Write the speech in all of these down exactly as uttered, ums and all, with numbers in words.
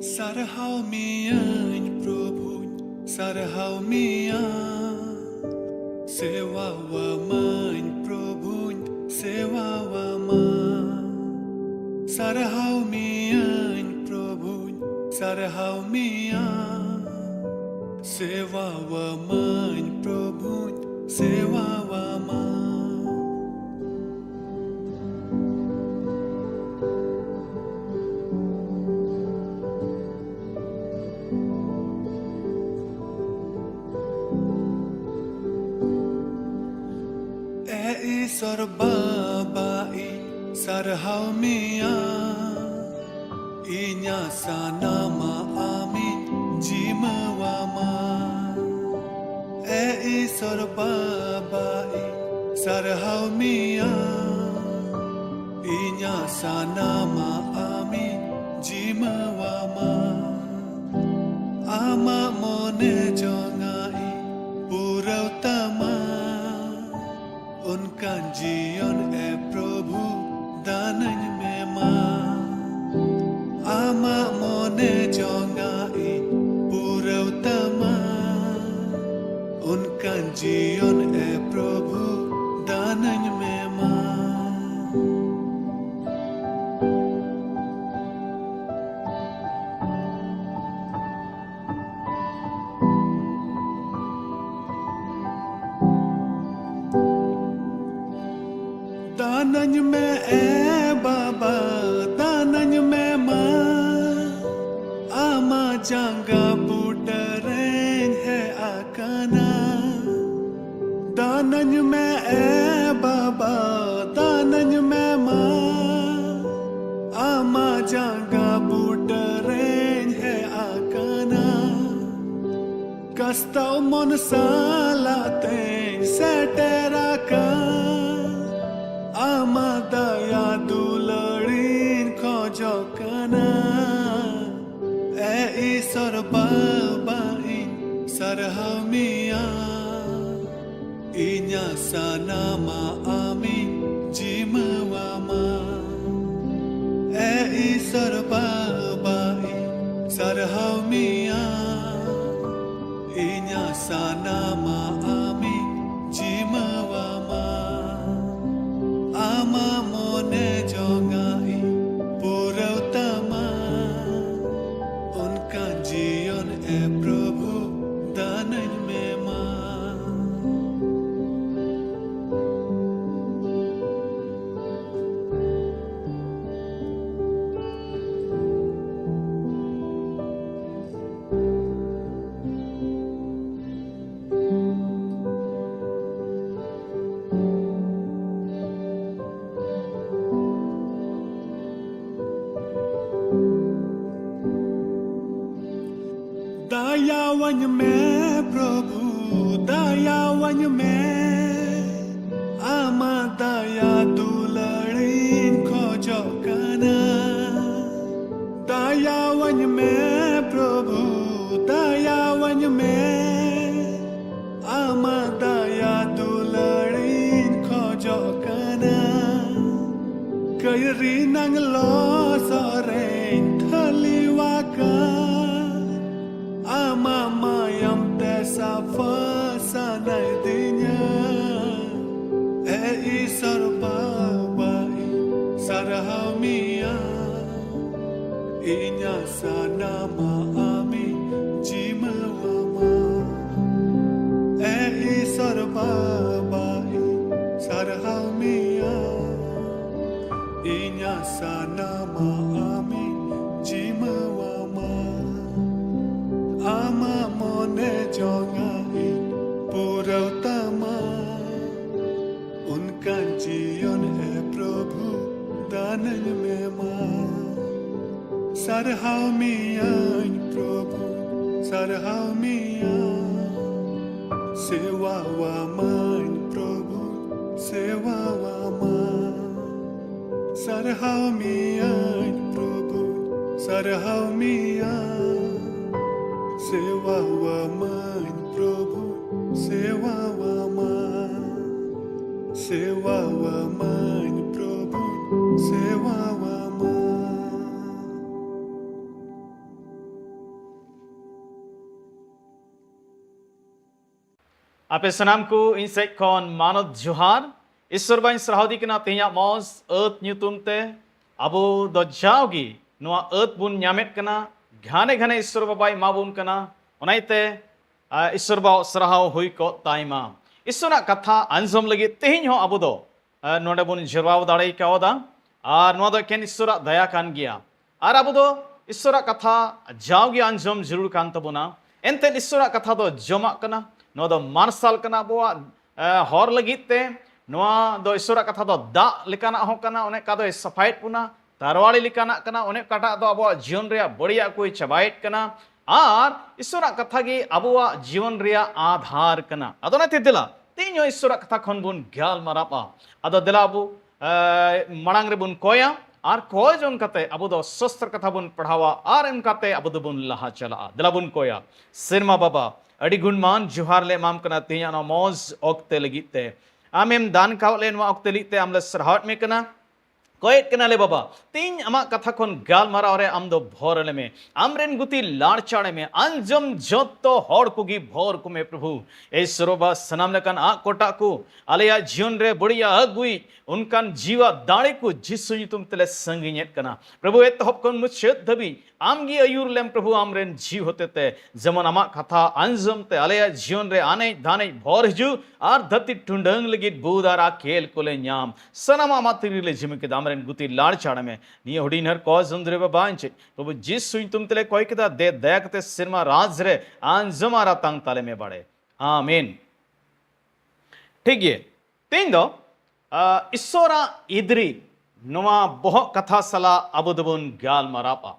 ᱥᱟᱨᱦᱟᱣ ᱢᱤᱭᱟᱹᱧ ᱯᱨᱚᱵᱷᱩᱧ, ᱥᱟᱨᱦᱟᱣ ᱢᱤᱭᱟ᱾ ᱥᱮᱣᱟᱣᱟᱢᱟᱹᱧ ᱯᱨᱚᱵᱷᱩᱧ, ᱥᱮᱣᱟᱣᱟᱢᱟ᱾ ᱥᱟᱨᱦᱟᱣ ᱢᱤᱭᱟᱹᱧ ᱯᱨᱚᱵᱷᱩᱧ, ᱥᱟᱨᱦᱟᱣ ᱢᱤᱭᱟ᱾ ᱥᱮᱣᱟᱣᱟᱢᱟᱹᱧ ᱯᱨᱚᱵᱷᱩᱧ, ᱥᱮᱣᱟᱣᱟᱢᱟ᱾ ᱮ ᱤᱥᱚᱨ ᱵᱟᱵᱟ, ᱤᱧ ᱥᱟᱨᱦᱟᱣ ᱢᱮᱭᱟ᱾ ᱤᱧᱟᱹᱜ ᱥᱟᱱᱟᱢᱟᱜ ᱟᱢᱤᱧ ᱡᱤᱢᱟᱹᱣᱟᱢᱟ᱾ ᱮ ᱤᱥᱚᱨ ᱵᱟᱵᱟ, ᱤᱧ ᱥᱟᱨᱦᱟᱣ ᱢᱮᱭᱟ᱾ ᱤᱧᱟᱹᱜ ᱥᱟᱱᱟᱢᱟᱜ ᱟᱢᱤᱧ ᱡᱤᱢᱟᱹᱣᱟᱢᱟ᱾ ᱟᱢᱟᱜ ᱢᱚᱱᱮ ᱡᱚᱝᱟᱜ ᱤᱧ ᱯᱩᱨᱟᱹᱣ ᱛᱟᱢᱟ᱾ ᱚᱱᱠᱟᱱ ᱡᱤᱭᱚᱱ ᱮ ᱯᱨᱚᱵᱷᱩ ᱫᱟᱱᱟᱹᱧ ᱢᱮ ᱢᱟ᱾ ᱟᱢᱟᱜ ᱢᱚᱱᱮ ᱡᱚᱝᱟᱜ ᱤᱧ ᱯᱩᱨᱟᱹᱣ ᱛᱟᱢᱟ᱾ ᱚᱱᱠᱟᱱ ᱡᱤᱭᱚᱱ ᱮ ᱯᱨᱚᱵᱷᱩ ᱫᱟᱱᱟᱹᱧ ᱢᱮ ᱢᱟ᱾ ᱫᱟᱱᱟᱹᱧ ᱢᱮ ᱮ ᱵᱟᱵᱟ, ᱫᱟᱱᱟᱹᱧ ᱢᱮ ᱢᱟ᱾ ᱟᱢᱟᱜ ᱡᱟᱸᱜᱟ ᱵᱩᱴᱟᱹ ᱨᱮᱧ ᱦᱮᱡ ᱟᱠᱟᱱᱟ᱾ ᱫᱟᱱᱟᱹᱧ ᱢᱮ ᱮ ᱵᱟᱵᱟ, ᱫᱟᱱᱟᱹᱧ ᱢᱮ ᱢᱟ᱾ ᱟᱢᱟᱜ ᱡᱟᱸᱜᱟ ᱵᱩᱴᱟᱹ ᱨᱮᱧ ᱦᱮᱡ ᱟᱠᱟᱱᱟ᱾ ᱠᱟᱥᱛᱟᱣ ᱢᱚᱱ ᱥᱟᱞᱟᱜ ᱛᱮᱧ ᱥᱮᱴᱮᱨ ᱟᱠᱟᱱ᱾ ᱟᱢᱟᱜ ᱫᱟᱭᱟ ᱫᱩᱞᱟᱹᱲᱤᱧ ᱠᱷᱚᱡᱚᱜ ᱠᱟᱱᱟ᱾ ᱮ ᱤᱥᱚᱨ ᱵᱟᱵᱟ, ᱤᱧ ᱥᱟᱨᱦᱟᱣ ᱢᱮᱭᱟ᱾ ᱤᱧᱟᱹᱜ ᱥᱟᱱᱟᱢᱟᱜ ᱟᱢᱤᱧ ᱡᱤᱢᱟᱹᱣᱟᱢᱟ᱾ ᱮ ᱤᱥᱚᱨ ᱵᱟᱵᱟ, ᱤᱧ ᱥᱟᱨᱦᱟᱣ ᱢᱮᱭᱟ, ᱤᱧᱟᱹᱜ ᱥᱟᱱᱟᱢᱟᱜ ᱟᱢᱤᱧ ᱡᱤᱢᱟᱹᱣᱟᱢᱟ᱾ ᱟᱢᱟᱜ ᱢᱚᱱᱮ ᱡᱚᱝᱟᱜ ᱤᱧ ᱯᱩᱨᱟᱹᱣ ᱛᱟᱢᱟ, ᱚᱱᱠᱟᱱ ᱡᱤᱭᱚᱱ ᱮ ᱯᱨᱚᱵᱷᱩ ᱫᱟᱱᱟᱹᱧ ᱢᱮ ᱢᱟ᱾ ᱫᱟᱭᱟᱣᱟᱹᱧ ᱢᱮ ᱯᱨᱚᱵᱷᱩ, ᱫᱟᱭᱟᱣᱟᱹᱧ ᱢᱮ, ᱟᱢᱟᱜ ᱫᱟᱭᱟ ᱫᱩᱞᱟᱹᱲᱤᱧ ᱠᱷᱚᱡᱚᱜ ᱠᱟᱱᱟ᱾ ᱫᱟᱭᱟᱣᱟᱹᱧ ᱢᱮ ᱯᱨᱚᱵᱷᱩ, ᱫᱟᱭᱟᱣᱟᱹᱧ ᱢᱮ, ᱟᱢᱟᱜ ᱫᱟᱭᱟ ᱫᱩᱞᱟᱹᱲᱤᱧ ᱠᱷᱚᱡᱚᱜ ᱠᱟᱱᱟ᱾ ᱠᱟᱹᱭᱨᱤ ᱱᱟᱝ ᱞᱚᱥᱚᱫ ᱨᱮᱧ ᱛᱷᱟᱹᱞᱤᱣᱟᱠᱟᱱ, ᱟᱢᱟᱜ ᱢᱟᱭᱟᱢ ᱛᱮ ᱥᱟᱯᱷᱟ ᱥᱟᱱᱟᱭ ᱫᱤᱧᱟ᱾ ᱮ ᱤᱥᱚᱨ ᱵᱟᱵᱟ, ᱤᱧ ᱥᱟᱨᱦᱟᱣ ᱢᱮᱭᱟ, ᱤᱧᱟᱹᱜ ᱥᱟᱱᱟᱢᱟᱜ ᱟᱢᱤᱧ ᱡᱤᱢᱟᱹᱣᱟᱢᱟ᱾ ᱮ ᱤᱥᱚᱨ ᱵᱟᱵᱟ, ᱤᱧ ᱥᱟᱨᱦᱟᱣ ᱢᱮᱭᱟ, ᱤᱧᱟᱹᱜ ᱥᱟᱱᱟᱢᱟᱜ ᱟᱢᱤᱧ ᱡᱤᱢᱟᱹᱣᱟᱢᱟ᱾ ᱟᱢᱟᱜ ᱢᱚᱱᱮ ᱡᱚᱝᱟᱜ ᱤᱧ ᱯᱩᱨᱟᱹᱣ ᱛᱟᱢᱟ, ᱚᱱᱠᱟᱱ ᱡᱤᱭᱚᱱ ᱮ ᱯᱨᱚᱵᱷᱩ ᱫᱟᱱᱟᱹᱧ ᱢᱮ ᱢᱟ᱾ ᱥᱟᱨᱦᱟᱣ ᱢᱮᱭᱟᱹᱧ ᱯᱨᱚᱵᱷᱩ, ᱥᱟᱨᱦᱟᱣ ᱢᱮᱭᱟ᱾ ᱥᱮᱣᱟᱣᱟᱢᱟᱹᱧ ᱯᱨᱚᱵᱷᱩ, ᱥᱮᱣᱟᱣᱟᱢᱟ᱾ ᱥᱟᱨᱦᱟᱣ ᱢᱮᱭᱟᱹᱧ ᱯᱨᱚᱵᱷᱩ, ᱥᱟᱨᱦᱟᱣ ᱢᱮᱭᱟ᱾ ᱥᱮᱣᱟᱣᱟᱢᱟᱹᱧ ᱯᱨᱚᱵᱷᱩ, ᱥᱮᱣᱟᱣᱟᱢᱟ᱾ ᱥᱮᱣᱟᱣᱟᱢᱟᱹᱧ ᱯᱨᱚᱵᱷᱩ, ᱥᱮᱣᱟᱣᱟᱢᱟ᱾ ᱟᱯᱮ ᱥᱟᱱᱟᱢ ᱠᱚ ᱤᱧ ᱥᱮᱫ ᱠᱷᱚᱱ ᱢᱟᱱᱚᱛ ᱡᱚᱦᱟᱨ᱾ ᱤᱥᱥᱚᱨ ᱵᱟᱧ ᱥᱟᱨᱦᱟᱣ ᱫᱤ ᱠᱟᱱᱟ ᱛᱮᱦᱮᱧᱟᱜ ᱢᱚᱡᱽ ᱟᱹᱛ ᱧᱩᱛᱩᱢ ᱛᱮ᱾ ᱟᱵᱚ ᱫᱚ ᱡᱟᱣᱜᱮ ᱱᱚᱣᱟ ᱟᱹᱛ ᱵᱚᱱ ᱧᱟᱢᱮᱫ ᱠᱟᱱᱟ, ᱜᱷᱟᱱᱮ ᱜᱷᱟᱱᱮ ᱤᱥᱥᱚᱨ ᱵᱟᱵᱟᱭ ᱮᱢᱟ ᱵᱚᱱ ᱠᱟᱱᱟ᱾ ᱚᱱᱟ ᱤᱭᱟᱹᱛᱮ, ᱟ, ᱤᱥᱥᱚᱨ ᱵᱟᱵᱟᱣᱟᱜ ᱥᱟᱨᱦᱟᱣ ᱦᱩᱭ ᱠᱚᱜ ᱛᱟᱭ ᱢᱟ᱾ ᱤᱥᱥᱚᱨᱟᱜ ᱠᱟᱛᱷᱟ ᱟᱸᱡᱚᱢ ᱞᱟᱹᱜᱤᱫ ᱛᱮᱦᱮᱧ ᱦᱚᱸ ᱟᱵᱚ ᱫᱚ, ᱟ, ᱱᱚᱰᱮ ᱵᱚᱱ ᱡᱟᱨᱣᱟ ᱫᱟᱲᱮ ᱠᱟᱣᱫᱟ᱾ ᱟᱨ ᱱᱚᱣᱟ ᱫᱚ ᱮᱠᱮᱱ ᱤᱥᱥᱚᱨᱟᱜ ᱫᱟᱭᱟ ᱠᱟᱱ ᱜᱮᱭᱟ᱾ ᱟᱨ ᱟᱵᱚ ᱫᱚ ᱤᱥᱥᱚᱨᱟᱜ ᱠᱟᱛᱷᱟ ᱡᱟᱣᱜᱮ ᱟᱸᱡᱚᱢ ᱡᱟᱹᱨᱩᱲ ᱠᱟᱱ ᱛᱟᱵᱚᱱᱟ᱾ ᱮᱱᱛᱮᱫ ᱤᱥᱥᱚᱨᱟᱜ ᱠᱟᱛᱷᱟ ᱫᱚ ᱡᱚᱢᱟᱜ ᱠᱟᱱᱟ, ᱱᱚᱣᱟ ᱫᱚ ᱢᱟᱨᱥᱟᱞ ᱠᱟᱱᱟ ᱟᱵᱚᱣᱟᱜ, ᱮ, ᱦᱚᱨ ᱞᱟᱹᱜᱤᱫ ᱛᱮ᱾ ᱱᱚᱣᱟ ᱫᱚ ᱤᱥᱥᱚᱨᱟᱜ ᱠᱟᱛᱷᱟ ᱫᱚ ᱫᱟᱜ ᱞᱮᱠᱟᱱᱟᱜ ᱦᱚᱸ ᱠᱟᱱᱟ, ᱚᱱᱮ ᱚᱠᱟ ᱫᱚᱭ ᱥᱟᱯᱷᱟᱭᱮᱫ ᱵᱚᱱᱟ, ᱛᱟᱨᱣᱟᱲᱤ ᱞᱮᱠᱟᱱᱟᱜ ᱠᱟᱱᱟ, ᱚᱱᱮ ᱚᱠᱟᱴᱟᱜ ᱫᱚ ᱟᱵᱚᱣᱟᱜ ᱡᱤᱭᱚᱱ ᱨᱮᱭᱟᱜ ᱵᱟᱹᱲᱤᱡᱟᱜ ᱠᱚᱭ ᱪᱟᱵᱟᱭᱮᱫ ᱠᱟᱱᱟ᱾ ᱟᱨ ᱤᱥᱥᱚᱨᱟᱜ ᱠᱟᱛᱷᱟ ᱜᱮ ᱟᱵᱚᱣᱟᱜ ᱡᱤᱭᱚᱱ ᱨᱮᱭᱟᱜ ᱟᱫᱷᱟᱨ ᱠᱟᱱᱟ᱾ ᱟᱫᱚ ᱚᱱᱟᱛᱮ ᱫᱮᱞᱟ ᱛᱮᱦᱮᱧ ᱦᱚᱸ ᱤᱥᱥᱚᱨᱟᱜ ᱠᱟᱛᱷᱟ ᱠᱷᱚᱱ ᱵᱚᱱ ᱜᱟᱞᱢᱟᱨᱟᱣᱟ᱾ ᱟᱫᱚ ᱫᱮᱞᱟ ᱟᱵᱚ, ᱮ, ᱢᱟᱲᱟᱝ ᱨᱮᱵᱚᱱ ᱠᱚᱭᱟ ᱟᱨ ᱠᱚᱭ ᱡᱚᱝ ᱠᱟᱛᱮ ᱟᱵᱚ ᱫᱚ ᱥᱟᱥᱛᱨᱚ ᱠᱟᱛᱷᱟ ᱵᱚᱱ ᱯᱟᱲᱦᱟᱣᱟ ᱟᱨ ᱚᱱᱠᱟᱛᱮ ᱟᱵᱚ ᱫᱚᱵᱚᱱ ᱞᱟᱦᱟ ᱪᱟᱞᱟᱜᱼᱟ᱾ ᱫᱮᱞᱟ ᱵᱚᱱ ᱠᱚᱭᱟ᱾ ᱥᱮᱨᱢᱟ ᱵᱟᱵᱟ, ᱟᱹᱰᱤ ᱜᱩᱱᱢᱟᱱ ᱡᱚᱦᱟᱨ ᱞᱮ ᱮᱢᱟᱢ ᱠᱟᱱᱟ ᱛᱮᱦᱮᱧᱟᱜ ᱱᱚᱣᱟ ᱢᱚᱡᱽ ᱚᱠᱛᱮ ᱞᱟᱹᱜᱤᱫ ᱛᱮ᱾ ᱟᱢᱮᱢ ᱫᱟᱱ ᱠᱟᱣᱟᱫ ᱞᱮ ᱱᱚᱣᱟ ᱚᱠᱛᱮ ᱞᱟᱹᱜᱤᱫ ᱛᱮ ᱟᱢ ᱞᱮ ᱥᱟᱨᱦᱟᱣᱮᱫ ᱢᱮ ᱠᱟᱱᱟ᱾ ᱠᱚᱭᱮᱫ ᱠᱟᱱᱟᱞᱮ ᱵᱟᱵᱟ, ᱛᱮᱦᱮᱧ ᱟᱢᱟᱜ ᱠᱟᱛᱷᱟ ᱠᱷᱚᱱ ᱜᱟᱞᱢᱟᱨᱟᱣ ᱨᱮ ᱟᱢ ᱫᱚ ᱵᱷᱚᱨ ᱟᱞᱮ ᱢᱮ᱾ ᱟᱢᱨᱮᱱ ᱜᱩᱛᱤ ᱞᱟᱲᱪᱟᱲ ᱢᱮ, ᱟᱸᱡᱚᱢ ᱡᱚᱛᱚ ᱦᱚᱲ ᱠᱚᱜᱮ ᱵᱷᱚᱨ ᱠᱚᱢᱮ ᱯᱨᱚᱵᱷᱩ᱾ ᱮᱭ ᱥᱚᱨᱚᱵᱟ, ᱥᱟᱱᱟᱢ ᱞᱮᱠᱟᱱ ᱟᱜ ᱠᱚᱴᱟᱜ ᱠᱚ ᱟᱞᱮᱭᱟᱜ ᱡᱤᱭᱚᱱ ᱨᱮ ᱵᱟᱹᱲᱤᱡ ᱟᱹᱜᱩᱭ, ᱚᱱᱠᱟᱱ ᱡᱤᱣᱟ ᱫᱟᱲᱮ ᱠᱚ ᱡᱤᱥᱩ ᱧᱩᱛᱩᱢ ᱛᱮᱞᱮ ᱥᱟᱺᱜᱤᱧᱮᱫ ᱠᱟᱱᱟ᱾ ᱯᱨᱚᱵᱷᱩ, ᱮᱛᱚᱦᱚᱵ ᱠᱷᱚᱱ ᱢᱩᱪᱟᱹᱫ ᱫᱷᱟᱹᱵᱤᱡ ᱟᱢ ᱜᱮ ᱟᱹᱭᱩᱨ ᱞᱮᱢ ᱯᱨᱚᱵᱷᱩ, ᱟᱢᱨᱮᱱ ᱡᱤᱣᱤ ᱦᱚᱛᱮᱛᱮ, ᱡᱮᱢᱚᱱ ᱟᱢᱟᱜ ᱠᱟᱛᱷᱟ ᱟᱸᱡᱚᱢ ᱛᱮ ᱟᱞᱮᱭᱟᱜ ᱡᱤᱭᱚᱱ ᱨᱮ ᱟᱱᱮᱡ ᱫᱷᱟᱱᱮᱡ ᱵᱷᱚᱨ ᱦᱤᱡᱩᱜ ᱟᱨ ᱫᱷᱟᱹᱨᱛᱤ ᱴᱩᱰᱟᱹᱝ ᱞᱟᱹᱜᱤᱫ ᱵᱩᱫ ᱟᱨ ᱟᱠᱮᱞ ᱠᱚᱞᱮ ᱧᱟᱢ᱾ ᱥᱟᱱᱟᱢᱟᱜ ᱟᱢᱟᱜ ᱛᱤᱨᱤ ᱞᱮ ᱡᱤᱢᱟᱹ ᱠᱮᱫᱟ, ᱟᱢᱨᱮᱱ ᱜᱩᱛᱤ ᱞᱟᱲᱪᱟᱲ ᱢᱮ᱾ ᱱᱤᱭᱟᱹ ᱦᱩᱰᱤᱧ ᱦᱟᱨ ᱠᱚ ᱡᱚᱱᱫᱨᱮ ᱵᱟᱵᱟ ᱤᱧ ᱪᱮᱫ ᱯᱨᱚᱵᱷᱩ ᱡᱤᱥᱩ ᱧᱩᱛᱩᱢ ᱛᱮᱞᱮ ᱠᱚᱭ ᱠᱮᱫᱟ, ᱫᱮ ᱫᱟᱭᱟ ᱠᱟᱛᱮ ᱥᱮᱨᱢᱟ ᱨᱟᱡᱽ ᱨᱮ ᱟᱸᱡᱚᱢ ᱟᱨ ᱟᱛᱟᱝ ᱛᱟᱞᱮ ᱢᱮ ᱵᱟᱲᱮ᱾ ᱟᱢᱮᱱ᱾ ᱴᱷᱤᱠ ᱜᱮ, ᱛᱮᱦᱮᱧ ᱫᱚ, ᱟ, ᱤᱥᱥᱚᱨᱟᱜ ᱤᱫᱨᱤ, ᱱᱚᱣᱟ ᱵᱚᱦᱚᱜ ᱠᱟᱛᱷᱟ ᱥᱟᱞᱟᱜ ᱟᱵᱚ ᱫᱚᱵᱚᱱ ᱜᱟᱞᱢᱟᱨᱟᱣᱟ᱾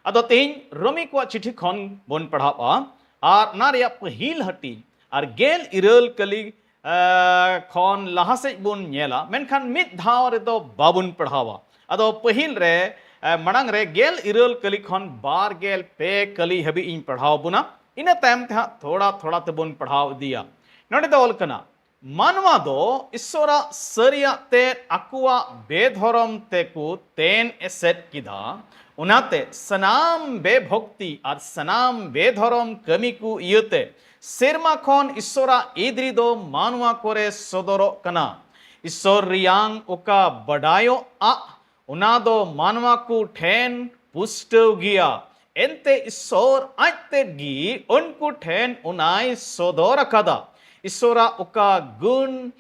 ᱟᱫᱚ ᱛᱮᱦᱮᱧ ᱨᱳᱢᱤ ᱠᱚᱣᱟᱜ ᱪᱤᱴᱷᱤ ᱠᱷᱚᱱ ᱵᱚᱱ ᱯᱟᱲᱦᱟᱣᱟ ᱟᱨ ᱚᱱᱟ ᱨᱮᱭᱟᱜ ᱯᱟᱹᱦᱤᱞ ᱦᱟᱹᱴᱤᱧ ᱟᱨ ᱜᱮᱞ ᱤᱨᱟᱹᱞ ᱠᱟᱹᱞᱤ, ᱟ, ᱠᱷᱚᱱ ᱞᱟᱦᱟ ᱥᱮᱫ ᱵᱚᱱ ᱧᱮᱞᱟ, ᱢᱮᱱᱠᱷᱟᱱ ᱢᱤᱫ ᱫᱷᱟᱣ ᱨᱮᱫᱚ ᱵᱟᱵᱚᱱ ᱯᱟᱲᱦᱟᱣᱟ᱾ ᱟᱫᱚ ᱯᱟᱹᱦᱤᱞ ᱨᱮ, ᱟ, ᱢᱟᱲᱟᱝ ᱨᱮ ᱜᱮᱞ ᱤᱨᱟᱹᱞ ᱠᱟᱹᱞᱤ ᱠᱷᱚᱱ ᱵᱟᱨ ᱜᱮᱞ ᱯᱮ ᱠᱟᱹᱞᱤ ᱦᱟᱹᱵᱤᱡ ᱤᱧ ᱯᱟᱲᱦᱟᱣ ᱵᱚᱱᱟ᱾ ᱤᱱᱟᱹ ᱛᱟᱭᱚᱢ ᱛᱮ ᱦᱟᱸᱜ ᱛᱷᱚᱲᱟ ᱛᱷᱚᱲᱟ ᱛᱮᱵᱚᱱ ᱯᱟᱲᱦᱟᱣ ᱤᱫᱤᱭᱟ᱾ ᱱᱚᱰᱮ ᱫᱚ ᱚᱞ ᱠᱟᱱᱟ, ᱢᱟᱱᱣᱟ ᱫᱚ ᱤᱥᱥᱚᱨᱟᱜ ᱥᱟᱹᱨᱤᱭᱟᱜ ᱛᱮᱫ ᱟᱠᱚᱣᱟᱜ ᱵᱮᱫᱷᱚᱨᱚᱢ ᱛᱮᱠᱚ ᱛᱮᱱ ᱮᱥᱮᱫ ᱠᱮᱫᱟ᱾ ᱚᱱᱟᱛᱮ ᱥᱟᱱᱟᱢ ᱵᱮᱵᱷᱚᱠᱛᱤ ᱟᱨ ᱥᱟᱱᱟᱢ ᱵᱮᱫᱷᱚᱨᱚᱢ ᱠᱟᱹᱢᱤ ᱠᱚ ᱤᱭᱟᱹᱛᱮ ᱥᱮᱨᱢᱟ ᱠᱷᱚᱱ ᱤᱥᱥᱚᱨᱟᱜ ᱤᱫᱨᱤ ᱫᱚ ᱢᱟᱱᱣᱟ ᱠᱚᱨᱮ ᱥᱚᱫᱚᱨᱚᱜ ᱠᱟᱱᱟ᱾ ᱤᱥᱥᱚᱨ ᱨᱮᱭᱟᱝ ᱚᱠᱟ ᱵᱟᱰᱟᱭᱚᱜ ᱟᱜ ᱚᱱᱟ ᱫᱚ ᱢᱟᱱᱣᱟ ᱠᱚ ᱴᱷᱮᱱ ᱯᱩᱥᱴᱟᱹᱣ ᱜᱮᱭᱟ᱾ ᱮᱱᱛᱮ ᱤᱥᱥᱚᱨ ᱟᱡ ᱛᱮᱫ ᱜᱮ ᱩᱱᱠᱩ ᱴᱷᱮᱱ ᱚᱱᱟᱭ ᱥᱚᱫᱚᱨ ᱟᱠᱟᱫᱟ᱾ ᱤᱥᱥᱚᱨᱟᱜ ᱚᱠᱟ ᱜᱩᱱ,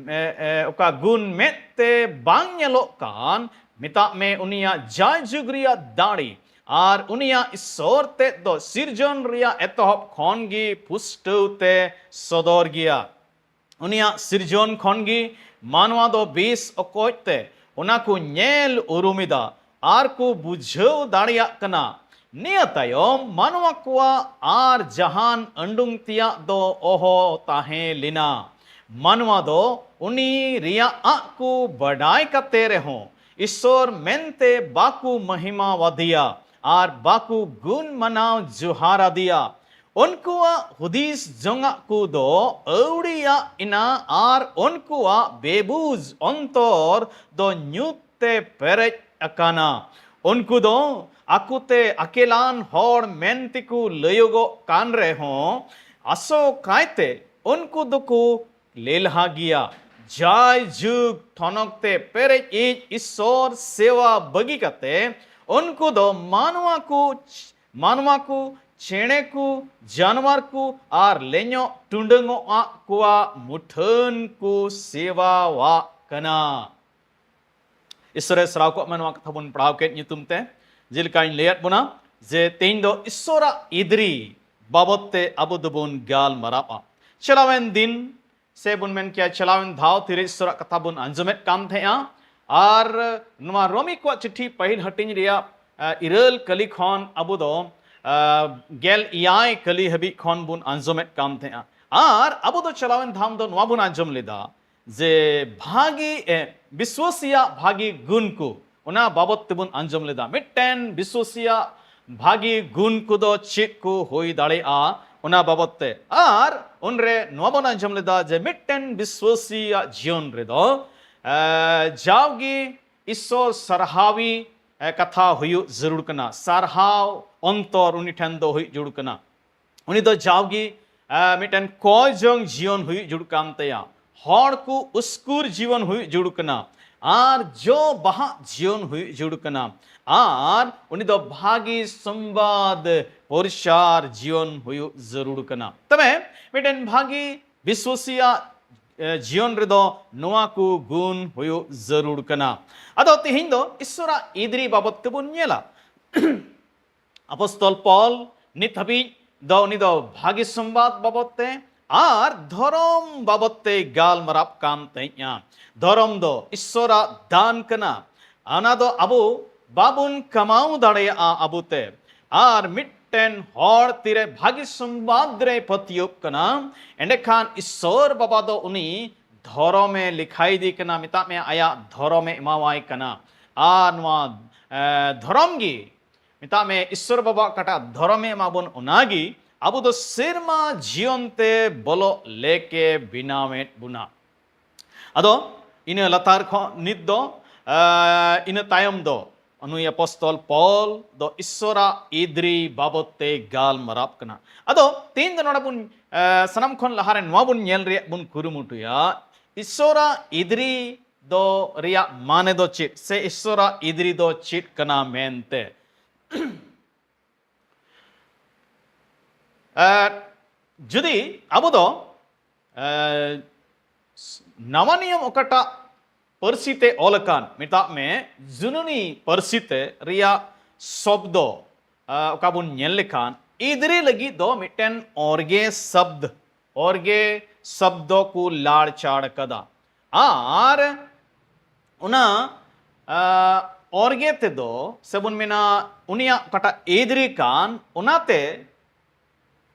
ᱮ, ᱮ, ᱚᱠᱟ ᱜᱩᱱ ᱢᱮᱫ ᱛᱮ ᱵᱟᱝ ᱧᱮᱞᱚᱜ ᱠᱟᱱ, ᱢᱮᱛᱟᱜ ᱢᱮ ᱩᱱᱤᱭᱟᱜ ᱡᱟᱭᱡᱩᱜᱽ ᱨᱮᱭᱟᱜ ᱫᱟᱲᱮ ᱟᱨ ᱩᱱᱤᱭᱟᱜ ᱤᱥᱥᱚᱨ ᱛᱮᱫ ᱫᱚ ᱥᱤᱨᱡᱚᱱ ᱨᱮᱭᱟᱜ ᱮᱛᱚᱦᱚᱵ ᱠᱷᱚᱱ ᱜᱮ ᱯᱩᱥᱴᱟᱹᱣ ᱛᱮ ᱥᱚᱫᱚᱨ ᱜᱮᱭᱟ᱾ ᱩᱱᱤᱭᱟᱜ ᱥᱤᱨᱡᱚᱱ ᱠᱷᱚᱱ ᱜᱮ ᱢᱟᱱᱣᱟ ᱫᱚ ᱵᱮᱥ ᱚᱠᱚᱡ ᱛᱮ ᱚᱱᱟ ᱠᱚ ᱧᱮᱞ ᱩᱨᱩᱢ ᱮᱫᱟ ᱟᱨ ᱠᱚ ᱵᱩᱡᱷᱟᱹᱣ ᱫᱟᱲᱮᱭᱟᱜ ᱠᱟᱱᱟ᱾ ᱱᱤᱭᱟᱹ ᱛᱟᱭᱚᱢ ᱢᱟᱱᱣᱟ ᱠᱚᱣᱟᱜ ᱟᱨ ᱡᱟᱦᱟᱱ ᱟᱹᱰᱩᱝ ᱛᱮᱭᱟᱜ ᱫᱚ ᱚᱦᱚ ᱛᱟᱦᱮᱸ ᱞᱮᱱᱟ᱾ ᱢᱟᱱᱣᱟ ᱫᱚ ᱩᱱᱤ ᱨᱮᱭᱟᱜ ᱟᱜ ᱠᱚ ᱵᱟᱰᱟᱭ ᱠᱟᱛᱮ ᱨᱮᱦᱚᱸ ᱤᱥᱥᱚᱨ ᱢᱮᱱᱛᱮ ᱵᱟᱠᱚ ᱢᱚᱦᱤᱢᱟᱣᱟᱫᱮᱭᱟ ᱟᱨ ᱵᱟᱠᱚ ᱜᱩᱱ ᱢᱟᱱᱟᱣ ᱡᱚᱦᱟᱨ ᱟᱫᱮᱭᱟ᱾ ᱩᱱᱠᱩᱣᱟᱜ ᱦᱩᱫᱤᱥ ᱡᱚᱝᱟᱜ ᱠᱚ ᱫᱚ ᱟᱹᱣᱲᱤᱭᱟᱜ ᱮᱱᱟ ᱟᱨ ᱩᱱᱠᱩᱣᱟᱜ ᱵᱮᱵᱩᱡᱽ ᱚᱱᱛᱚᱨ ᱫᱚ ᱧᱩᱛ ᱛᱮ ᱯᱮᱨᱮᱡ ᱟᱠᱟᱱᱟ᱾ ᱩᱱᱠᱩ ᱫᱚ ᱟᱠᱚᱛᱮ ᱟᱹᱠᱤᱞᱟᱱ ᱦᱚᱲ ᱢᱮᱱ ᱛᱮᱠᱚ ᱞᱟᱹᱭᱚᱜᱚᱜ ᱠᱟᱱ ᱨᱮᱦᱚᱸ, ᱟᱥᱚᱠᱟᱭᱛᱮ ᱩᱱᱠᱩ ᱫᱚᱠᱚ ᱞᱮᱞᱦᱟ ᱜᱮᱭᱟ᱾ ᱡᱟᱭ ᱡᱩᱜᱽ ᱴᱷᱚᱱᱚᱠ ᱛᱮ ᱯᱮᱨᱮᱡ ᱤᱡ ᱤᱥᱥᱚᱨ ᱥᱮᱣᱟ ᱵᱟᱹᱜᱤ ᱠᱟᱛᱮ ᱩᱱᱠᱩ ᱫᱚ ᱢᱟᱱᱣᱟ ᱠᱚ, ᱢᱟᱱᱣᱟ ᱠᱚ, ᱪᱮᱬᱮ ᱠᱚ, ᱡᱟᱱᱣᱟᱨ ᱠᱚ ᱟᱨ ᱞᱮᱧᱚᱜ ᱴᱩᱰᱟᱹᱝᱚᱜ ᱟᱜ ᱠᱚᱣᱟᱜ ᱢᱩᱴᱷᱟᱹᱱ ᱠᱚ ᱥᱮᱣᱟᱣᱟᱜ ᱠᱟᱱᱟ᱾ ᱤᱥᱥᱚᱨᱮ ᱥᱟᱨᱦᱟᱣ ᱠᱚᱜ ᱢᱟ ᱱᱚᱣᱟ ᱠᱟᱛᱷᱟ ᱵᱚᱱ ᱯᱟᱲᱦᱟᱣ ᱠᱮᱫ ᱧᱩᱛᱩᱢ ᱛᱮ᱾ ᱡᱮᱞᱮᱠᱟᱧ ᱞᱟᱹᱭᱟᱫ ᱵᱚᱱᱟ ᱡᱮ ᱛᱮᱦᱮᱧ ᱫᱚ ᱤᱥᱥᱚᱨᱟᱜ ᱤᱫᱨᱤ ᱵᱟᱵᱚᱛ ᱛᱮ ᱟᱵᱚ ᱫᱚᱵᱚᱱ ᱜᱟᱞᱢᱟᱨᱟᱣᱟ᱾ ᱪᱟᱞᱟᱣᱮᱱ ᱫᱤᱱ ᱥᱮ ᱵᱚᱱ ᱢᱮᱱ ᱠᱮᱭᱟ ᱪᱟᱞᱟᱣᱮᱱ ᱫᱷᱟᱣ ᱛᱤᱨᱮ ᱤᱥᱥᱚᱨᱟᱜ ᱠᱟᱛᱷᱟ ᱵᱚᱱ ᱟᱸᱡᱚᱢᱮᱫ ᱠᱟᱱ ᱛᱟᱦᱮᱸᱜᱼᱟ᱾ ᱟᱨ ᱱᱚᱣᱟ ᱨᱳᱢᱤ ᱠᱚᱣᱟᱜ ᱪᱤᱴᱷᱤ ᱯᱟᱹᱦᱤᱞ ᱦᱟᱹᱴᱤᱧ ᱨᱮᱭᱟᱜ, ᱟ, ᱤᱨᱟᱹᱞ ᱠᱟᱹᱞᱤ ᱠᱷᱚᱱ ᱟᱵᱚ ᱫᱚ, ᱟ, ᱜᱮᱞ ᱮᱭᱟᱭ ᱠᱟᱹᱞᱤ ᱦᱟᱹᱵᱤᱡ ᱠᱷᱚᱱ ᱵᱚᱱ ᱟᱸᱡᱚᱢᱮᱫ ᱠᱟᱱ ᱛᱟᱦᱮᱸᱜᱼᱟ᱾ ᱟᱨ ᱟᱵᱚ ᱫᱚ ᱪᱟᱞᱟᱣᱮᱱ ᱫᱷᱟᱢ ᱫᱚ ᱱᱚᱣᱟ ᱵᱚᱱ ᱟᱸᱡᱚᱢ ᱞᱮᱫᱟ ᱡᱮ ᱵᱷᱟᱜᱤ, ᱮ, ᱵᱤᱥᱣᱟᱹᱥᱤᱭᱟᱜ ᱵᱷᱟᱜᱤ ᱜᱩᱱ ᱠᱚ, ᱚᱱᱟ ᱵᱟᱵᱚᱛ ᱛᱮᱵᱚᱱ ᱟᱸᱡᱚᱢ ᱞᱮᱫᱟ᱾ ᱢᱤᱫᱴᱮᱱ ᱵᱤᱥᱣᱟᱹᱥᱤᱭᱟᱜ ᱵᱷᱟᱜᱤ ᱜᱩᱱ ᱠᱚᱫᱚ ᱪᱮᱫ ᱠᱚ ᱦᱩᱭ ᱫᱟᱲᱮᱭᱟᱜᱼᱟ? ᱚᱱᱟ ᱵᱟᱵᱚᱛ ᱛᱮ᱾ ᱟᱨ ᱩᱱᱨᱮ ᱱᱚᱣᱟ ᱵᱚᱱ ᱟᱸᱡᱚᱢ ᱞᱮᱫᱟ ᱡᱮ ᱢᱤᱫᱴᱮᱱ ᱵᱤᱥᱣᱟᱹᱥᱤᱭᱟᱜ ᱡᱤᱭᱚᱱ ᱨᱮᱫᱚ ᱮ, ᱡᱟᱣᱜᱮ ᱤᱥᱥᱚᱨ ᱥᱟᱨᱦᱟᱣᱤ ᱮ, ᱠᱟᱛᱷᱟ ᱦᱩᱭᱩᱜ ᱡᱟᱹᱨᱩᱲ ᱠᱟᱱᱟ᱾ ᱥᱟᱨᱦᱟᱣ ᱚᱱᱛᱚᱨ ᱩᱱᱤ ᱴᱷᱮᱱ ᱫᱚ ᱦᱩᱭᱩᱜ ᱡᱟᱹᱨᱩᱲ ᱠᱟᱱᱟ᱾ ᱩᱱᱤ ᱫᱚ ᱡᱟᱣᱜᱮ ᱮ, ᱢᱤᱫᱴᱮᱱ ᱠᱚᱭ ᱡᱚᱝ ᱡᱤᱭᱚᱱ ᱦᱩᱭᱩᱜ ᱡᱟᱹᱨᱩᱲ ᱠᱟᱱ ᱛᱟᱭᱟ᱾ ᱦᱚᱲ ᱠᱚ ᱩᱥᱠᱩᱨ ᱡᱤᱭᱚᱱ ᱦᱩᱭᱩᱜ ᱡᱟᱹᱨᱩᱲ ᱠᱟᱱᱟ᱾ ᱟᱨ ᱡᱚ ᱵᱟᱦᱟᱜ ᱡᱤᱭᱚᱱ ᱦᱩᱭᱩᱜ ᱡᱟᱹᱨᱩᱲ ᱠᱟᱱᱟ᱾ ᱟᱨ ᱩᱱᱤ ᱫᱚ ᱵᱷᱟᱹᱜᱤ ᱥᱚᱢᱵᱟᱫ ᱯᱨᱚᱪᱟᱨ ᱡᱤᱭᱚᱱ ᱦᱩᱭᱩᱜ ᱡᱟᱹᱨᱩᱲ ᱠᱟᱱᱟ᱾ ᱛᱚᱵᱮ ᱢᱤᱫᱴᱮᱱ ᱵᱷᱟᱹᱜᱤ ᱵᱤᱥᱣᱟᱹᱥᱤᱭᱟᱜ ᱮ, ᱡᱤᱭᱚᱱ ᱨᱮᱫᱚ ᱱᱚᱣᱟ ᱠᱚ ᱜᱩᱱ ᱦᱩᱭᱩᱜ ᱡᱟᱹᱨᱩᱲ ᱠᱟᱱᱟ᱾ ᱟᱫᱚ ᱛᱮᱦᱮᱧ ᱫᱚ ᱤᱥᱥᱚᱨᱟᱜ ᱤᱫᱨᱤ ᱵᱟᱵᱚᱛ ᱛᱮᱵᱚᱱ ᱧᱮᱞᱟ᱾ ᱟᱯᱚᱥᱛᱚᱞ ᱯᱚᱞ ᱱᱤᱛ ᱦᱟᱹᱵᱤᱡ ᱫᱚ ᱩᱱᱤ ᱫᱚ ᱵᱷᱟᱹᱜᱤ ᱥᱚᱢᱵᱟᱫ ᱵᱟᱵᱚᱛ ᱛᱮ ᱟᱨ ᱫᱷᱚᱨᱚᱢ ᱵᱟᱵᱚᱛ ᱛᱮ ᱜᱟᱞᱢᱟᱨᱟᱣ ᱠᱟᱱ ᱛᱟᱦᱮᱸᱫᱼᱟ᱾ ᱫᱷᱚᱨᱚᱢ ᱫᱚ ᱤᱥᱥᱚᱨᱟᱜ ᱫᱟᱱ ᱠᱟᱱᱟ᱾ ᱚᱱᱟ ᱫᱚ ᱟᱵᱚ ᱵᱟᱵᱚᱱ ᱠᱟᱢᱟᱣ ᱫᱟᱲᱮᱭᱟᱜᱼᱟ ᱟᱵᱚᱛᱮ᱾ ᱟᱨ ᱢᱤᱫᱴᱮᱱ ᱦᱚᱲ ᱛᱤᱨᱮ ᱵᱷᱟᱹᱜᱤ ᱥᱚᱢᱵᱟᱫ ᱨᱮ ᱯᱟᱹᱛᱭᱟᱹᱣ ᱠᱟᱱᱟ, ᱮᱸᱰᱮᱠᱷᱟᱱ ᱤᱥᱥᱚᱨ ᱵᱟᱵᱟ ᱫᱚ ᱩᱱᱤ ᱫᱷᱚᱨᱚᱢᱮ ᱞᱮᱠᱷᱟᱭᱮᱫᱮ ᱠᱟᱱᱟ, ᱢᱮᱛᱟᱜ ᱢᱮ ᱟᱭᱟᱜ ᱫᱷᱚᱨᱚᱢᱮ ᱮᱢᱟᱣᱟᱭ ᱠᱟᱱᱟ᱾ ᱟᱨ ᱱᱚᱣᱟ ᱮ, ᱫᱷᱚᱨᱚᱢ ᱜᱮ, ᱢᱮᱛᱟᱜ ᱢᱮ ᱤᱥᱥᱚᱨ ᱵᱟᱵᱟᱣᱟᱜ ᱚᱠᱟᱴᱟᱜ ᱫᱷᱚᱨᱚᱢᱮ ᱮᱢᱟ ᱵᱚᱱ, ᱚᱱᱟᱜᱮ ᱟᱵᱚ ᱫᱚ ᱥᱮᱨᱢᱟ ᱡᱤᱭᱚᱱ ᱛᱮ ᱵᱚᱞᱚᱜ ᱞᱮᱠᱮ ᱵᱮᱱᱟᱣᱮᱫ ᱵᱚᱱᱟ᱾ ᱟᱫᱚ ᱤᱱᱟᱹ ᱞᱟᱛᱟᱨ ᱠᱷᱚᱱ ᱱᱤᱛ ᱫᱚ ᱮ, ᱤᱱᱟᱹ ᱛᱟᱭᱚᱢ ᱫᱚ ᱱᱩᱭ ᱟᱯᱚᱥᱛᱚᱞ ᱯᱚᱞ ᱫᱚ ᱤᱥᱥᱚᱨᱟᱜ ᱤᱫᱨᱤ ᱵᱟᱵᱚᱛ ᱛᱮ ᱜᱟᱞᱢᱟᱨᱟᱣ ᱠᱟᱱᱟ᱾ ᱟᱫᱚ ᱛᱮᱦᱮᱧ ᱫᱚ ᱱᱚᱰᱮ ᱵᱚᱱ ᱮ, ᱥᱟᱱᱟᱢ ᱠᱷᱚᱱ ᱞᱟᱦᱟᱨᱮ ᱱᱚᱣᱟ ᱵᱚᱱ ᱧᱮᱞ ᱨᱮᱭᱟᱜ ᱵᱚᱱ ᱠᱩᱨᱩᱢᱩᱴᱩᱭᱟ, ᱤᱥᱥᱚᱨᱟᱜ ᱤᱫᱨᱤ ᱫᱚ ᱨᱮᱭᱟᱜ ᱢᱟᱱᱮ ᱫᱚ ᱪᱮᱫ, ᱥᱮ ᱤᱥᱥᱚᱨᱟᱜ ᱤᱫᱨᱤ ᱫᱚ ᱪᱮᱫ ᱠᱟᱱᱟ ᱢᱮᱱᱛᱮ᱾ ᱮ, ᱡᱩᱫᱤ ᱟᱵᱚ ᱫᱚ ᱮ, ᱱᱟᱣᱟ ᱱᱤᱭᱚᱢ ᱚᱠᱟᱴᱟᱜ ᱯᱟᱹᱨᱥᱤ ᱛᱮ ᱚᱞ ᱟᱠᱟᱱ, ᱢᱮᱛᱟᱜ ᱢᱮ ᱡᱩᱱᱩᱱᱤ ᱯᱟᱹᱨᱥᱤ ᱛᱮ ᱨᱮᱭᱟᱜ ᱥᱚᱵᱫᱚ ᱮ, ᱚᱠᱟ ᱵᱚᱱ ᱧᱮᱞ ᱞᱮᱠᱷᱟᱱ, ᱤᱫᱨᱤ ᱞᱟᱹᱜᱤᱫ ᱫᱚ ᱢᱤᱫᱴᱮᱱ ᱚᱨᱜᱮ ᱥᱚᱵᱫ, ᱚᱨᱜᱮ ᱥᱚᱵᱫᱚ ᱠᱚ ᱞᱟᱲᱪᱟᱲ ᱠᱟᱫᱟ᱾ ᱟᱨ ᱚᱱᱟ ᱟ, ᱚᱨᱜᱮ ᱛᱮᱫᱚ ᱥᱮᱵᱚᱱ ᱢᱮᱱᱟ ᱩᱱᱤᱭᱟᱜ ᱚᱠᱟᱴᱟᱜ ᱤᱫᱨᱤ ᱠᱟᱱ, ᱚᱱᱟᱛᱮ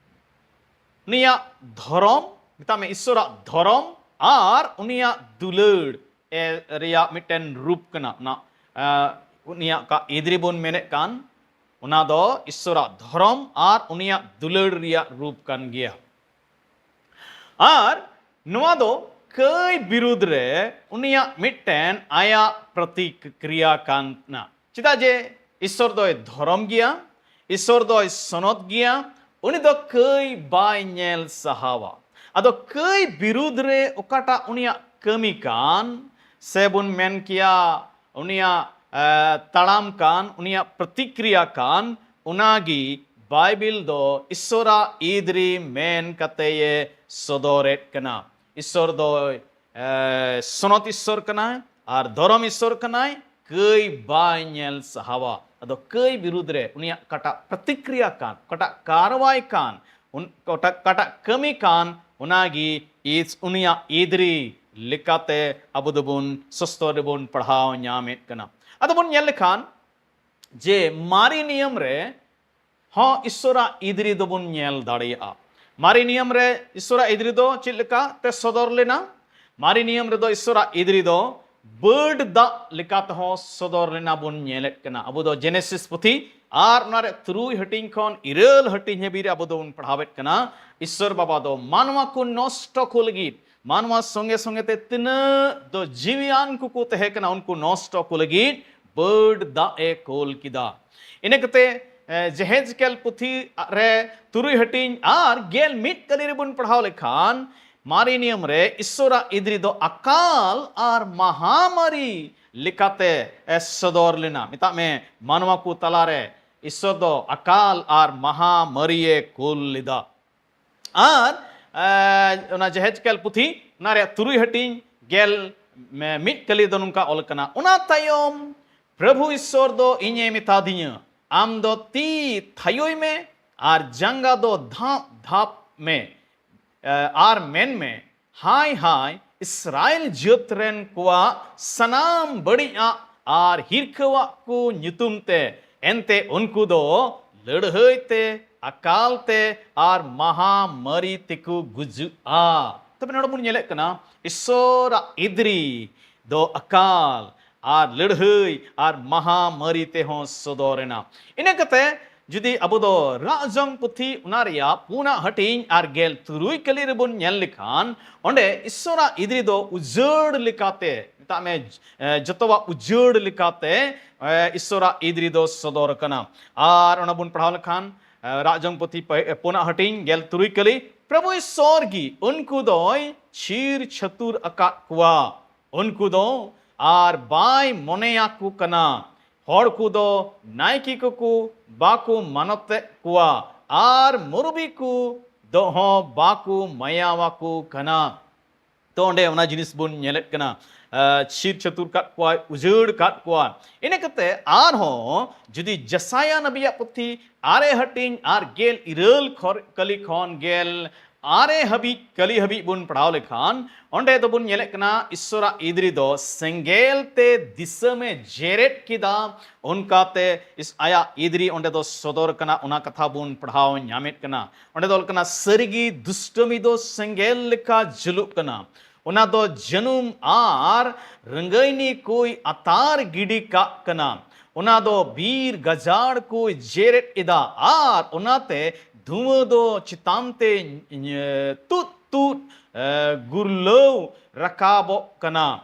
ᱩᱱᱤᱭᱟᱜ ᱫᱷᱚᱨᱚᱢ, ᱢᱮᱛᱟᱜ ᱢᱮ ᱤᱥᱥᱚᱨᱟᱜ ᱫᱷᱚᱨᱚᱢ ᱟᱨ ᱩᱱᱤᱭᱟᱜ ᱫᱩᱞᱟᱹᱲ ᱮ, ᱨᱮᱭᱟᱜ ᱢᱤᱫᱴᱮᱱ ᱨᱩᱯ ᱠᱟᱱᱟ᱾ ᱚᱱᱟ ᱟ, ᱩᱱᱤᱭᱟᱜ ᱚᱠᱟ ᱤᱫᱨᱤ ᱵᱚᱱ ᱢᱮᱱᱮᱫ ᱠᱟᱱ, ᱚᱱᱟ ᱫᱚ ᱤᱥᱥᱚᱨᱟᱜ ᱫᱷᱚᱨᱚᱢ ᱟᱨ ᱩᱱᱤᱭᱟᱜ ᱫᱩᱞᱟᱹᱲ ᱨᱮᱭᱟᱜ ᱨᱩᱯ ᱠᱟᱱ ᱜᱮᱭᱟ᱾ ᱟᱨ ᱱᱚᱣᱟ ᱫᱚ ᱠᱟᱹᱭ ᱵᱤᱨᱩᱫᱽ ᱨᱮ ᱩᱱᱤᱭᱟᱜ ᱢᱤᱫᱴᱮᱱ ᱟᱭᱟᱜ ᱯᱨᱚᱛᱤᱠᱨᱤᱭᱟ ᱠᱟᱱᱟ᱾ ᱪᱮᱫᱟᱜ ᱡᱮ ᱤᱥᱥᱚᱨ ᱫᱚᱭ ᱫᱷᱚᱨᱚᱢ ᱜᱮᱭᱟ, ᱤᱥᱥᱚᱨ ᱫᱚᱭ ᱥᱚᱱᱚᱛ ᱜᱮᱭᱟ, ᱩᱱᱤ ᱫᱚ ᱠᱟᱹᱭ ᱵᱟᱭ ᱧᱮᱞ ᱥᱟᱦᱟᱣᱟ᱾ ᱟᱫᱚ ᱠᱟᱹᱭ ᱵᱤᱨᱩᱫᱽ ᱨᱮ ᱚᱠᱟᱴᱟᱜ ᱩᱱᱤᱭᱟᱜ ᱠᱟᱹᱢᱤ ᱠᱟᱱ, ᱥᱮ ᱵᱚᱱ ᱢᱮᱱ ᱠᱮᱭᱟ ᱩᱱᱤᱭᱟᱜ, ᱮ, ᱛᱟᱲᱟᱢ ᱠᱟᱱ, ᱩᱱᱤᱭᱟᱜ ᱯᱨᱚᱛᱤᱠᱨᱤᱭᱟ ᱠᱟᱱ, ᱚᱱᱟᱜᱮ ᱵᱟᱭᱵᱮᱞ ᱫᱚ ᱤᱥᱥᱚᱨᱟᱜ ᱤᱫᱨᱤ ᱢᱮᱱ ᱠᱟᱛᱮᱭ ᱥᱚᱫᱚᱨᱮᱫ ᱠᱟᱱᱟ᱾ ᱤᱥᱥᱚᱨ ᱫᱚᱭ, ᱮ, ᱥᱚᱱᱚᱛ ᱤᱥᱥᱚᱨ ᱠᱟᱱᱟᱭ ᱟᱨ ᱫᱷᱚᱨᱚᱢ ᱤᱥᱥᱚᱨ ᱠᱟᱱᱟᱭ, ᱠᱟᱹᱭ ᱵᱟᱭ ᱧᱮᱞ ᱥᱟᱦᱟᱣᱟ᱾ ᱟᱫᱚ ᱠᱟᱹᱭ ᱵᱤᱨᱩᱫᱽ ᱨᱮ ᱩᱱᱤᱭᱟᱜ ᱚᱠᱟᱴᱟᱜ ᱯᱨᱚᱛᱤᱠᱨᱤᱭᱟ ᱠᱟᱱ, ᱚᱠᱟᱴᱟᱜ ᱠᱟᱨᱣᱟᱭ ᱠᱟᱱ, ᱩᱱ-, ᱚᱠᱟᱴᱟᱜ, ᱚᱠᱟᱴᱟᱜ ᱠᱟᱹᱢᱤ ᱠᱟᱱ, ᱚᱱᱟᱜᱮ ᱤᱥ-, ᱩᱱᱤᱭᱟᱜ ᱤᱫᱨᱤ ᱞᱮᱠᱟᱛᱮ ᱟᱵᱚ ᱫᱚᱵᱚᱱ ᱥᱚᱥᱛᱚᱨ ᱨᱮᱵᱚᱱ ᱯᱟᱲᱦᱟᱣ ᱧᱟᱢᱮᱫ ᱠᱟᱱᱟ᱾ ᱟᱫᱚ ᱵᱚᱱ ᱧᱮᱞ ᱞᱮᱠᱷᱟᱱ ᱡᱮ ᱢᱟᱨᱮ ᱱᱤᱭᱚᱢ ᱨᱮ ᱦᱚᱸ ᱤᱥᱥᱚᱨᱟᱜ ᱤᱫᱨᱤ ᱫᱚᱵᱚᱱ ᱧᱮᱞ ᱫᱟᱲᱮᱭᱟᱜᱼᱟ᱾ ᱢᱟᱨᱮ ᱱᱤᱭᱚᱢ ᱨᱮ ᱤᱥᱥᱚᱨᱟᱜ ᱤᱫᱨᱤ ᱫᱚ ᱪᱮᱫ ᱞᱮᱠᱟ ᱛᱮ ᱥᱚᱫᱚᱨ ᱞᱮᱱᱟ? ᱢᱟᱨᱮ ᱱᱤᱭᱚᱢ ᱨᱮᱫᱚ ᱤᱥᱥᱚᱨᱟᱜ ᱤᱫᱨᱤ ᱫᱚ ᱵᱟᱹᱰ ᱫᱟᱜ ᱞᱮᱠᱟ ᱛᱮᱦᱚᱸ ᱥᱚᱫᱚᱨ ᱞᱮᱱᱟ ᱵᱚᱱ ᱧᱮᱞᱮᱫ ᱠᱟᱱᱟ᱾ ᱟᱵᱚ ᱫᱚ ᱡᱮᱱᱮᱥᱤᱥ ᱯᱩᱛᱷᱤ ᱟᱨ ᱚᱱᱟ ᱨᱮ ᱛᱩᱨᱩᱭ ᱦᱟᱹᱴᱤᱧ ᱠᱷᱚᱱ ᱤᱨᱟᱹᱞ ᱦᱟᱹᱴᱤᱧ ᱦᱟᱹᱵᱤᱡ ᱨᱮ ᱟᱵᱚ ᱫᱚᱵᱚᱱ ᱯᱟᱲᱦᱟᱣᱮᱫ ᱠᱟᱱᱟ᱾ ᱤᱥᱥᱚᱨ ᱵᱟᱵᱟ ᱫᱚ ᱢᱟᱱᱣᱟ ᱠᱚ ᱱᱚᱥᱴᱚ ᱠᱚ ᱞᱟᱹᱜᱤᱫ, ᱢᱟᱱᱣᱟ ᱥᱚᱸᱜᱮ ᱥᱚᱸᱜᱮ ᱛᱮ ᱛᱤᱱᱟᱹᱜ ᱫᱚ ᱡᱤᱣᱤᱭᱟᱱ ᱠᱚᱠᱚ ᱛᱟᱦᱮᱸ ᱠᱟᱱᱟ, ᱩᱱᱠᱩ ᱱᱚᱥᱴᱚ ᱠᱚ ᱞᱟᱹᱜᱤᱫ ᱵᱟᱹᱰ ᱫᱟᱜ ᱮ ᱠᱳᱞ ᱠᱮᱫᱟ᱾ ᱤᱱᱟᱹ ᱠᱟᱛᱮ, ᱮ, ᱡᱮᱦᱮᱡᱠᱮᱞ ᱯᱩᱛᱷᱤ ᱨᱮ ᱛᱩᱨᱩᱭ ᱦᱟᱹᱴᱤᱧ ᱟᱨ ᱜᱮᱞ ᱢᱤᱫ ᱠᱟᱹᱞᱤ ᱨᱮᱵᱚᱱ ᱯᱟᱲᱦᱟᱣ ᱞᱮᱠᱷᱟᱱ, ᱢᱟᱨᱮ ᱱᱤᱭᱚᱢ ᱨᱮ ᱤᱥᱥᱚᱨᱟᱜ ᱤᱫᱨᱤ ᱫᱚ ᱟᱠᱟᱞ ᱟᱨ ᱢᱟᱦᱟᱢᱟᱨᱤ ᱞᱮᱠᱟᱛᱮ ᱮ ᱥᱚᱫᱚᱨ ᱞᱮᱱᱟ᱾ ᱢᱮᱛᱟᱜ ᱢᱮ, ᱢᱟᱱᱣᱟ ᱠᱚ ᱛᱟᱞᱟᱨᱮ ᱤᱥᱥᱚᱨ ᱫᱚ ᱟᱠᱟᱞ ᱟᱨ ᱢᱟᱦᱟᱢᱟᱨᱤ ᱮ ᱠᱳᱞ ᱞᱮᱫᱟ᱾ ᱟᱨ, ᱮ, ᱚᱱᱟ ᱡᱮᱦᱮᱡᱠᱮᱞ ᱯᱩᱛᱷᱤ, ᱚᱱᱟ ᱨᱮᱭᱟᱜ ᱛᱩᱨᱩᱭ ᱦᱟᱹᱴᱤᱧ ᱜᱮᱞ ᱢᱤᱫ ᱠᱟᱹᱞᱤ ᱫᱚ ᱱᱚᱝᱠᱟ ᱚᱞ ᱠᱟᱱᱟ, "ᱚᱱᱟ ᱛᱟᱭᱚᱢ ᱯᱨᱚᱵᱷᱩ ᱤᱥᱥᱚᱨ ᱫᱚ ᱤᱧᱮ ᱢᱮᱛᱟ ᱫᱤᱧᱟ, 'ᱟᱢ ᱫᱚ ᱛᱤ ᱛᱷᱟᱭᱚᱭ ᱢᱮ ᱟᱨ ᱡᱟᱸᱜᱟ ᱫᱚ ᱫᱷᱟᱯ ᱫᱷᱟᱯ ᱢᱮ, ᱮ, ᱟᱨ ᱢᱮᱱ ᱢᱮ, ᱦᱟᱭ ᱦᱟᱭ, ᱤᱥᱨᱟᱭᱮᱞ ᱡᱟᱹᱛ ᱨᱮᱱ ᱠᱚᱣᱟᱜ ᱥᱟᱱᱟᱢ ᱵᱟᱹᱲᱤᱡᱟᱜ ᱟᱨ ᱦᱤᱨᱠᱷᱟᱹᱣᱟᱜ ᱠᱚ ᱧᱩᱛᱩᱢ ᱛᱮ, ᱮᱱᱛᱮ ᱩᱱᱠᱩ ᱫᱚ ᱞᱟᱹᱲᱦᱟᱹᱭ ᱛᱮ, ᱟᱠᱟᱞ ᱛᱮ ᱟᱨ ᱢᱟᱦᱟᱢᱟᱹᱨᱤ ᱛᱮᱠᱚ ᱜᱩᱡᱩᱜᱼᱟ.'" ᱛᱚᱵᱮ ᱱᱚᱰᱮ ᱵᱚᱱ ᱧᱮᱞᱮᱫ ᱠᱟᱱᱟ, ᱤᱥᱥᱚᱨᱟᱜ ᱤᱫᱨᱤ ᱫᱚ ᱟᱠᱟᱞ ᱟᱨ ᱞᱟᱹᱲᱦᱟᱹᱭ ᱟᱨ ᱢᱟᱦᱟᱢᱟᱹᱨᱤ ᱛᱮᱦᱚᱸ ᱥᱚᱫᱚᱨ ᱮᱱᱟ᱾ ᱤᱱᱟᱹ ᱠᱟᱛᱮ ᱡᱩᱫᱤ ᱟᱵᱚ ᱫᱚ ᱨᱟᱜ ᱡᱚᱝ ᱯᱩᱛᱷᱤ ᱚᱱᱟ ᱨᱮᱭᱟᱜ ᱯᱩᱱᱟᱜ ᱦᱟᱹᱴᱤᱧ ᱟᱨ ᱜᱮᱞ ᱛᱩᱨᱩᱭ ᱠᱟᱹᱞᱤ ᱨᱮᱵᱚᱱ ᱧᱮᱞ ᱞᱮᱠᱷᱟᱱ, ᱚᱸᱰᱮ ᱤᱥᱥᱚᱨᱟᱜ ᱤᱫᱨᱤ ᱫᱚ ᱩᱡᱟᱹᱲ ᱞᱮᱠᱟᱛᱮ, ᱢᱮᱛᱟᱜ ᱢᱮ, ᱮ, ᱡᱚᱛᱚᱣᱟᱜ ᱩᱡᱟᱹᱲ ᱞᱮᱠᱟᱛᱮ, ᱮ, ᱤᱥᱥᱚᱨᱟᱜ ᱤᱫᱨᱤ ᱫᱚ ᱥᱚᱫᱚᱨ ᱟᱠᱟᱱᱟ᱾ ᱟᱨ ᱚᱱᱟ ᱵᱚᱱ ᱯᱟᱲᱦᱟᱣ ᱞᱮᱠᱷᱟᱱ, ᱮ, ᱨᱟᱜ ᱡᱚᱝ ᱯᱩᱛᱷᱤ ᱯᱮ-, ᱯᱩᱱᱟᱜ ᱦᱟᱹᱴᱤᱧ ᱜᱮᱞ ᱛᱩᱨᱩᱭ ᱠᱟᱹᱞᱤ, ᱯᱨᱚᱵᱷᱩ ᱤᱥᱥᱚᱨ ᱜᱮ ᱩᱱᱠᱩ ᱫᱚᱭ ᱪᱷᱤᱨ ᱪᱷᱟᱹᱛᱩᱨ ᱟᱠᱟᱫ ᱠᱚᱣᱟ᱾ ᱩᱱᱠᱩ ᱫᱚ ᱟᱨ ᱵᱟᱭ ᱢᱚᱱᱮᱭᱟᱠᱚ ᱠᱟᱱᱟ᱾ ᱦᱚᱲ ᱠᱚᱫᱚ ᱱᱟᱭᱠᱮ ᱠᱚᱠᱚ ᱵᱟᱠᱚ ᱢᱟᱱᱚᱛᱮᱫ ᱠᱚᱣᱟ ᱟᱨ ᱢᱩᱨᱵᱤ ᱠᱚ ᱫᱚ ᱦᱚᱸ ᱵᱟᱠᱚ ᱢᱟᱭᱟᱣᱟᱠᱚ ᱠᱟᱱᱟ᱾ ᱛᱚ ᱚᱸᱰᱮ ᱚᱱᱟ ᱡᱤᱱᱤᱥ ᱵᱚᱱ ᱧᱮᱞᱮᱫ ᱠᱟᱱᱟ, ᱟᱸ, ᱪᱷᱤᱨ ᱪᱷᱟᱹᱛᱩᱨ ᱠᱟᱫ ᱠᱚᱣᱟᱭ, ᱩᱡᱟᱹᱲ ᱠᱟᱫ ᱠᱚᱣᱟ᱾ ᱤᱱᱟᱹ ᱠᱟᱛᱮ ᱟᱨᱦᱚᱸ ᱡᱩᱫᱤ ᱡᱮᱥᱟᱭᱟ ᱱᱟᱵᱤᱭᱟᱜ ᱯᱩᱛᱷᱤ ᱟᱨᱮ ᱦᱟᱹᱴᱤᱧ ᱟᱨ ᱜᱮᱞ ᱤᱨᱟᱹᱞ ᱠᱷᱚᱨ-, ᱠᱟᱹᱞᱤ ᱠᱷᱚᱱ ᱜᱮᱞ ᱟᱨᱮ ᱦᱟᱹᱵᱤᱡ, ᱠᱟᱹᱞᱤ ᱦᱟᱹᱵᱤᱡ ᱵᱚᱱ ᱯᱟᱲᱦᱟᱣ ᱞᱮᱠᱷᱟᱱ, ᱚᱸᱰᱮ ᱫᱚᱵᱚᱱ ᱧᱮᱞᱮᱫ ᱠᱟᱱᱟ ᱤᱥᱥᱚᱨᱟᱜ ᱤᱫᱨᱤ ᱫᱚ ᱥᱮᱸᱜᱮᱞ ᱛᱮ ᱫᱤᱥᱚᱢᱮ ᱡᱮᱨᱮᱫ ᱠᱮᱫᱟ᱾ ᱚᱱᱠᱟᱛᱮ ᱤᱥ-, ᱟᱭᱟᱜ ᱤᱫᱨᱤ ᱚᱸᱰᱮ ᱫᱚ ᱥᱚᱫᱚᱨ ᱠᱟᱱᱟ, ᱚᱱᱟ ᱠᱟᱛᱷᱟ ᱵᱚᱱ ᱯᱟᱲᱦᱟᱣ ᱧᱟᱢᱮᱫ ᱠᱟᱱᱟ᱾ ᱚᱸᱰᱮ ᱫᱚ ᱚᱞ ᱠᱟᱱᱟ, ᱥᱟᱹᱨᱤᱜᱮ ᱫᱩᱥᱴᱟᱹᱢᱤ ᱫᱚ ᱥᱮᱸᱜᱮᱞ ᱞᱮᱠᱟ ᱡᱩᱞᱩᱜ ᱠᱟᱱᱟ, ᱚᱱᱟ ᱫᱚ ᱡᱟᱹᱱᱩᱢ ᱟᱨ ᱨᱟᱹᱝᱜᱟᱹᱭᱱᱤ ᱠᱚᱭ ᱟᱛᱟᱨ ᱜᱤᱰᱤ ᱠᱟᱜ ᱠᱟᱱᱟ᱾ ᱚᱱᱟ ᱫᱚ ᱵᱤᱨ ᱜᱟᱡᱟᱲ ᱠᱚᱭ ᱡᱮᱨᱮᱫ ᱮᱫᱟ ᱟᱨ ᱚᱱᱟᱛᱮ ᱫᱷᱩᱣᱟᱹ ᱫᱚ ᱪᱮᱛᱟᱱ ᱛᱮ ᱧ-, ᱛᱩᱫ ᱛᱩᱫ, ᱮ, ᱜᱩᱨᱞᱟᱹᱣ ᱨᱟᱠᱟᱵᱚᱜ ᱠᱟᱱᱟ᱾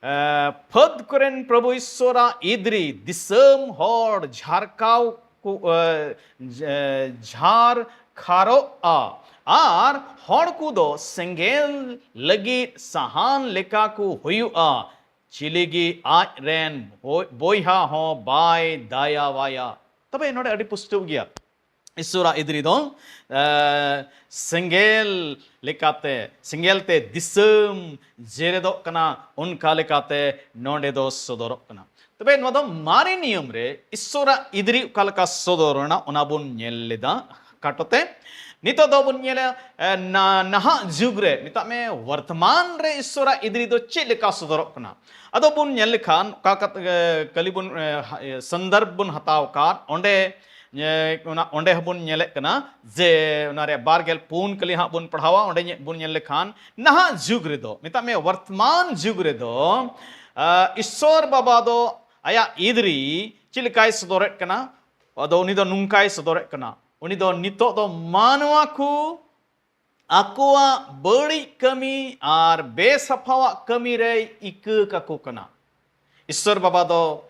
ᱮ, ᱯᱷᱟᱹᱫᱽ ᱠᱚᱨᱮᱱ ᱯᱨᱚᱵᱷᱩ ᱤᱥᱥᱚᱨᱟᱜ ᱤᱫᱨᱤ ᱫᱤᱥᱚᱢ ᱦᱚᱲ ᱡᱷᱟᱨᱠᱟᱣ ᱠᱚ, ᱮ, ᱡ-, ᱮ, ᱡᱷᱟᱨ ᱠᱷᱟᱨᱚᱜᱼᱟ ᱟᱨ ᱦᱚᱲ ᱠᱚᱫᱚ ᱥᱮᱸᱜᱮᱞ ᱞᱟᱹᱜᱤᱫ ᱥᱟᱦᱟᱱ ᱞᱮᱠᱟ ᱠᱚ ᱦᱩᱭᱩᱜᱼᱟ᱾ ᱪᱤᱞᱤ ᱜᱮ ᱟᱡ ᱨᱮᱱ ᱵᱚ-, ᱵᱚᱭᱦᱟ ᱦᱚᱸ ᱵᱟᱭ ᱫᱟᱭᱟᱣᱟᱭᱟ᱾ ᱛᱚᱵᱮ ᱱᱚᱰᱮ ᱟᱹᱰᱤ ᱯᱩᱥᱴᱟᱹᱣ ᱜᱮᱭᱟ᱾ ᱤᱥᱥᱚᱨᱟᱜ ᱤᱫᱨᱤ ᱫᱚ, ᱮ, ᱥᱮᱸᱜᱮᱞ ᱞᱮᱠᱟᱛᱮ, ᱥᱮᱸᱜᱮᱞ ᱛᱮ ᱫᱤᱥᱚᱢ ᱡᱮᱨᱮᱫᱚᱜ ᱠᱟᱱᱟ, ᱚᱱᱠᱟ ᱞᱮᱠᱟᱛᱮ ᱱᱚᱰᱮ ᱫᱚ ᱥᱚᱫᱚᱨᱚᱜ ᱠᱟᱱᱟ᱾ ᱛᱚᱵᱮ ᱱᱚᱣᱟ ᱫᱚ ᱢᱟᱨᱮ ᱱᱤᱭᱚᱢ ᱨᱮ ᱤᱥᱥᱚᱨᱟᱜ ᱤᱫᱨᱤ ᱚᱠᱟ ᱞᱮᱠᱟ ᱥᱚᱫᱚᱨ ᱮᱱᱟ, ᱚᱱᱟ ᱵᱚᱱ ᱧᱮᱞ ᱞᱮᱫᱟ ᱠᱷᱟᱴᱚ ᱛᱮ᱾ ᱱᱤᱛᱚᱜ ᱫᱚ ᱵᱚᱱ ᱧᱮᱞᱟ, ᱮ, ᱱᱟ-, ᱱᱟᱦᱟᱜ ᱡᱩᱜᱽ ᱨᱮ, ᱢᱮᱛᱟᱜ ᱢᱮ, ᱣᱚᱨᱛᱚᱢᱟᱱ ᱨᱮ ᱤᱥᱥᱚᱨᱟᱜ ᱤᱫᱨᱤ ᱫᱚ ᱪᱮᱫ ᱞᱮᱠᱟ ᱥᱚᱫᱚᱨᱚᱜ ᱠᱟᱱᱟ? ᱟᱫᱚ ᱵᱚᱱ ᱧᱮᱞ ᱞᱮᱠᱷᱟᱱ, ᱚᱠᱟ ᱠᱟᱛ-, ᱮ, ᱠᱟᱹᱞᱤ ᱵᱚᱱ, ᱮ, ᱦᱟ-, ᱮ, ᱥᱚᱱᱫᱚᱨᱵᱷ ᱵᱚᱱ ᱦᱟᱛᱟᱣ ᱟᱠᱟᱫ, ᱚᱸᱰᱮ ᱮ, ᱚᱱᱟ, ᱚᱸᱰᱮ ᱦᱚᱸᱵᱚᱱ ᱧᱮᱞᱮᱫ ᱠᱟᱱᱟ ᱡᱮ ᱚᱱᱟ ᱨᱮ ᱵᱟᱨ ᱜᱮᱞ ᱯᱩᱱ ᱠᱟᱹᱞᱤ ᱦᱟᱸᱜ ᱵᱚᱱ ᱯᱟᱲᱦᱟᱣᱟ᱾ ᱚᱸᱰᱮ ᱧᱮ-, ᱵᱚᱱ ᱧᱮᱞ ᱞᱮᱠᱷᱟᱱ, ᱱᱟᱦᱟᱜ ᱡᱩᱜᱽ ᱨᱮᱫᱚ, ᱢᱮᱛᱟᱜ ᱢᱮ, ᱣᱚᱨᱛᱚᱢᱟᱱ ᱡᱩᱜᱽ ᱨᱮᱫᱚ ᱟᱨ ᱤᱥᱥᱚᱨ ᱵᱟᱵᱟ ᱫᱚ ᱟᱭᱟᱜ ᱤᱫᱨᱤ ᱪᱮᱫ ᱞᱮᱠᱟᱭ ᱥᱚᱫᱚᱨᱮᱫ ᱠᱟᱱᱟ? ᱟᱫᱚ ᱩᱱᱤ ᱫᱚ ᱱᱚᱝᱠᱟᱭ ᱥᱚᱫᱚᱨᱮᱫ ᱠᱟᱱᱟ, ᱩᱱᱤ ᱫᱚ ᱱᱤᱛᱚᱜ ᱫᱚ ᱢᱟᱱᱣᱟ ᱠᱚ ᱟᱠᱚᱣᱟᱜ ᱵᱟᱹᱲᱤᱡ ᱠᱟᱹᱢᱤ ᱟᱨ ᱵᱮᱥᱟᱯᱷᱟᱣᱟᱜ ᱠᱟᱹᱢᱤ ᱨᱮᱭ ᱤᱠᱟᱹ ᱠᱟᱠᱚ ᱠᱟᱱᱟ᱾ ᱤᱥᱥᱚᱨ ᱵᱟᱵᱟ ᱫᱚ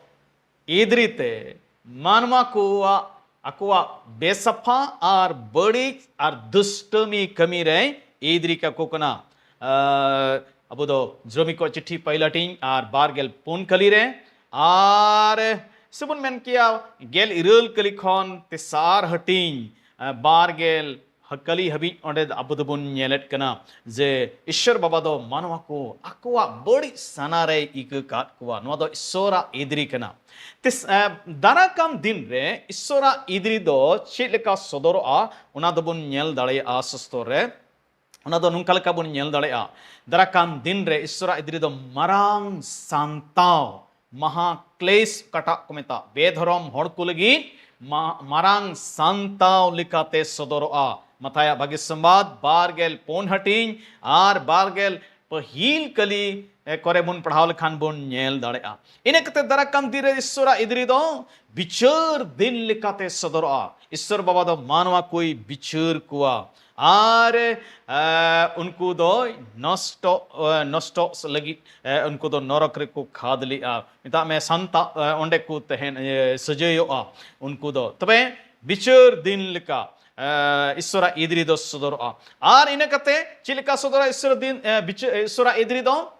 ᱤᱫᱨᱤ ᱛᱮ ᱢᱟᱱᱣᱟ ᱠᱚᱣᱟᱜ ᱟᱠᱚᱣᱟᱜ ᱵᱮᱥᱟᱯᱷᱟ ᱟᱨ ᱵᱟᱹᱲᱤᱡ ᱟᱨ ᱫᱩᱥᱴᱟᱹᱢᱤ ᱠᱟᱹᱢᱤ ᱨᱮᱭ ᱤᱫᱨᱤ ᱠᱟᱠᱚ ᱠᱟᱱᱟ᱾ ᱟᱨ ᱟᱵᱚ ᱫᱚ ᱡᱨᱚᱢᱤ ᱠᱚ ᱪᱤᱴᱷᱤ ᱯᱟᱹᱭᱞᱟ ᱴᱤᱧ ᱟᱨ ᱵᱟᱨ ᱜᱮᱞ ᱯᱩᱱ ᱠᱟᱹᱞᱤ ᱨᱮ, ᱟᱨ ᱥᱮᱵᱚᱱ ᱢᱮᱱ ᱠᱮᱭᱟ ᱜᱮᱞ ᱤᱨᱟᱹᱞ ᱠᱟᱹᱞᱤ ᱠᱷᱚᱱ ᱛᱮᱥᱟᱨ ᱦᱟᱹᱴᱤᱧ, ᱟᱨ ᱵᱟᱨ ᱜᱮᱞ ᱠᱟᱹᱞᱤ ᱦᱟᱹᱵᱤᱡ ᱚᱸᱰᱮ ᱫᱚ ᱟᱵᱚ ᱫᱚᱵᱚᱱ ᱧᱮᱞᱮᱫ ᱠᱟᱱᱟ ᱡᱮ ᱤᱥᱥᱚᱨ ᱵᱟᱵᱟ ᱫᱚ ᱢᱟᱱᱣᱟ ᱠᱚ ᱟᱠᱚᱣᱟᱜ ᱵᱟᱹᱲᱤᱡ ᱥᱟᱱᱟ ᱨᱮᱭ ᱤᱠᱟᱹ ᱠᱟᱫ ᱠᱚᱣᱟ᱾ ᱱᱚᱣᱟ ᱫᱚ ᱤᱥᱥᱚᱨᱟᱜ ᱤᱫᱨᱤ ᱠᱟᱱᱟ᱾ ᱛᱤᱥ, ᱮ, ᱫᱟᱨᱟ ᱠᱟᱱ ᱫᱤᱱ ᱨᱮ ᱤᱥᱥᱚᱨᱟᱜ ᱤᱫᱨᱤ ᱫᱚ ᱪᱮᱫ ᱞᱮᱠᱟ ᱥᱚᱫᱚᱨᱚᱜᱼᱟ, ᱚᱱᱟ ᱫᱚᱵᱚᱱ ᱧᱮᱞ ᱫᱟᱲᱮᱭᱟᱜᱼᱟ ᱥᱚᱥᱛᱚᱨ ᱨᱮ᱾ ᱚᱱᱟ ᱫᱚ ᱱᱚᱝᱠᱟ ᱞᱮᱠᱟ ᱵᱚᱱ ᱧᱮᱞ ᱫᱟᱲᱮᱭᱟᱜᱼᱟ, ᱫᱟᱨᱟ ᱠᱟᱱ ᱫᱤᱱ ᱨᱮ ᱤᱥᱥᱚᱨᱟᱜ ᱤᱫᱨᱤ ᱫᱚ ᱢᱟᱨᱟᱝ ᱥᱟᱱᱛᱟᱣ, ᱢᱟᱦᱟ ᱠᱞᱮᱥ, ᱚᱠᱟᱴᱟᱜ ᱠᱚ ᱢᱮᱛᱟᱜ ᱵᱮᱫᱷᱚᱨᱚᱢ ᱦᱚᱲ ᱠᱚ ᱞᱟᱹᱜᱤᱫ ᱢᱟ-, ᱢᱟᱨᱟᱝ ᱥᱟᱱᱛᱟᱣ ᱞᱮᱠᱟᱛᱮ ᱥᱚᱫᱚᱨᱚᱜᱼᱟ᱾ ᱢᱟᱛᱷᱟᱭᱟᱜ ᱵᱷᱟᱹᱜᱤ ᱥᱚᱢᱵᱟᱫ ᱵᱟᱨ ᱜᱮᱞ ᱯᱩᱱ ᱦᱟᱹᱴᱤᱧ ᱟᱨ ᱵᱟᱨ ᱜᱮᱞ ᱯᱟᱹᱦᱤᱞ ᱠᱟᱹᱞᱤ, ᱮ, ᱠᱚᱨᱮ ᱵᱚᱱ ᱯᱟᱲᱦᱟᱣ ᱞᱮᱠᱷᱟᱱ ᱵᱚᱱ ᱧᱮᱞ ᱫᱟᱲᱮᱭᱟᱜᱼᱟ᱾ ᱤᱱᱟᱹ ᱠᱟᱛᱮ ᱫᱟᱨᱟ ᱠᱟᱱ ᱫᱤᱱ ᱨᱮ ᱤᱥᱥᱚᱨᱟᱜ ᱤᱫᱨᱤ ᱫᱚ ᱵᱤᱪᱟᱹᱨ ᱫᱤᱱ ᱞᱮᱠᱟᱛᱮ ᱥᱚᱫᱚᱨᱚᱜᱼᱟ᱾ ᱤᱥᱥᱚᱨ ᱵᱟᱵᱟ ᱫᱚ ᱢᱟᱱᱣᱟ ᱠᱚᱭ ᱵᱤᱪᱟᱹᱨ ᱠᱚᱣᱟ ᱟᱨ, ᱮ, ᱩᱱᱠᱩ ᱫᱚ ᱱᱚᱥᱴᱚ, ᱮ, ᱱᱚᱥᱴᱚᱜ ᱞᱟᱹᱜᱤᱫ, ᱮ, ᱩᱱᱠᱩ ᱫᱚ ᱱᱚᱨᱚᱠ ᱨᱮᱠᱚ ᱠᱷᱟᱫᱽ ᱞᱮᱜᱼᱟ᱾ ᱢᱮᱛᱟᱜ ᱢᱮ ᱥᱟᱱᱛᱟ, ᱮ, ᱚᱸᱰᱮ ᱠᱚ ᱛᱟᱦᱮᱱ, ᱮ, ᱥᱟᱹᱡᱟᱹᱭᱚᱜᱼᱟ ᱩᱱᱠᱩ ᱫᱚ᱾ ᱛᱚᱵᱮ ᱵᱤᱪᱟᱹᱨ ᱫᱤᱱ ᱞᱮᱠᱟ, ᱮ, ᱤᱥᱥᱚᱨᱟᱜ ᱤᱫᱨᱤ ᱫᱚ ᱥᱚᱫᱚᱨᱚᱜᱼᱟ᱾ ᱟᱨ ᱤᱱᱟᱹ ᱠᱟᱛᱮ ᱪᱮᱫ ᱞᱮᱠᱟ ᱥᱚᱫᱚᱨᱟ ᱤᱥᱥᱚᱨ ᱫᱤᱱ, ᱮ, ᱵᱤᱪᱟᱹ-, ᱤᱥᱥᱚᱨᱟᱜ ᱤᱫᱨᱤ ᱫᱚ?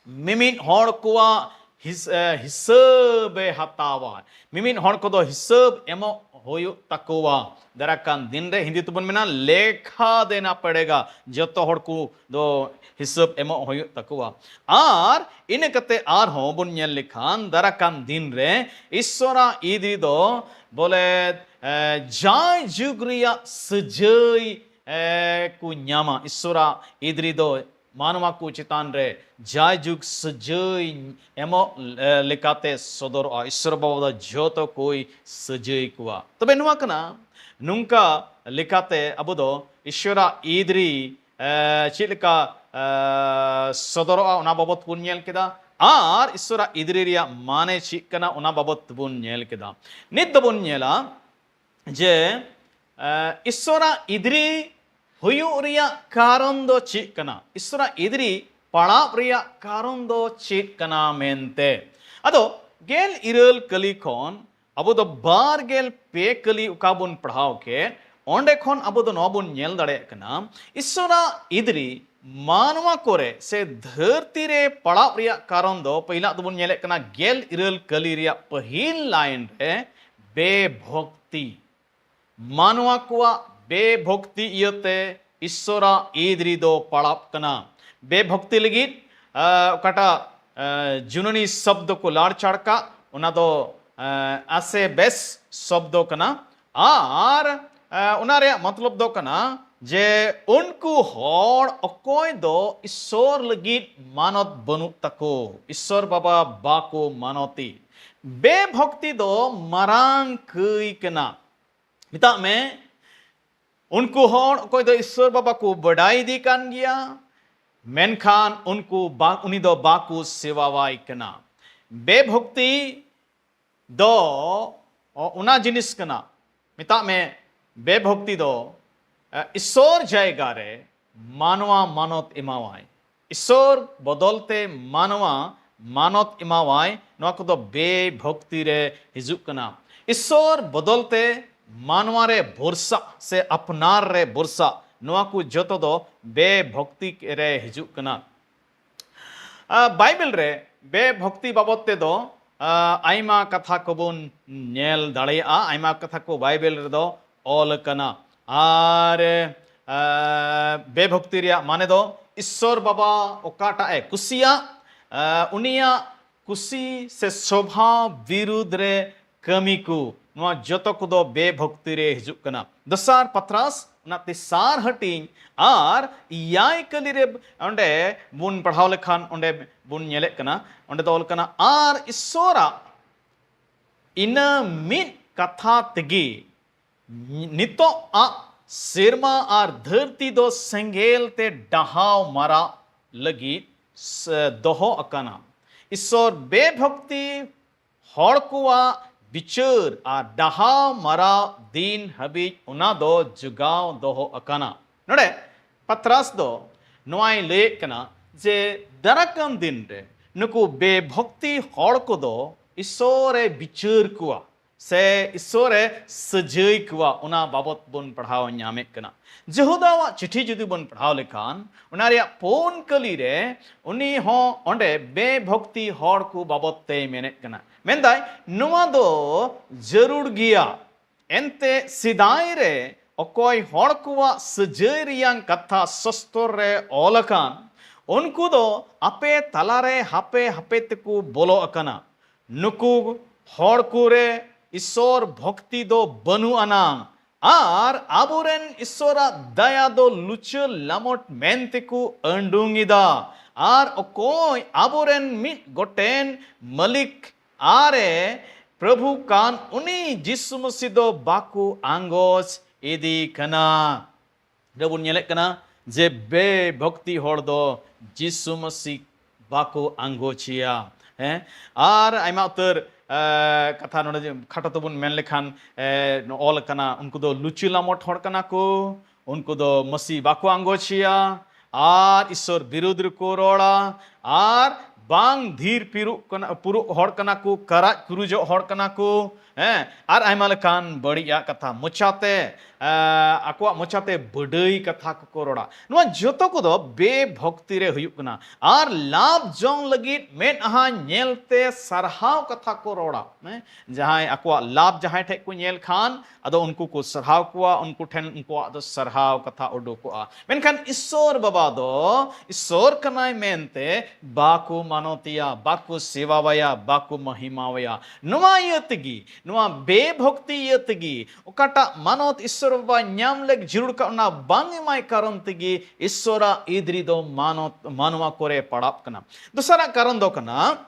ᱢᱤᱢᱤᱫ ᱦᱚᱲ ᱠᱚᱣᱟᱜ ᱦᱤᱥ-, ᱮ, ᱦᱤᱥᱟᱹᱵᱮ ᱦᱟᱛᱟᱣᱟ᱾ ᱢᱤᱢᱤᱫ ᱦᱚᱲ ᱠᱚᱫᱚ ᱦᱤᱥᱟᱹᱵ ᱮᱢᱚᱜ ᱦᱩᱭᱩᱜ ᱛᱟᱠᱚᱣᱟ᱾ ᱫᱟᱨᱟ ᱠᱟᱱ ᱫᱤᱱ ᱨᱮ ᱦᱤᱱᱫᱤ ᱛᱮᱵᱚᱱ ᱢᱮᱱᱟ ᱞᱮᱠᱷᱟ ᱫᱮᱱᱟ ᱯᱟᱲᱮᱜᱟ᱾ ᱡᱚᱛᱚ ᱦᱚᱲ ᱠᱚ ᱫᱚ ᱦᱤᱥᱟᱹᱵ ᱮᱢᱚᱜ ᱦᱩᱭᱩᱜ ᱛᱟᱠᱚᱣᱟ᱾ ᱟᱨ ᱤᱱᱟᱹ ᱠᱟᱛᱮ ᱟᱨᱦᱚᱸ ᱵᱚᱱ ᱧᱮᱞ ᱞᱮᱠᱷᱟᱱ ᱫᱟᱨᱟ ᱠᱟᱱ ᱫᱤᱱ ᱨᱮ ᱤᱥᱥᱚᱨᱟᱜ ᱤᱫᱨᱤ ᱫᱚ ᱵᱚᱞᱮ, ᱮ, ᱡᱟᱭ ᱡᱩᱜᱽ ᱨᱮᱭᱟᱜ ᱥᱟᱹᱡᱟᱹᱭ, ᱮ, ᱠᱚ ᱧᱟᱢᱟ᱾ ᱤᱥᱥᱚᱨᱟᱜ ᱤᱫᱨᱤ ᱫᱚ ᱢᱟᱱᱣᱟ ᱠᱚ ᱪᱮᱛᱟᱱ ᱨᱮ ᱡᱟᱭᱡᱩᱜᱽ ᱥᱟᱹᱡᱟᱹᱭ ᱮᱢᱚᱜ, ᱮ, ᱞᱮᱠᱟᱛᱮ ᱥᱚᱫᱚᱨᱚᱜᱼᱟ᱾ ᱤᱥᱥᱚᱨ ᱵᱟᱵᱟ ᱫᱚ ᱡᱚᱛᱚ ᱠᱚᱭ ᱥᱟᱹᱡᱟᱹᱭ ᱠᱚᱣᱟ᱾ ᱛᱚᱵᱮ ᱱᱚᱣᱟ ᱠᱟᱱᱟ, ᱱᱚᱝᱠᱟ ᱞᱮᱠᱟᱛᱮ ᱟᱵᱚ ᱫᱚ ᱤᱥᱥᱚᱨᱟᱜ ᱤᱫᱨᱤ, ᱮ, ᱪᱮᱫ ᱞᱮᱠᱟ, ᱮ, ᱥᱚᱫᱚᱨᱚᱜᱼᱟ, ᱚᱱᱟ ᱵᱟᱵᱚᱛ ᱵᱚᱱ ᱧᱮᱞ ᱠᱮᱫᱟ᱾ ᱟᱨ ᱤᱥᱥᱚᱨᱟᱜ ᱤᱫᱽᱨᱤ ᱨᱮᱭᱟᱜ ᱢᱟᱱᱮ ᱪᱮᱫ ᱠᱟᱱᱟ, ᱚᱱᱟ ᱵᱟᱵᱚᱛ ᱵᱚᱱ ᱧᱮᱞ ᱠᱮᱫᱟ᱾ ᱱᱤᱛ ᱫᱚᱵᱚᱱ ᱧᱮᱞᱟ ᱡᱮ ᱮ, ᱤᱥᱥᱚᱨᱟᱜ ᱤᱫᱽᱨᱤ ᱦᱩᱭᱩᱜ ᱨᱮᱭᱟᱜ ᱠᱟᱨᱚᱱ ᱫᱚ ᱪᱮᱫ ᱠᱟᱱᱟ? ᱤᱥᱥᱚᱨᱟᱜ ᱤᱫᱽᱨᱤ ᱯᱟᱲᱟᱣ ᱨᱮᱭᱟᱜ ᱠᱟᱨᱚᱱ ᱫᱚ ᱪᱮᱫ ᱠᱟᱱᱟ ᱢᱮᱱᱛᱮ? ᱟᱫᱚ ᱜᱮᱞ ᱤᱨᱟᱹᱞ ᱠᱟᱹᱞᱤ ᱠᱷᱚᱱ ᱟᱵᱚ ᱫᱚ ᱵᱟᱨ ᱜᱮᱞ ᱯᱮ ᱠᱟᱹᱞᱤ ᱚᱠᱟ ᱵᱚᱱ ᱯᱟᱲᱦᱟᱣ ᱠᱮᱫ, ᱚᱸᱰᱮ ᱠᱷᱚᱱ ᱟᱵᱚ ᱫᱚ ᱱᱚᱣᱟ ᱵᱚᱱ ᱧᱮᱞ ᱫᱟᱲᱮᱭᱟᱜ ᱠᱟᱱᱟ, ᱤᱥᱥᱚᱨᱟᱜ ᱤᱫᱽᱨᱤ ᱢᱟᱱᱣᱟ ᱠᱚᱨᱮ ᱥᱮ ᱫᱷᱟᱹᱨᱛᱤ ᱨᱮ ᱯᱟᱲᱟᱣ ᱨᱮᱭᱟᱜ ᱠᱟᱨᱚᱱ ᱫᱚ ᱯᱟᱹᱦᱤᱞᱟᱜ ᱫᱚᱵᱚᱱ ᱧᱮᱞᱮᱫ ᱠᱟᱱᱟ, ᱜᱮᱞ ᱤᱨᱟᱹᱞ ᱠᱟᱹᱞᱤ ᱨᱮᱭᱟᱜ ᱯᱟᱹᱦᱤᱞ ᱞᱟᱭᱤᱱ ᱨᱮ ᱵᱮᱵᱷᱚᱠᱛᱤ᱾ ᱢᱟᱱᱣᱟ ᱠᱚᱣᱟᱜ ᱵᱮᱵᱷᱚᱠᱛᱤ ᱤᱭᱟᱹᱛᱮ ᱤᱥᱥᱚᱨᱟᱜ ᱤᱫᱽᱨᱤ ᱫᱚ ᱯᱟᱲᱟᱣ ᱠᱟᱱᱟ᱾ ᱵᱮᱵᱷᱚᱠᱛᱤ ᱞᱟᱹᱜᱤᱫ, ᱟ, ᱚᱠᱟᱴᱟᱜ, ᱟ, ᱡᱩᱱᱟᱹᱱᱤ ᱥᱚᱵᱫᱚ ᱠᱚ ᱞᱟᱲᱪᱟᱲ ᱠᱟᱜ, ᱚᱱᱟ ᱫᱚ, ᱟ, ᱟᱥᱮᱵᱮᱥ ᱥᱚᱵᱫᱚ ᱠᱟᱱᱟ᱾ ᱟᱨ, ᱟ, ᱚᱱᱟ ᱨᱮᱭᱟᱜ ᱢᱚᱛᱞᱚᱵ ᱫᱚ ᱠᱟᱱᱟ ᱡᱮ ᱩᱱᱠᱩ ᱦᱚᱲ ᱚᱠᱚᱭ ᱫᱚ ᱤᱥᱥᱚᱨ ᱞᱟᱹᱜᱤᱫ ᱢᱟᱱᱚᱛ ᱵᱟᱹᱱᱩᱜ ᱛᱟᱠᱚ, ᱤᱥᱥᱚᱨ ᱵᱟᱵᱟ ᱵᱟᱠᱚ ᱢᱟᱱᱚᱛᱤ᱾ ᱵᱮᱵᱷᱚᱠᱛᱤ ᱫᱚ ᱢᱟᱨᱟᱝ ᱠᱟᱹᱭ ᱠᱟᱱᱟ᱾ ᱢᱮᱛᱟᱜ ᱢᱮ, ᱩᱱᱠᱩ ᱦᱚᱲ ᱚᱠᱚᱭ ᱫᱚ ᱤᱥᱥᱚᱨ ᱵᱟᱵᱟ ᱠᱚ ᱵᱟᱰᱟᱭ ᱤᱫᱤ ᱠᱟᱱ ᱜᱮᱭᱟ, ᱢᱮᱱᱠᱷᱟᱱ ᱩᱱᱠᱩ ᱵᱟ-, ᱩᱱᱤ ᱫᱚ ᱵᱟᱠᱚ ᱥᱮᱵᱟᱣᱟᱭ ᱠᱟᱱᱟ᱾ ᱵᱮᱵᱷᱚᱠᱛᱤ ᱫᱚ ᱚ-, ᱚᱱᱟ ᱡᱤᱱᱤᱥ ᱠᱟᱱᱟ, ᱢᱮᱛᱟᱜ ᱢᱮ, ᱵᱮᱵᱷᱚᱠᱛᱤ ᱫᱚ, ᱮ, ᱤᱥᱥᱚᱨ ᱡᱟᱭᱜᱟ ᱨᱮ ᱢᱟᱱᱣᱟ ᱢᱟᱱᱚᱛ ᱮᱢᱟᱣᱟᱭ᱾ ᱤᱥᱥᱚᱨ ᱵᱚᱫᱚᱞ ᱛᱮ ᱢᱟᱱᱣᱟ ᱢᱟᱱᱚᱛ ᱮᱢᱟᱣᱟᱭ, ᱱᱚᱣᱟ ᱠᱚᱫᱚ ᱵᱮᱵᱷᱚᱠᱛᱤ ᱨᱮ ᱦᱤᱡᱩᱜ ᱠᱟᱱᱟ᱾ ᱤᱥᱥᱚᱨ ᱵᱚᱫᱚᱞ ᱛᱮ ᱢᱟᱱᱣᱟ ᱨᱮ ᱵᱷᱚᱨᱥᱟ ᱥᱮ ᱟᱯᱱᱟᱨ ᱨᱮ ᱵᱷᱚᱨᱥᱟ, ᱱᱚᱣᱟ ᱠᱚ ᱡᱚᱛᱚ ᱫᱚ ᱵᱮᱵᱷᱚᱠᱛᱤ ᱨᱮ ᱦᱤᱡᱩᱜ ᱠᱟᱱᱟ᱾ ᱟ, ᱵᱟᱭᱵᱮᱞ ᱨᱮ ᱵᱮᱵᱷᱚᱠᱛᱤ ᱵᱟᱵᱚᱫ ᱛᱮᱫᱚ, ᱟ, ᱟᱭᱢᱟ ᱠᱟᱛᱷᱟ ᱠᱚᱵᱚᱱ ᱧᱮᱞ ᱫᱟᱲᱮᱭᱟᱜᱼᱟ, ᱟᱭᱢᱟ ᱠᱟᱛᱷᱟ ᱠᱚ ᱵᱟᱭᱵᱮᱞ ᱨᱮᱫᱚ ᱚᱞ ᱟᱠᱟᱱᱟ᱾ ᱟᱨ, ᱟ, ᱵᱮᱵᱷᱚᱠᱛᱤ ᱨᱮᱭᱟᱜ ᱢᱟᱱᱮ ᱫᱚ ᱤᱥᱥᱚᱨ ᱵᱟᱵᱟ ᱚᱠᱟᱴᱟᱜ ᱮ ᱠᱩᱥᱤᱭᱟᱜ, ᱟ, ᱩᱱᱤᱭᱟᱜ ᱠᱩᱥᱤ ᱥᱮ ᱥᱚᱵᱷᱟ ᱵᱤᱨᱩᱫᱽ ᱨᱮ ᱠᱟᱹᱢᱤ ᱠᱚ, ᱱᱚᱣᱟ ᱡᱚᱛᱚ ᱠᱚᱫᱚ ᱵᱮᱵᱷᱚᱠᱛᱤ ᱨᱮ ᱦᱤᱡᱩᱜ ᱠᱟᱱᱟ᱾ ᱫᱚᱥᱟᱨ ᱯᱟᱛᱨᱟᱥ, ᱚᱱᱟ ᱛᱮᱥᱟᱨ ᱦᱟᱹᱴᱤᱧ ᱟᱨ ᱮᱭᱟᱭ ᱠᱟᱹᱞᱤ ᱨᱮ ᱚᱸᱰᱮ ᱵᱚᱱ ᱯᱟᱲᱦᱟᱣ ᱞᱮᱠᱷᱟᱱ ᱚᱸᱰᱮ ᱵᱚᱱ ᱧᱮᱞᱮᱫ ᱠᱟᱱᱟ, ᱚᱸᱰᱮ ᱫᱚ ᱚᱞ ᱠᱟᱱᱟ, ᱟᱨ ᱤᱥᱥᱚᱨᱟᱜ ᱤᱱᱟᱹ ᱢᱤᱫ ᱠᱟᱛᱷᱟ ᱛᱮᱜᱮ ᱱᱤᱛᱚᱜ ᱟᱜ ᱥᱮᱨᱢᱟ ᱟᱨ ᱫᱷᱟᱹᱨᱛᱤ ᱫᱚ ᱥᱮᱸᱜᱮᱞ ᱛᱮ ᱰᱟᱦᱟᱣ ᱢᱟᱨᱟᱜ ᱞᱟᱹᱜᱤᱫ ᱥ-, ᱫᱚᱦᱚ ᱟᱠᱟᱱᱟ᱾ ᱤᱥᱥᱚᱨ ᱵᱮᱵᱷᱚᱠᱛᱤ ᱦᱚᱲ ᱠᱚᱣᱟᱜ ᱵᱤᱪᱟᱹᱨ ᱟᱨ ᱰᱟᱦᱟᱣ ᱢᱟᱨᱟᱣ ᱫᱤᱱ ᱦᱟᱹᱵᱤᱡ ᱚᱱᱟ ᱫᱚ ᱡᱚᱜᱟᱣ ᱫᱚᱦᱚ ᱟᱠᱟᱱᱟ᱾ ᱱᱚᱰᱮ ᱯᱟᱛᱨᱟᱥ ᱫᱚ ᱱᱚᱣᱟᱭ ᱞᱟᱹᱭᱮᱫ ᱠᱟᱱᱟ ᱡᱮ ᱫᱟᱨᱟᱠᱟᱱ ᱫᱤᱱ ᱨᱮ ᱱᱩᱠᱩ ᱵᱮᱵᱷᱚᱠᱛᱤ ᱦᱚᱲ ᱠᱚᱫᱚ ᱤᱥᱥᱚᱨᱮ ᱵᱤᱪᱟᱹᱨ ᱠᱚᱣᱟ ᱥᱮ ᱤᱥᱥᱚᱨᱮ ᱥᱟᱹᱡᱟᱹᱭ ᱠᱚᱣᱟ, ᱚᱱᱟ ᱵᱟᱵᱚᱛ ᱵᱚᱱ ᱯᱟᱲᱦᱟᱣ ᱧᱟᱢᱮᱫ ᱠᱟᱱᱟ᱾ ᱡᱮᱦᱩᱫᱟᱣᱟᱜ ᱪᱤᱴᱷᱤ ᱡᱩᱫᱤ ᱵᱚᱱ ᱯᱟᱲᱦᱟᱣ ᱞᱮᱠᱷᱟᱱ, ᱚᱱᱟ ᱨᱮᱭᱟᱜ ᱯᱩᱱ ᱠᱟᱹᱞᱤ ᱨᱮ ᱩᱱᱤ ᱦᱚᱸ ᱚᱸᱰᱮ ᱵᱮᱵᱷᱚᱠᱛᱤ ᱦᱚᱲ ᱠᱚ ᱵᱟᱵᱚᱛ ᱛᱮᱭ ᱢᱮᱱᱮᱫ ᱠᱟᱱᱟ᱾ ᱢᱮᱱᱫᱟᱭ, ᱱᱚᱣᱟ ᱫᱚ ᱡᱟᱹᱨᱩᱲ ᱜᱮᱭᱟ᱾ ᱮᱱᱛᱮ ᱥᱮᱫᱟᱭ ᱨᱮ ᱚᱠᱚᱭ ᱦᱚᱲ ᱠᱚᱣᱟᱜ ᱥᱟᱹᱡᱟᱹᱭ ᱨᱮᱭᱟᱝ ᱠᱟᱛᱷᱟ ᱥᱚᱥᱛᱚᱨ ᱨᱮ ᱚᱞ ᱟᱠᱟᱱ, ᱩᱱᱠᱩ ᱫᱚ ᱟᱯᱮ ᱛᱟᱞᱟᱨᱮ ᱦᱟᱯᱮ ᱦᱟᱯᱮ ᱛᱮᱠᱚ ᱵᱚᱞᱚ ᱟᱠᱟᱱᱟ᱾ ᱱᱩᱠᱩ ᱦᱚᱲ ᱠᱚᱨᱮ ᱤᱥᱥᱚᱨ ᱵᱷᱚᱠᱛᱤ ᱫᱚ ᱵᱟᱹᱱᱩᱜ ᱟᱱᱟᱝ, ᱟᱨ ᱟᱵᱚᱨᱮᱱ ᱤᱥᱥᱚᱨᱟᱜ ᱫᱟᱭᱟ ᱫᱚ ᱞᱩᱪᱟᱹ ᱞᱟᱢᱚᱴ ᱢᱮᱱᱛᱮᱠᱚ ᱟᱹᱰᱩᱝ ᱮᱫᱟ᱾ ᱟᱨ ᱚᱠᱚᱭ ᱟᱵᱚᱨᱮᱱ ᱢᱤᱫ ᱜᱚᱴᱮᱱ ᱢᱟᱹᱞᱤᱠ ᱟᱨᱮ ᱯᱨᱚᱵᱷᱩ ᱠᱟᱱ ᱩᱱᱤ ᱡᱤᱥᱩ ᱢᱟᱹᱥᱤ ᱫᱚ ᱵᱟᱠᱚ ᱟᱸᱜᱚᱪ ᱤᱫᱤ ᱠᱟᱱᱟ᱾ ᱨᱮᱵᱚᱱ ᱧᱮᱞᱮᱫ ᱠᱟᱱᱟ ᱡᱮ ᱵᱮᱵᱷᱚᱠᱛᱤ ᱦᱚᱲ ᱫᱚ ᱡᱤᱥᱩ ᱢᱟᱹᱥᱤ ᱵᱟᱠᱚ ᱟᱸᱜᱚᱪᱮᱭᱟ᱾ ᱦᱮᱸ, ᱟᱨ ᱟᱭᱢᱟ ᱩᱛᱟᱹᱨ ᱮ, ᱠᱟᱛᱷᱟ ᱱᱚᱰᱮ ᱡᱮ ᱠᱷᱟᱴᱚ ᱛᱮᱵᱚᱱ ᱢᱮᱱ ᱞᱮᱠᱷᱟᱱ, ᱮ, ᱚᱞ ᱠᱟᱱᱟ, ᱩᱱᱠᱩ ᱫᱚ ᱞᱩᱪᱤ ᱞᱟᱢᱚᱴ ᱦᱚᱲ ᱠᱟᱱᱟ ᱠᱚ, ᱩᱱᱠᱩ ᱫᱚ ᱢᱟᱹᱥᱤ ᱵᱟᱠᱚ ᱟᱸᱜᱚᱪᱮᱭᱟ ᱟᱨ ᱤᱥᱥᱚᱨ ᱵᱤᱨᱩᱫᱷ ᱨᱮᱠᱚ ᱨᱚᱲᱟ ᱟᱨ ᱵᱟᱝ ᱫᱷᱤᱨ ᱯᱤᱨᱩᱜ ᱠᱟᱱᱟ, ᱯᱩᱨᱩᱜ ᱦᱚᱲ ᱠᱟᱱᱟ ᱠᱚ, ᱠᱟᱨᱟᱡ ᱠᱩᱨᱩᱡᱚᱜ ᱦᱚᱲ ᱠᱟᱱᱟ ᱠᱚ᱾ ᱦᱮᱸ, ᱟᱨ ᱟᱭᱢᱟ ᱞᱮᱠᱟᱱ ᱵᱟᱹᱲᱤᱡᱟᱜ ᱠᱟᱛᱷᱟ ᱢᱚᱪᱟᱛᱮ, ᱮ, ᱟᱠᱚᱣᱟᱜ ᱢᱚᱪᱟᱛᱮ ᱵᱟᱹᱰᱟᱹᱭ ᱠᱟᱛᱷᱟ ᱠᱚᱠᱚ ᱨᱚᱲᱟ᱾ ᱱᱚᱣᱟ ᱡᱚᱛᱚ ᱠᱚᱫᱚ ᱵᱮᱵᱷᱚᱠᱛᱤ ᱨᱮ ᱦᱩᱭᱩᱜ ᱠᱟᱱᱟ᱾ ᱟᱨ ᱞᱟᱵᱷ ᱡᱚᱝ ᱞᱟᱹᱜᱤᱫ ᱢᱮᱫᱦᱟ ᱧᱮᱞᱛᱮ ᱥᱟᱨᱦᱟᱣ ᱠᱟᱛᱷᱟ ᱠᱚ ᱨᱚᱲᱟ᱾ ᱦᱮᱸ, ᱡᱟᱦᱟᱸᱭ ᱟᱠᱚᱣᱟᱜ ᱞᱟᱵᱷ ᱡᱟᱦᱟᱸᱭ ᱴᱷᱮᱡ ᱠᱚ ᱧᱮᱞ ᱠᱷᱟᱱ, ᱟᱫᱚ ᱩᱱᱠᱩ ᱠᱚ ᱥᱟᱨᱦᱟᱣ ᱠᱚᱣᱟ, ᱩᱱᱠᱩ ᱴᱷᱮᱱ ᱩᱱᱠᱩᱣᱟᱜ ᱫᱚ ᱥᱟᱨᱦᱟᱣ ᱠᱟᱛᱷᱟ ᱩᱰᱩᱠᱚᱜᱼᱟ᱾ ᱢᱮᱱᱠᱷᱟᱱ ᱤᱥᱥᱚᱨ ᱵᱟᱵᱟ ᱫᱚ ᱤᱥᱥᱚᱨ ᱠᱟᱱᱟᱭ ᱢᱮᱱᱛᱮ ᱵᱟᱠᱚ ᱢᱟᱱᱚᱛᱮᱭᱟ, ᱵᱟᱠᱚ ᱥᱮᱵᱟᱣᱟᱭᱟ, ᱵᱟᱠᱚ ᱢᱚᱦᱤᱢᱟᱣᱟᱭᱟ᱾ ᱱᱚᱣᱟ ᱤᱭᱟᱹ ᱛᱮᱜᱮ, ᱱᱚᱣᱟ ᱵᱮᱵᱷᱚᱠᱛᱤ ᱤᱭᱟᱹ ᱛᱮᱜᱮ, ᱚᱠᱟᱴᱟᱜ ᱢᱟᱱᱚᱛ ᱤᱥᱥᱚᱨ ᱵᱟᱵᱟ ᱧᱟᱢ ᱞᱮᱠ ᱡᱟᱹᱨᱩᱲ ᱠᱟᱜ, ᱚᱱᱟ ᱵᱟᱝ ᱮᱢᱟᱭ ᱠᱟᱨᱚᱱ ᱛᱮᱜᱮ ᱤᱥᱥᱚᱨᱟᱜ ᱤᱫᱨᱤ ᱫᱚ ᱢᱟᱱᱚᱛ, ᱢᱟᱱᱣᱟ ᱠᱚᱨᱮ ᱯᱟᱲᱟᱜ ᱠᱟᱱᱟ᱾ ᱫᱚᱥᱟᱨᱟᱜ ᱠᱟᱨᱚᱱ ᱫᱚ ᱠᱟᱱᱟ,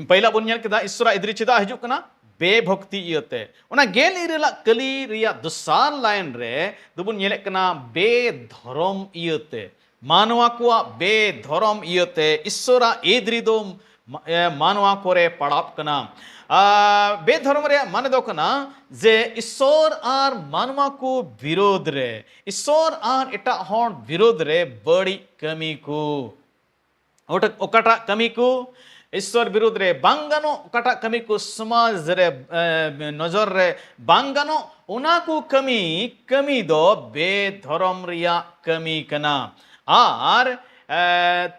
ᱯᱟᱹᱭᱞᱟ ᱵᱚᱱ ᱧᱮᱞ ᱠᱮᱫᱟ, ᱤᱥᱥᱚᱨᱟᱜ ᱤᱫᱨᱤ ᱪᱮᱫᱟᱜ ᱦᱤᱡᱩᱜ ᱠᱟᱱᱟ? ᱵᱮᱵᱷᱚᱠᱛᱤ ᱤᱭᱟᱹᱛᱮ᱾ ᱚᱱᱟ ᱜᱮᱞ ᱤᱨᱟᱹᱞᱟᱜ ᱠᱟᱹᱞᱤ ᱨᱮᱭᱟᱜ ᱫᱚᱥᱟᱨ ᱞᱟᱭᱤᱱ ᱨᱮ ᱫᱚᱵᱚᱱ ᱧᱮᱞᱮᱫ ᱠᱟᱱᱟ, ᱵᱮᱫᱷᱚᱨᱚᱢ ᱤᱭᱟᱹᱛᱮ᱾ ᱢᱟᱱᱣᱟ ᱠᱚᱣᱟᱜ ᱵᱮᱫᱷᱚᱨᱚᱢ ᱤᱭᱟᱹᱛᱮ ᱤᱥᱥᱚᱨᱟᱜ ᱤᱫᱨᱤ ᱫᱚ ᱢᱟ-, ᱮ, ᱢᱟᱱᱣᱟ ᱠᱚᱨᱮ ᱯᱟᱲᱟᱜ ᱠᱟᱱᱟ᱾ ᱟᱨ ᱵᱮᱫᱷᱚᱨᱚᱢ ᱨᱮᱭᱟᱜ ᱢᱟᱱᱮ ᱫᱚ ᱠᱟᱱᱟ ᱡᱮ ᱤᱥᱥᱚᱨ ᱟᱨ ᱢᱟᱱᱣᱟ ᱠᱚ ᱵᱤᱨᱳᱫᱷ ᱨᱮ, ᱤᱥᱥᱚᱨ ᱟᱨ ᱮᱴᱟᱜ ᱦᱚᱲ ᱵᱤᱨᱳᱫᱷ ᱨᱮ ᱵᱟᱹᱲᱤᱡ ᱠᱟᱹᱢᱤ ᱠᱚ᱾ ᱚᱴᱟ-, ᱚᱠᱟᱴᱟᱜ ᱠᱟᱹᱢᱤ ᱠᱚ ᱤᱥᱥᱚᱨ ᱵᱤᱨᱩᱫᱽ ᱨᱮ ᱵᱟᱝ ᱜᱟᱱᱚᱜ, ᱚᱠᱟᱴᱟᱜ ᱠᱟᱹᱢᱤ ᱠᱚ ᱥᱚᱢᱟᱡᱽ ᱨᱮ, ᱮ, ᱱᱚᱡᱚᱨ ᱨᱮ ᱵᱟᱝ ᱜᱟᱱᱚᱜ, ᱚᱱᱟ ᱠᱚ ᱠᱟᱹᱢᱤ, ᱠᱟᱹᱢᱤ ᱫᱚ ᱵᱮᱫᱷᱚᱨᱚᱢ ᱨᱮᱭᱟᱜ ᱠᱟᱹᱢᱤ ᱠᱟᱱᱟ᱾ ᱟᱨ, ᱮ,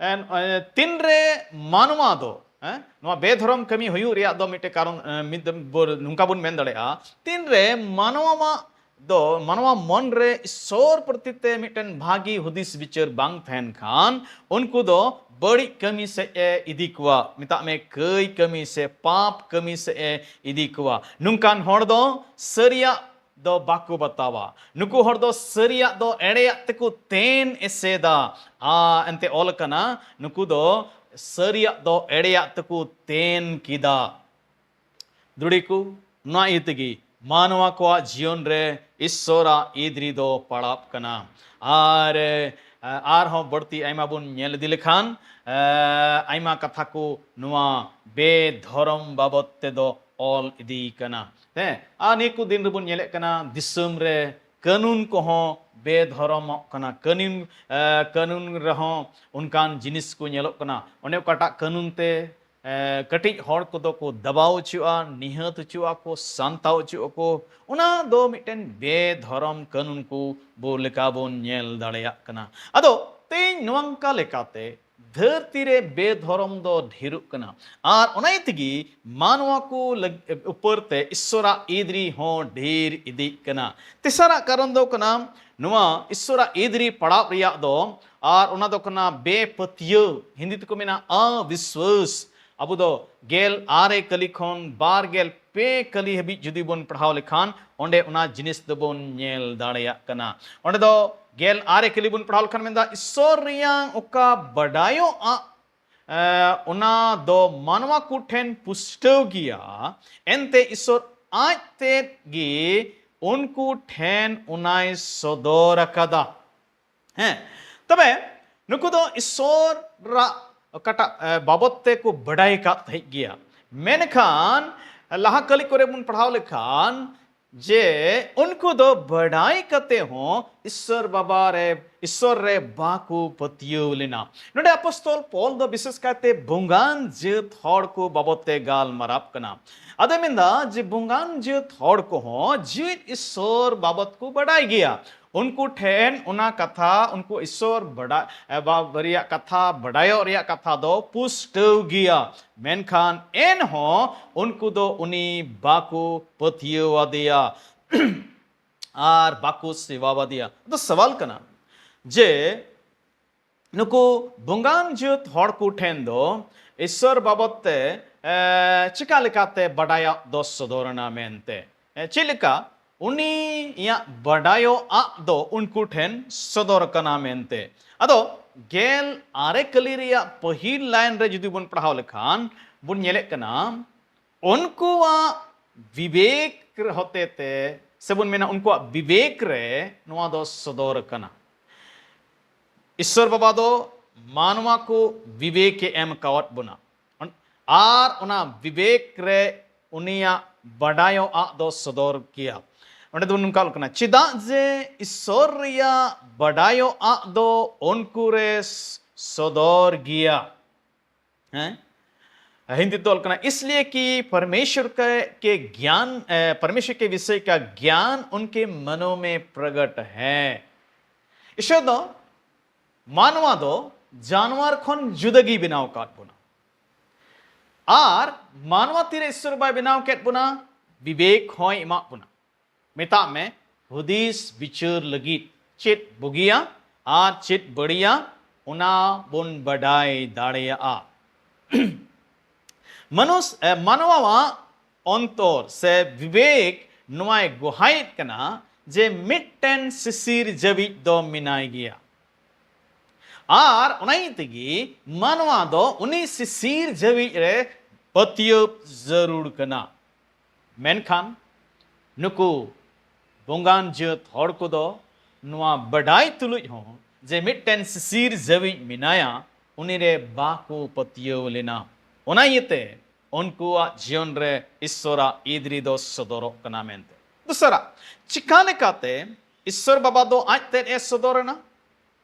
ᱮᱱ-, ᱮ, ᱛᱤᱱᱨᱮ ᱢᱟᱱᱣᱟ ᱫᱚ, ᱦᱮᱸ, ᱱᱚᱣᱟ ᱵᱮᱫᱷᱚᱨᱚᱢ ᱠᱟᱹᱢᱤ ᱦᱩᱭᱩᱜ ᱨᱮᱭᱟᱜ ᱫᱚ ᱢᱤᱫᱴᱮᱱ ᱠᱟᱨᱚᱱ, ᱮ, ᱢᱤᱫ ᱵᱚ-, ᱱᱚᱝᱠᱟ ᱵᱚᱱ ᱢᱮᱱ ᱫᱟᱲᱮᱭᱟᱜᱼᱟ, ᱛᱤᱱᱨᱮ ᱢᱟᱱᱣᱟᱣᱟᱜ ᱫᱚ, ᱢᱟᱱᱣᱟ ᱢᱚᱱ ᱨᱮ ᱤᱥᱥᱚᱨ ᱯᱨᱚᱛᱤ ᱛᱮ ᱢᱤᱫᱴᱮᱱ ᱵᱷᱟᱹᱜᱤ ᱦᱩᱫᱤᱥ ᱵᱤᱪᱟᱹᱨ ᱵᱟᱝ ᱛᱟᱦᱮᱱ ᱠᱷᱟᱱ, ᱩᱱᱠᱩ ᱫᱚ ᱵᱟᱹᱲᱤᱡ ᱠᱟᱹᱢᱤ ᱥᱮᱫ ᱮ ᱤᱫᱤ ᱠᱚᱣᱟ, ᱢᱮᱛᱟᱜ ᱢᱮ ᱠᱟᱹᱭ ᱠᱟᱹᱢᱤ ᱥᱮ ᱯᱟᱯ ᱠᱟᱹᱢᱤ ᱥᱮᱫ ᱮ ᱤᱫᱤ ᱠᱚᱣᱟ᱾ ᱱᱚᱝᱠᱟᱱ ᱦᱚᱲ ᱫᱚ ᱥᱟᱹᱨᱤᱭᱟᱜ ᱫᱚ ᱵᱟᱠᱚ ᱵᱟᱛᱟᱣᱟ᱾ ᱱᱩᱠᱩ ᱦᱚᱲ ᱫᱚ ᱥᱟᱹᱨᱤᱭᱟᱜ ᱫᱚ ᱮᱲᱮᱭᱟᱜ ᱛᱮᱠᱚ ᱛᱮᱱ ᱮᱥᱮᱫᱟ᱾ ᱟ, ᱮᱱᱛᱮ ᱚᱞ ᱟᱠᱟᱱᱟ, ᱱᱩᱠᱩ ᱫᱚ ᱥᱟᱹᱨᱤᱭᱟᱜ ᱫᱚ ᱮᱲᱮᱭᱟᱜ ᱛᱮᱠᱚ ᱛᱮᱱ ᱠᱮᱫᱟ᱾ ᱫᱩᱲᱤ ᱠᱚ, ᱱᱚᱣᱟ ᱤᱭᱟᱹ ᱛᱮᱜᱮ ᱢᱟᱱᱣᱟ ᱠᱚᱣᱟᱜ ᱡᱤᱭᱚᱱ ᱨᱮ ᱤᱥᱥᱚᱨᱟᱜ ᱤᱫᱨᱤ ᱫᱚ ᱯᱟᱲᱟᱜ ᱠᱟᱱᱟ᱾ ᱟᱨ, ᱮ, ᱟᱨᱦᱚᱸ ᱵᱟᱹᱲᱛᱤ ᱟᱭᱢᱟ ᱵᱚᱱ ᱧᱮᱞ ᱤᱫᱤ ᱞᱮᱠᱷᱟᱱ, ᱮ, ᱟᱭᱢᱟ ᱠᱟᱛᱷᱟ ᱠᱚ ᱱᱚᱣᱟ ᱵᱮᱫᱷᱚᱨᱚᱢ ᱵᱟᱵᱚᱛ ᱛᱮᱫᱚ ᱚᱞ ᱤᱫᱤ ᱠᱟᱱᱟ᱾ ᱦᱮᱸ, ᱟᱨ ᱱᱤᱭᱟᱹ ᱠᱚ ᱫᱤᱱ ᱨᱮᱵᱚᱱ ᱧᱮᱞᱮᱫ ᱠᱟᱱᱟ, ᱫᱤᱥᱚᱢ ᱨᱮ ᱠᱟᱹᱱᱩᱱ ᱠᱚᱦᱚᱸ ᱵᱮᱫᱷᱚᱨᱚᱢᱚᱜ ᱠᱟᱱᱟ᱾ ᱠᱟᱹᱱᱩᱱ, ᱮ, ᱠᱟᱹᱱᱩᱱ ᱨᱮᱦᱚᱸ ᱚᱱᱠᱟᱱ ᱡᱤᱱᱤᱥ ᱠᱚ ᱧᱮᱞᱚᱜ ᱠᱟᱱᱟ᱾ ᱚᱱᱮ ᱚᱠᱟᱴᱟᱜ ᱠᱟᱹᱱᱩᱱ ᱛᱮ ᱮ, ᱠᱟᱹᱴᱤᱡ ᱦᱚᱲ ᱠᱚᱫᱚ ᱠᱚ ᱫᱟᱵᱟᱣ ᱦᱚᱪᱚᱜᱼᱟ, ᱱᱤᱦᱟᱹᱛ ᱦᱚᱪᱚᱜ ᱟᱠᱚ, ᱥᱟᱱᱛᱟᱣ ᱦᱚᱪᱚᱜ ᱟᱠᱚ, ᱚᱱᱟ ᱫᱚ ᱢᱤᱫᱴᱮᱱ ᱵᱮᱫᱷᱚᱨᱚᱢ ᱠᱟᱹᱱᱩᱱ ᱠᱚ ᱵᱚ ᱞᱮᱠᱟ ᱵᱚᱱ ᱧᱮᱞ ᱫᱟᱲᱮᱭᱟᱜ ᱠᱟᱱᱟ᱾ ᱟᱫᱚ ᱛᱮᱦᱮᱧ ᱱᱚᱝᱠᱟ ᱞᱮᱠᱟᱛᱮ ᱫᱷᱟᱹᱨᱛᱤ ᱨᱮ ᱵᱮᱫᱷᱚᱨᱚᱢ ᱫᱚ ᱰᱷᱮᱨᱚᱜ ᱠᱟᱱᱟ, ᱟᱨ ᱚᱱᱟ ᱤᱭᱟᱹ ᱛᱮᱜᱮ ᱢᱟᱱᱣᱟ ᱠᱚ ᱞᱟᱹᱜ-, ᱩᱯᱚᱨ ᱛᱮ ᱤᱥᱥᱚᱨᱟᱜ ᱤᱫᱨᱤ ᱦᱚᱸ ᱰᱷᱮᱨ ᱤᱫᱤᱜ ᱠᱟᱱᱟ᱾ ᱛᱮᱥᱟᱨᱟᱜ ᱠᱟᱨᱚᱱ ᱫᱚ ᱠᱟᱱᱟ, ᱱᱚᱣᱟ ᱤᱥᱥᱚᱨᱟᱜ ᱤᱫᱨᱤ ᱯᱟᱲᱟᱣ ᱨᱮᱭᱟᱜ ᱫᱚ, ᱟᱨ ᱚᱱᱟ ᱫᱚ ᱠᱟᱱᱟ ᱵᱮᱯᱟᱹᱛᱭᱟᱹᱣ, ᱦᱤᱱᱫᱤ ᱛᱮᱠᱚ ᱢᱮᱱᱟ ᱚᱵᱤᱥᱣᱟᱥ᱾ ᱟᱵᱚ ᱫᱚ ᱜᱮᱞ ᱟᱨᱮ ᱠᱟᱹᱞᱤ ᱠᱷᱚᱱ ᱵᱟᱨ ᱜᱮᱞ ᱯᱮ ᱠᱟᱹᱞᱤ ᱦᱟᱹᱵᱤᱡ ᱡᱩᱫᱤ ᱵᱚᱱ ᱯᱟᱲᱦᱟᱣ ᱞᱮᱠᱷᱟᱱ, ᱚᱸᱰᱮ ᱚᱱᱟ ᱡᱤᱱᱤᱥ ᱫᱚᱵᱚᱱ ᱧᱮᱞ ᱫᱟᱲᱮᱭᱟᱜ ᱠᱟᱱᱟ᱾ ᱚᱸᱰᱮ ᱫᱚ ᱜᱮᱞ ᱟᱨᱮ ᱠᱟᱹᱞᱤ ᱵᱚᱱ ᱯᱟᱲᱦᱟᱣ ᱞᱮᱠᱷᱟᱱ ᱢᱮᱱᱫᱟ, ᱤᱥᱥᱚᱨ ᱨᱮᱭᱟᱜ ᱚᱠᱟ ᱵᱟᱰᱟᱭᱚᱜᱼᱟ, ᱮ, ᱚᱱᱟ ᱫᱚ ᱢᱟᱱᱣᱟ ᱠᱚ ᱴᱷᱮᱱ ᱯᱩᱥᱴᱟᱹᱣ ᱜᱮᱭᱟ, ᱮᱱᱛᱮ ᱤᱥᱥᱚᱨ ᱟᱡ ᱛᱮᱫ ᱜᱮ ᱩᱱᱠᱩ ᱴᱷᱮᱱ ᱚᱱᱟᱭ ᱥᱚᱫᱚᱨ ᱟᱠᱟᱫᱟ᱾ ᱦᱮᱸ, ᱛᱚᱵᱮ ᱱᱩᱠᱩ ᱫᱚ ᱤᱥᱥᱚᱨᱟᱜ ᱚᱠᱟᱴᱟᱜ ᱮ, ᱵᱟᱵᱚᱛ ᱛᱮᱠᱚ ᱵᱟᱰᱟᱭ ᱟᱠᱟᱫ ᱛᱟᱦᱮᱸᱫ ᱜᱮᱭᱟ᱾ ᱢᱮᱱᱠᱷᱟᱱ ᱞᱟᱦᱟ ᱠᱟᱹᱞᱤ ᱠᱚᱨᱮ ᱵᱚᱱ ᱯᱟᱲᱦᱟᱣ ᱞᱮᱠᱷᱟᱱ ᱡᱮ ᱩᱱᱠᱩ ᱫᱚ ᱵᱟᱰᱟᱭ ᱠᱟᱛᱮ ᱦᱚᱸ ᱤᱥᱥᱚᱨ ᱵᱟᱵᱟ ᱨᱮ, ᱤᱥᱥᱚᱨ ᱨᱮ ᱵᱟᱠᱚ ᱯᱟᱹᱛᱭᱟᱹᱣ ᱞᱮᱱᱟ᱾ ᱱᱚᱰᱮ ᱟᱯᱚᱥᱛᱚᱞ ᱯᱚᱞ ᱫᱚ ᱵᱤᱥᱮᱥ ᱠᱟᱭᱛᱮ ᱵᱚᱸᱜᱟᱱ ᱡᱟᱹᱛ ᱦᱚᱲ ᱠᱚ ᱵᱟᱵᱚᱛ ᱛᱮ ᱜᱟᱞᱢᱟᱨᱟᱣ ᱠᱟᱱᱟ᱾ ᱟᱫᱚᱭ ᱢᱮᱱᱫᱟ ᱡᱮ ᱵᱚᱸᱜᱟᱱ ᱡᱟᱹᱛ ᱦᱚᱲ ᱠᱚᱦᱚᱸ ᱡᱤᱣᱤᱫ ᱤᱥᱥᱚᱨ ᱵᱟᱵᱚᱛ ᱠᱚ ᱵᱟᱰᱟᱭ ᱜᱮᱭᱟ᱾ ᱩᱱᱠᱩ ᱴᱷᱮᱱ ᱚᱱᱟ ᱠᱟᱛᱷᱟ, ᱩᱱᱠᱩ ᱤᱥᱥᱚᱨ ᱵᱟᱰᱟᱭ, ᱮ, ᱵᱟ-, ᱨᱮᱭᱟᱜ ᱠᱟᱛᱷᱟ, ᱵᱟᱰᱟᱭᱚᱜ ᱨᱮᱭᱟᱜ ᱠᱟᱛᱷᱟ ᱫᱚ ᱯᱩᱥᱴᱟᱹᱣ ᱜᱮᱭᱟ᱾ ᱢᱮᱱᱠᱷᱟᱱ ᱮᱱᱦᱚᱸ ᱩᱱᱠᱩ ᱫᱚ ᱩᱱᱤ ᱵᱟᱠᱚ ᱯᱟᱹᱛᱭᱟᱹᱣ ᱟᱫᱮᱭᱟ ᱟᱨ ᱵᱟᱠᱚ ᱥᱮᱵᱟ ᱟᱫᱮᱭᱟ᱾ ᱟᱫᱚ ᱥᱟᱣᱟᱞ ᱠᱟᱱᱟ ᱡᱮ ᱱᱩᱠᱩ ᱵᱚᱸᱜᱟᱱ ᱡᱟᱹᱛ ᱦᱚᱲ ᱠᱚ ᱴᱷᱮᱱ ᱫᱚ ᱤᱥᱥᱚᱨ ᱵᱟᱵᱚᱛ ᱛᱮ, ᱮ, ᱪᱮᱠᱟ ᱞᱮᱠᱟᱛᱮ ᱵᱟᱰᱟᱭᱟᱜ ᱫᱚ ᱥᱚᱫᱚᱨ ᱮᱱᱟ ᱢᱮᱱᱛᱮ, ᱮ, ᱪᱮᱫ ᱞᱮᱠᱟ ᱩᱱᱤᱭᱟᱜ ᱵᱟᱰᱟᱭᱚᱜ ᱟᱜ ᱫᱚ ᱩᱱᱠᱩ ᱴᱷᱮᱱ ᱥᱚᱫᱚᱨ ᱠᱟᱱᱟ ᱢᱮᱱᱛᱮ᱾ ᱟᱫᱚ ᱜᱮᱞ ᱟᱨᱮ ᱠᱟᱹᱞᱤ ᱨᱮᱭᱟᱜ ᱯᱟᱹᱦᱤᱞ ᱞᱟᱭᱤᱱ ᱨᱮ ᱡᱩᱫᱤ ᱵᱚᱱ ᱯᱟᱲᱦᱟᱣ ᱞᱮᱠᱷᱟᱱ ᱵᱚᱱ ᱧᱮᱞᱮᱫ ᱠᱟᱱᱟ, ᱩᱱᱠᱩᱣᱟᱜ ᱵᱤᱵᱮᱠ ᱦᱚᱛᱮ ᱛᱮ, ᱥᱮᱵᱚᱱ ᱢᱮᱱᱟ ᱩᱱᱠᱩᱣᱟᱜ ᱵᱤᱵᱮᱠ ᱨᱮ ᱱᱚᱣᱟ ᱫᱚ ᱥᱚᱫᱚᱨ ᱠᱟᱱᱟ᱾ ᱤᱥᱥᱚᱨ ᱵᱟᱵᱟ ᱫᱚ ᱢᱟᱱᱣᱟ ᱠᱚ ᱵᱤᱵᱮᱠ ᱮ ᱮᱢ ᱠᱟᱣᱟᱫ ᱵᱚᱱᱟ, ᱟᱨ ᱚᱱᱟ ᱵᱤᱵᱮᱠ ᱨᱮ ᱩᱱᱤᱭᱟᱜ ᱵᱟᱰᱟᱭᱚᱜ ᱟᱜ ᱫᱚ ᱥᱚᱫᱚᱨ ᱜᱮᱭᱟ᱾ ᱚᱸᱰᱮ ᱫᱚ ᱱᱚᱝᱠᱟ ᱚᱞ ᱠᱟᱱᱟ, ᱪᱮᱫᱟᱜ ᱡᱮ ᱤᱥᱥᱚᱨ ᱨᱮᱭᱟᱜ ᱵᱟᱰᱟᱭᱚᱜ ᱟᱜ ᱫᱚ ᱩᱱᱠᱩ ᱨᱮ ᱥᱚᱫᱚᱨ ᱜᱮᱭᱟ᱾ ᱦᱮᱸ, ᱦᱤᱱᱫᱤ ᱛᱮ ᱚᱞ ᱠᱟᱱᱟ, इसलिए कि परमेश्वर के, के ज्ञान, ए, परमेश्वर के विषय का ज्ञान उनके मनों में प्रगट है। ᱤᱥᱥᱚᱨ ᱫᱚ ᱢᱟᱱᱣᱟ ᱫᱚ ᱡᱟᱱᱣᱟᱨ ᱠᱷᱚᱱ ᱡᱩᱫᱟᱹ ᱜᱮᱭ ᱵᱮᱱᱟᱣ ᱟᱠᱟᱫ ᱵᱚᱱᱟ᱾ ᱟᱨ ᱢᱟᱱᱣᱟ ᱛᱤᱨᱮ ᱤᱥᱥᱚᱨ ᱵᱟᱭ ᱵᱮᱱᱟᱣ ᱠᱮᱫ ᱵᱚᱱᱟ, ᱵᱤᱵᱮᱠ ᱦᱚᱸᱭ ᱮᱢᱟᱜ ᱵᱚᱱᱟ᱾ ᱢᱮᱛᱟᱜ ᱢᱮ, ᱦᱩᱫᱤᱥ ᱵᱤᱪᱟᱹᱨ ᱞᱟᱹᱜᱤᱫ ᱪᱮᱫ ᱵᱩᱜᱤᱭᱟ ᱟᱨ ᱪᱮᱫ ᱵᱟᱹᱲᱤᱡᱟ, ᱚᱱᱟ ᱵᱚᱱ ᱵᱟᱰᱟᱭ ᱫᱟᱲᱮᱭᱟᱜᱼᱟ᱾ ᱢᱟᱱᱩᱥ-, ᱮ, ᱢᱟᱱᱣᱟᱣᱟᱜ ᱚᱱᱛᱚᱨ ᱥᱮ ᱵᱤᱵᱮᱠ ᱱᱚᱣᱟᱭ ᱜᱚᱦᱟᱭᱮᱫ ᱠᱟᱱᱟ ᱡᱮ ᱢᱤᱫᱴᱮᱱ ᱥᱤᱥᱤᱨ ᱡᱟᱹᱣᱤᱡ ᱫᱚ ᱢᱮᱱᱟᱭ ᱜᱮᱭᱟ᱾ ᱟᱨ ᱚᱱᱟ ᱤᱭᱟᱹ ᱛᱮᱜᱮ ᱢᱟᱱᱣᱟ ᱫᱚ ᱩᱱᱤ ᱥᱤᱥᱤᱨ ᱡᱟᱹᱣᱤᱡ ᱨᱮ ᱯᱟᱹᱛᱭᱟᱹᱣ ᱡᱟᱹᱨᱩᱲ ᱠᱟᱱᱟ᱾ ᱢᱮᱱᱠᱷᱟᱱ ᱱᱩᱠᱩ ᱵᱚᱸᱜᱟᱱ ᱡᱟᱹᱛ ᱦᱚᱲ ᱠᱚᱫᱚ ᱱᱚᱣᱟ ᱵᱟᱰᱟᱭ ᱛᱩᱞᱩᱡ ᱦᱚᱸ ᱡᱮ ᱢᱤᱫᱴᱮᱱ ᱥᱤᱥᱤᱨ ᱡᱟᱹᱣᱤᱡ ᱢᱮᱱᱟᱭᱟ, ᱩᱱᱤᱨᱮ ᱵᱟᱠᱚ ᱯᱟᱹᱛᱭᱟᱹᱣ ᱞᱮᱱᱟ᱾ ᱚᱱᱟ ᱤᱭᱟᱹᱛᱮ ᱩᱱᱠᱩᱣᱟᱜ ᱡᱤᱭᱚᱱ ᱨᱮ ᱤᱥᱥᱚᱨᱟᱜ ᱤᱫᱨᱤ ᱫᱚ ᱥᱚᱫᱚᱨᱚᱜ ᱠᱟᱱᱟ ᱢᱮᱱᱛᱮ᱾ ᱫᱚᱥᱟᱨᱟᱜ, ᱪᱤᱠᱟ ᱞᱮᱠᱟᱛᱮ ᱤᱥᱥᱚᱨ ᱵᱟᱵᱟ ᱫᱚ ᱟᱡ ᱛᱮᱫ ᱮ ᱥᱚᱫᱚᱨ ᱮᱱᱟ,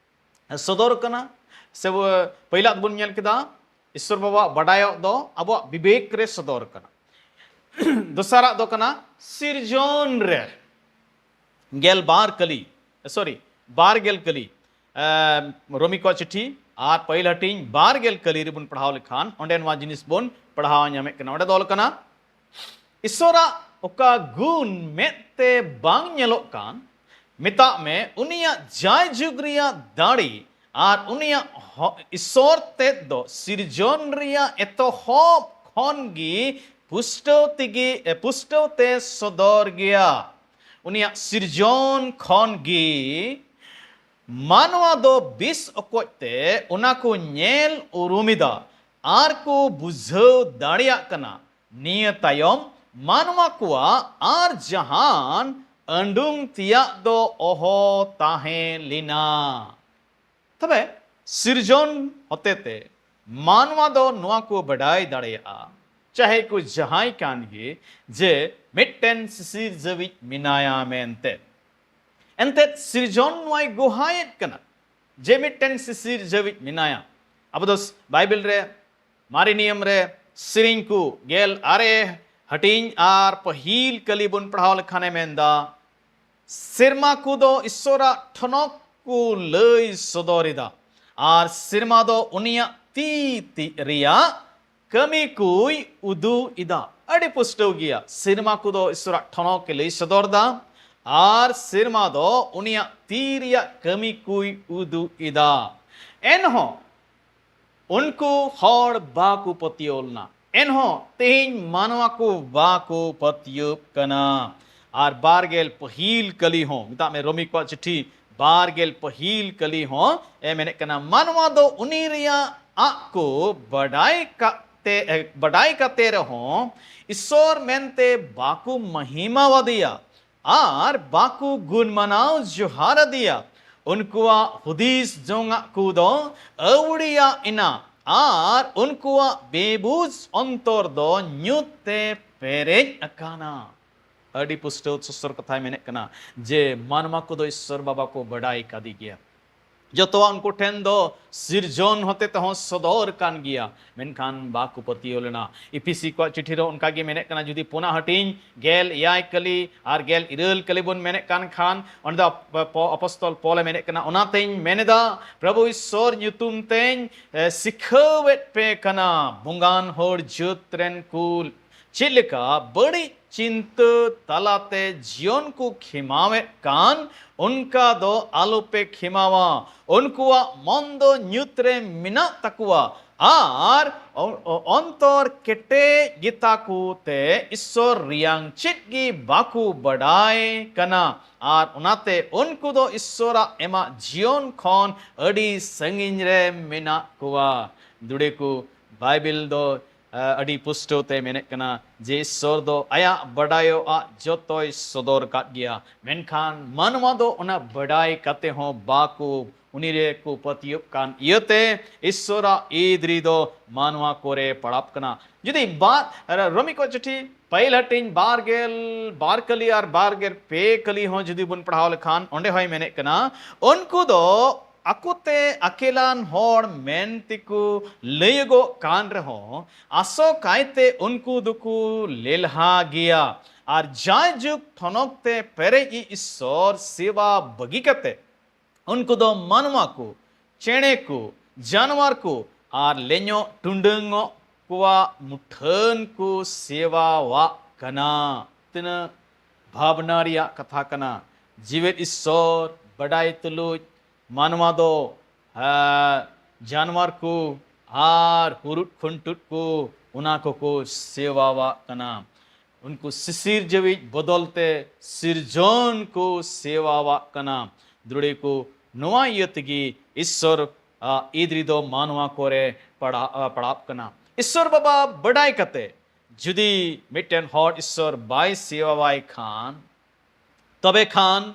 ᱥᱚᱫᱚᱨ ᱠᱟᱱᱟ? ᱥᱮ ᱵᱚ-, ᱯᱟᱹᱭᱞᱟᱜ ᱵᱚᱱ ᱧᱮᱞ ᱠᱮᱫᱟ, ᱤᱥᱥᱚᱨ ᱵᱟᱵᱟᱣᱟᱜ ᱵᱟᱰᱟᱭᱚᱜ ᱫᱚ ᱟᱵᱚᱣᱟᱜ ᱵᱤᱵᱮᱠ ᱨᱮ ᱥᱚᱫᱚᱨ ᱠᱟᱱᱟ᱾ ᱫᱚᱥᱟᱨᱟᱜ ᱫᱚ ᱠᱟᱱᱟ ᱥᱤᱨᱡᱚᱱ ᱨᱮ ᱜᱮᱞ ᱵᱟᱨ ᱠᱟᱹᱞᱤ, ᱥᱚᱨᱤ, ᱵᱟᱨ ᱜᱮᱞ ᱠᱟᱹᱞᱤ, ᱮ, ᱨᱳᱢᱤ ᱠᱚᱣᱟᱜ ᱪᱤᱴᱷᱤ ᱟᱨ ᱯᱟᱹᱦᱤᱞ ᱦᱟᱹᱴᱤᱧ ᱵᱟᱨ ᱜᱮᱞ ᱠᱟᱹᱞᱤ ᱨᱮᱵᱚᱱ ᱯᱟᱲᱦᱟᱣ ᱞᱮᱠᱷᱟᱱ ᱚᱸᱰᱮ ᱱᱚᱣᱟ ᱡᱤᱱᱤᱥ ᱵᱚᱱ ᱯᱟᱲᱦᱟᱣ ᱧᱟᱢᱮᱫ ᱠᱟᱱᱟ᱾ ᱚᱸᱰᱮ ᱫᱚ ᱚᱞ ᱠᱟᱱᱟ, ᱤᱥᱥᱚᱨᱟᱜ ᱚᱠᱟ ᱜᱩᱱ ᱢᱮᱫ ᱛᱮ ᱵᱟᱝ ᱧᱮᱞᱚᱜ ᱠᱟᱱ, ᱢᱮᱛᱟᱜ ᱢᱮ, ᱩᱱᱤᱭᱟᱜ ᱡᱟᱭ ᱡᱩᱜᱽ ᱨᱮᱭᱟᱜ ᱫᱟᱲᱮ ᱟᱨ ᱩᱱᱤᱭᱟᱜ ᱦᱚ-, ᱤᱥᱥᱚᱨ ᱛᱮᱫ ᱫᱚ ᱥᱤᱨᱡᱚᱱ ᱨᱮᱭᱟᱜ ᱮᱛᱚᱦᱚᱵ ᱠᱷᱚᱱ ᱜᱮ ᱯᱩᱥᱴᱟᱹᱣ ᱛᱮᱜᱮ, ᱮ, ᱯᱩᱥᱴᱟᱹᱣ ᱛᱮ ᱥᱚᱫᱚᱨ ᱜᱮᱭᱟ᱾ ᱩᱱᱤᱭᱟᱜ ᱥᱤᱨᱡᱚᱱ ᱠᱷᱚᱱ ᱜᱮ ᱢᱟᱱᱣᱟ ᱫᱚ ᱵᱤᱥ ᱚᱠᱚᱡ ᱛᱮ ᱚᱱᱟ ᱠᱚ ᱧᱮᱞ ᱩᱨᱩᱢ ᱮᱫᱟ ᱟᱨ ᱠᱚ ᱵᱩᱡᱷᱟᱹᱣ ᱫᱟᱲᱮᱭᱟᱜ ᱠᱟᱱᱟ᱾ ᱱᱤᱭᱟᱹ ᱛᱟᱭᱚᱢ ᱢᱟᱱᱣᱟ ᱠᱚᱣᱟᱜ ᱟᱨ ᱡᱟᱦᱟᱱ ᱟᱸᱰᱩᱝ ᱛᱮᱭᱟᱜ ᱫᱚ ᱚᱦᱚ ᱛᱟᱦᱮᱸ ᱞᱮᱱᱟ᱾ ᱛᱚᱵᱮ ᱥᱤᱨᱡᱚᱱ ᱦᱚᱛᱮᱛᱮ ᱢᱟᱱᱣᱟ ᱫᱚ ᱱᱚᱣᱟ ᱠᱚ ᱵᱟᱰᱟᱭ ᱫᱟᱲᱮᱭᱟᱜᱼᱟ, ᱪᱟᱦᱮ ᱠᱚ ᱡᱟᱦᱟᱸᱭ ᱠᱟᱱ ᱜᱮ, ᱡᱮ ᱢᱤᱫᱴᱮᱱ ᱥᱤᱥᱤᱨ ᱡᱟᱹᱣᱤᱡ ᱢᱮᱱᱟᱭᱟ ᱢᱮᱱᱛᱮ᱾ ᱮᱱᱛᱮᱫ ᱥᱤᱨᱡᱚᱱ ᱱᱚᱣᱟᱭ ᱜᱚᱦᱟᱭᱮᱫ ᱠᱟᱱᱟ ᱡᱮ ᱢᱤᱫᱴᱮᱱ ᱥᱤᱥᱤᱨ ᱡᱟᱹᱣᱤᱡ ᱢᱮᱱᱟᱭᱟ᱾ ᱟᱵᱚ ᱫᱚ ᱵᱟᱭᱵᱮᱞ ᱨᱮ, ᱢᱟᱨᱮ ᱱᱤᱭᱚᱢ ᱨᱮ, ᱥᱮᱨᱮᱧ ᱠᱚ ᱜᱮᱞ ᱟᱨᱮ ᱦᱟᱹᱴᱤᱧ ᱟᱨ ᱯᱟᱹᱦᱤᱞ ᱠᱟᱹᱞᱤ ᱵᱚᱱ ᱯᱟᱲᱦᱟᱣ ᱞᱮᱠᱷᱟᱱᱮ ᱢᱮᱱᱫᱟ, ᱥᱮᱨᱢᱟ ᱠᱚᱫᱚ ᱤᱥᱥᱚᱨᱟᱜ ᱴᱷᱚᱱᱚᱠ ᱠᱚ ᱞᱟᱹᱭ ᱥᱚᱫᱚᱨ ᱮᱫᱟ, ᱟᱨ ᱥᱮᱨᱢᱟ ᱫᱚ ᱩᱱᱤᱭᱟᱜ ᱛᱤ, ᱛᱤ ᱨᱮᱭᱟᱜ ᱠᱟᱹᱢᱤ ᱠᱚᱭ ᱩᱫᱩᱜ ᱮᱫᱟ᱾ ᱟᱹᱰᱤ ᱯᱩᱥᱴᱟᱹᱣ ᱜᱮᱭᱟ, ᱥᱮᱨᱢᱟ ᱠᱚᱫᱚ ᱤᱥᱥᱚᱨᱟᱜ ᱴᱷᱚᱱᱚᱠ ᱮ ᱞᱟᱹᱭ ᱥᱚᱫᱚᱨ ᱮᱫᱟ, ᱟᱨ ᱥᱮᱨᱢᱟ ᱫᱚ ᱩᱱᱤᱭᱟᱜ ᱛᱤ ᱨᱮᱭᱟᱜ ᱠᱟᱹᱢᱤ ᱠᱚᱭ ᱩᱫᱩᱜ ᱮᱫᱟ᱾ ᱮᱱᱦᱚᱸ ᱩᱱᱠᱩ ᱦᱚᱲ ᱵᱟᱠᱚ ᱯᱟᱹᱛᱭᱟᱹᱣ ᱞᱮᱱᱟ᱾ ᱮᱱᱦᱚᱸ ᱛᱮᱦᱮᱧ ᱢᱟᱱᱣᱟ ᱠᱚ ᱵᱟᱠᱚ ᱯᱟᱹᱛᱭᱟᱹᱣ ᱠᱟᱱᱟ᱾ ᱟᱨ ᱵᱟᱨ ᱜᱮᱞ ᱯᱟᱹᱦᱤᱞ ᱠᱟᱹᱞᱤ ᱦᱚᱸ, ᱢᱮᱛᱟᱜ ᱢᱮ, ᱨᱳᱢᱤ ᱠᱚᱣᱟᱜ ᱪᱤᱴᱷᱤ ᱵᱟᱨ ᱜᱮᱞ ᱯᱟᱹᱦᱤᱞ ᱠᱟᱹᱞᱤ ᱦᱚᱸ ᱮ ᱢᱮᱱᱮᱫ ᱠᱟᱱᱟ, ᱢᱟᱱᱣᱟ ᱫᱚ ᱩᱱᱤ ᱨᱮᱭᱟᱜ ᱟᱜ ᱠᱚ ᱵᱟᱰᱟᱭ ᱠᱟᱛᱮ, ᱵᱟᱰᱟᱭ ᱠᱟᱛᱮ ᱨᱮᱦᱚᱸ ᱤᱥᱥᱚᱨ ᱢᱮᱱᱛᱮ ᱵᱟᱠᱚ ᱢᱟᱹᱦᱤᱢᱟᱣᱟᱫᱮᱭᱟ ᱟᱨ ᱵᱟᱠᱚ ᱜᱩᱱ ᱢᱟᱱᱟᱣ ᱡᱚᱦᱟᱨ ᱟᱫᱮᱭᱟ᱾ ᱩᱱᱠᱩᱣᱟᱜ ᱦᱩᱫᱤᱥ ᱡᱚᱝᱟᱜ ᱠᱚ ᱫᱚ ᱟᱹᱣᱲᱤᱭᱟᱜ ᱮᱱᱟ, ᱟᱨ ᱩᱱᱠᱩᱣᱟᱜ ᱵᱮᱵᱩᱡᱽ ᱚᱱᱛᱚᱨ ᱫᱚ ᱧᱩᱛ ᱛᱮ ᱯᱮᱨᱮᱡ ᱟᱠᱟᱱᱟ᱾ ᱟᱹᱰᱤ ᱯᱩᱥᱴᱟᱹᱣ ᱥᱚᱥᱚᱨ ᱠᱟᱛᱷᱟᱭ ᱢᱮᱱᱮᱫ ᱠᱟᱱᱟ ᱡᱮ ᱢᱟᱱᱣᱟ ᱠᱚᱫᱚ ᱤᱥᱥᱚᱨ ᱵᱟᱵᱟ ᱠᱚ ᱵᱟᱰᱟᱭ ᱠᱟᱫᱮ ᱜᱮᱭᱟ᱾ ᱡᱚᱛᱚᱣᱟᱜ ᱩᱱᱠᱩ ᱴᱷᱮᱱ ᱫᱚ ᱥᱤᱨᱡᱚᱱ ᱦᱚᱛᱮ ᱛᱮᱦᱚᱸ ᱥᱚᱫᱚᱨ ᱠᱟᱱ ᱜᱮᱭᱟ, ᱢᱮᱱᱠᱷᱟᱱ ᱵᱟᱠᱚ ᱯᱟᱹᱛᱭᱟᱹᱣ ᱞᱮᱱᱟ᱾ ᱤᱯᱷᱤᱥᱤ ᱠᱚᱣᱟᱜ ᱪᱤᱴᱷᱤ ᱨᱮ ᱚᱱᱠᱟ ᱜᱮ ᱢᱮᱱᱮᱫ ᱠᱟᱱᱟ, ᱡᱩᱫᱤ ᱯᱩᱱᱟ ᱦᱟᱹᱴᱤᱧ ᱜᱮᱞ ᱮᱭᱟᱭ ᱠᱟᱹᱞᱤ ᱟᱨ ᱜᱮᱞ ᱤᱨᱟᱹᱞ ᱠᱟᱹᱞᱤ ᱵᱚᱱ ᱢᱮᱱᱮᱫ ᱠᱟᱱ ᱠᱷᱟᱱ, ᱚᱸᱰᱮ ᱫᱚ ᱟᱯ-, ᱯᱚ-, ᱟᱯᱚᱥᱛᱚᱞ ᱯᱚᱞᱮ ᱢᱮᱱᱮᱫ ᱠᱟᱱᱟ, ᱚᱱᱟᱛᱮᱧ ᱢᱮᱱᱮᱫᱟ, ᱯᱨᱚᱵᱷᱩ ᱤᱥᱥᱚᱨ ᱧᱩᱛᱩᱢ ᱛᱮᱧ, ᱮ, ᱥᱤᱠᱷᱟᱹᱣᱮᱫ ᱯᱮ ᱠᱟᱱᱟ, ᱵᱚᱸᱜᱟᱱ ᱦᱚᱲ ᱡᱟᱹᱛ ᱨᱮᱱ ᱠᱚ ᱪᱮᱫ ᱞᱮᱠᱟ ᱵᱟᱹᱲᱤᱡ ᱪᱤᱱᱛᱟᱹ ᱛᱟᱞᱟᱛᱮ ᱡᱤᱭᱚᱱ ᱠᱚ ᱠᱷᱮᱢᱟᱣᱮᱫ ᱠᱟᱱ, ᱚᱱᱠᱟ ᱫᱚ ᱟᱞᱚᱯᱮ ᱠᱷᱮᱢᱟᱣᱟ᱾ ᱩᱱᱠᱩᱣᱟᱜ ᱢᱚᱱ ᱫᱚ ᱧᱩᱛ ᱨᱮ ᱢᱮᱱᱟᱜ ᱛᱟᱠᱚᱣᱟ, ᱟᱨ ᱚ-, ᱚ-, ᱚᱱᱛᱚᱨ ᱠᱮᱴᱮᱡ ᱜᱮᱛᱟ ᱠᱚ ᱛᱮ ᱤᱥᱥᱚᱨ ᱨᱮᱭᱟᱝ ᱪᱮᱫ ᱜᱮ ᱵᱟᱠᱚ ᱵᱟᱰᱟᱭ ᱠᱟᱱᱟ, ᱟᱨ ᱚᱱᱟᱛᱮ ᱩᱱᱠᱩ ᱫᱚ ᱤᱥᱥᱚᱨᱟᱜ ᱮᱢᱟᱜ ᱡᱤᱭᱚᱱ ᱠᱷᱚᱱ ᱟᱹᱰᱤ ᱥᱟᱺᱜᱤᱧ ᱨᱮ ᱢᱮᱱᱟᱜ ᱠᱚᱣᱟ᱾ ᱫᱩᱲᱮ ᱠᱚ, ᱵᱟᱭᱵᱮᱞ ᱫᱚ ᱟ, ᱟᱹᱰᱤ ᱯᱩᱥᱴᱟᱹᱣ ᱛᱮ ᱢᱮᱱᱮᱫ ᱠᱟᱱᱟ ᱡᱮ ᱤᱥᱥᱚᱨ ᱫᱚ ᱟᱭᱟᱜ ᱵᱟᱰᱟᱭᱚᱜ ᱟᱜ ᱡᱚᱛᱚᱭ ᱥᱚᱫᱚᱨ ᱠᱟᱫ ᱜᱮᱭᱟ, ᱢᱮᱱᱠᱷᱟᱱ ᱢᱟᱱᱣᱟ ᱫᱚ ᱚᱱᱟ ᱵᱟᱰᱟᱭ ᱠᱟᱛᱮ ᱦᱚᱸ ᱵᱟᱠᱚ, ᱩᱱᱤ ᱨᱮᱠᱚ ᱯᱟᱹᱛᱭᱟᱹᱜ ᱠᱟᱱ ᱤᱭᱟᱹᱛᱮ ᱤᱥᱥᱚᱨᱟᱜ ᱤᱫᱨᱤ ᱫᱚ ᱢᱟᱱᱣᱟ ᱠᱚᱨᱮ ᱯᱟᱲᱟᱜ ᱠᱟᱱᱟ᱾ ᱡᱩᱫᱤ ᱵᱟᱨ, ᱨᱳᱢᱤ ᱠᱚ ᱪᱤᱴᱷᱤ ᱯᱟᱹᱦᱤᱞ ᱦᱟᱹᱴᱤᱧ ᱵᱟᱨ ᱜᱮᱞ ᱵᱟᱨ ᱠᱟᱹᱞᱤ ᱟᱨ ᱵᱟᱨ ᱜᱮᱞ ᱯᱮ ᱠᱟᱹᱞᱤ ᱦᱚᱸ ᱡᱩᱫᱤ ᱵᱚᱱ ᱯᱟᱲᱦᱟᱣ ᱞᱮᱠᱷᱟᱱ, ᱚᱸᱰᱮ ᱦᱚᱸᱭ ᱢᱮᱱᱮᱫ ᱠᱟᱱᱟ, ᱩᱱᱠᱩ ᱫᱚ ᱟᱠᱚᱛᱮ ᱟᱹᱠᱤᱞᱟᱱ ᱦᱚᱲ ᱢᱮᱱ ᱛᱮᱠᱚ ᱞᱟᱹᱭᱚᱜᱚᱜ ᱠᱟᱱ ᱨᱮᱦᱚᱸ, ᱟᱥᱚᱠᱟᱭᱛᱮ ᱩᱱᱠᱩ ᱫᱚᱠᱚ ᱞᱮᱞᱦᱟ ᱜᱮᱭᱟ ᱟᱨ ᱡᱟᱭᱡᱩᱜᱽ ᱴᱷᱚᱱᱚᱠ ᱛᱮ ᱯᱮᱨᱮᱡ ᱤᱡ ᱤᱥᱥᱚᱨ ᱥᱮᱵᱟ ᱵᱟᱹᱜᱤ ᱠᱟᱛᱮ ᱩᱱᱠᱩ ᱫᱚ ᱢᱟᱱᱣᱟ ᱠᱚ, ᱪᱮᱬᱮ ᱠᱚ, ᱡᱟᱱᱣᱟᱨ ᱠᱚ ᱟᱨ ᱞᱮᱧᱚᱜ ᱴᱩᱰᱟᱹᱝᱚᱜ ᱠᱚᱣᱟᱜ ᱢᱩᱴᱷᱟᱹᱱ ᱠᱚ ᱥᱮᱵᱟᱣᱟᱜ ᱠᱟᱱᱟ᱾ ᱛᱤᱱᱟᱹᱜ ᱵᱷᱟᱵᱽᱱᱟ ᱨᱮᱭᱟᱜ ᱠᱟᱛᱷᱟ ᱠᱟᱱᱟ! ᱡᱤᱣᱮᱫ ᱤᱥᱥᱚᱨ ᱵᱟᱰᱟᱭ ᱛᱩᱞᱩᱡ ᱢᱟᱱᱣᱟ ᱫᱚ, ᱟ, ᱡᱟᱱᱣᱟᱨ ᱠᱚ ᱟᱨ ᱦᱩᱨᱩᱫ ᱠᱷᱩᱱᱴᱩᱫ ᱠᱚ, ᱚᱱᱟ ᱠᱚᱠᱚ ᱥᱮᱵᱟᱣᱟᱜ ᱠᱟᱱᱟ᱾ ᱩᱱᱠᱩ ᱥᱤᱥᱤᱨ ᱡᱟᱹᱣᱤᱡ ᱵᱚᱫᱚᱞ ᱛᱮ ᱥᱤᱨᱡᱚᱱ ᱠᱚ ᱥᱮᱵᱟᱣᱟᱜ ᱠᱟᱱᱟ᱾ ᱫᱨᱩᱲᱤ ᱠᱚ, ᱱᱚᱣᱟ ᱤᱭᱟᱹ ᱛᱮᱜᱮ ᱤᱥᱥᱚᱨ, ᱟ, ᱤᱫᱨᱤ ᱫᱚ ᱢᱟᱱᱣᱟ ᱠᱚᱨᱮ ᱯᱟᱲᱟ-, ᱟ, ᱯᱟᱲᱟᱜ ᱠᱟᱱᱟ᱾ ᱤᱥᱥᱚᱨ ᱵᱟᱵᱟ ᱵᱟᱰᱟᱭ ᱠᱟᱛᱮ ᱡᱩᱫᱤ ᱢᱤᱫᱴᱮᱱ ᱦᱚᱲ ᱤᱥᱥᱚᱨ ᱵᱟᱭ ᱥᱮᱵᱟᱣᱟᱭ ᱠᱷᱟᱱ, ᱛᱚᱵᱮ ᱠᱷᱟᱱ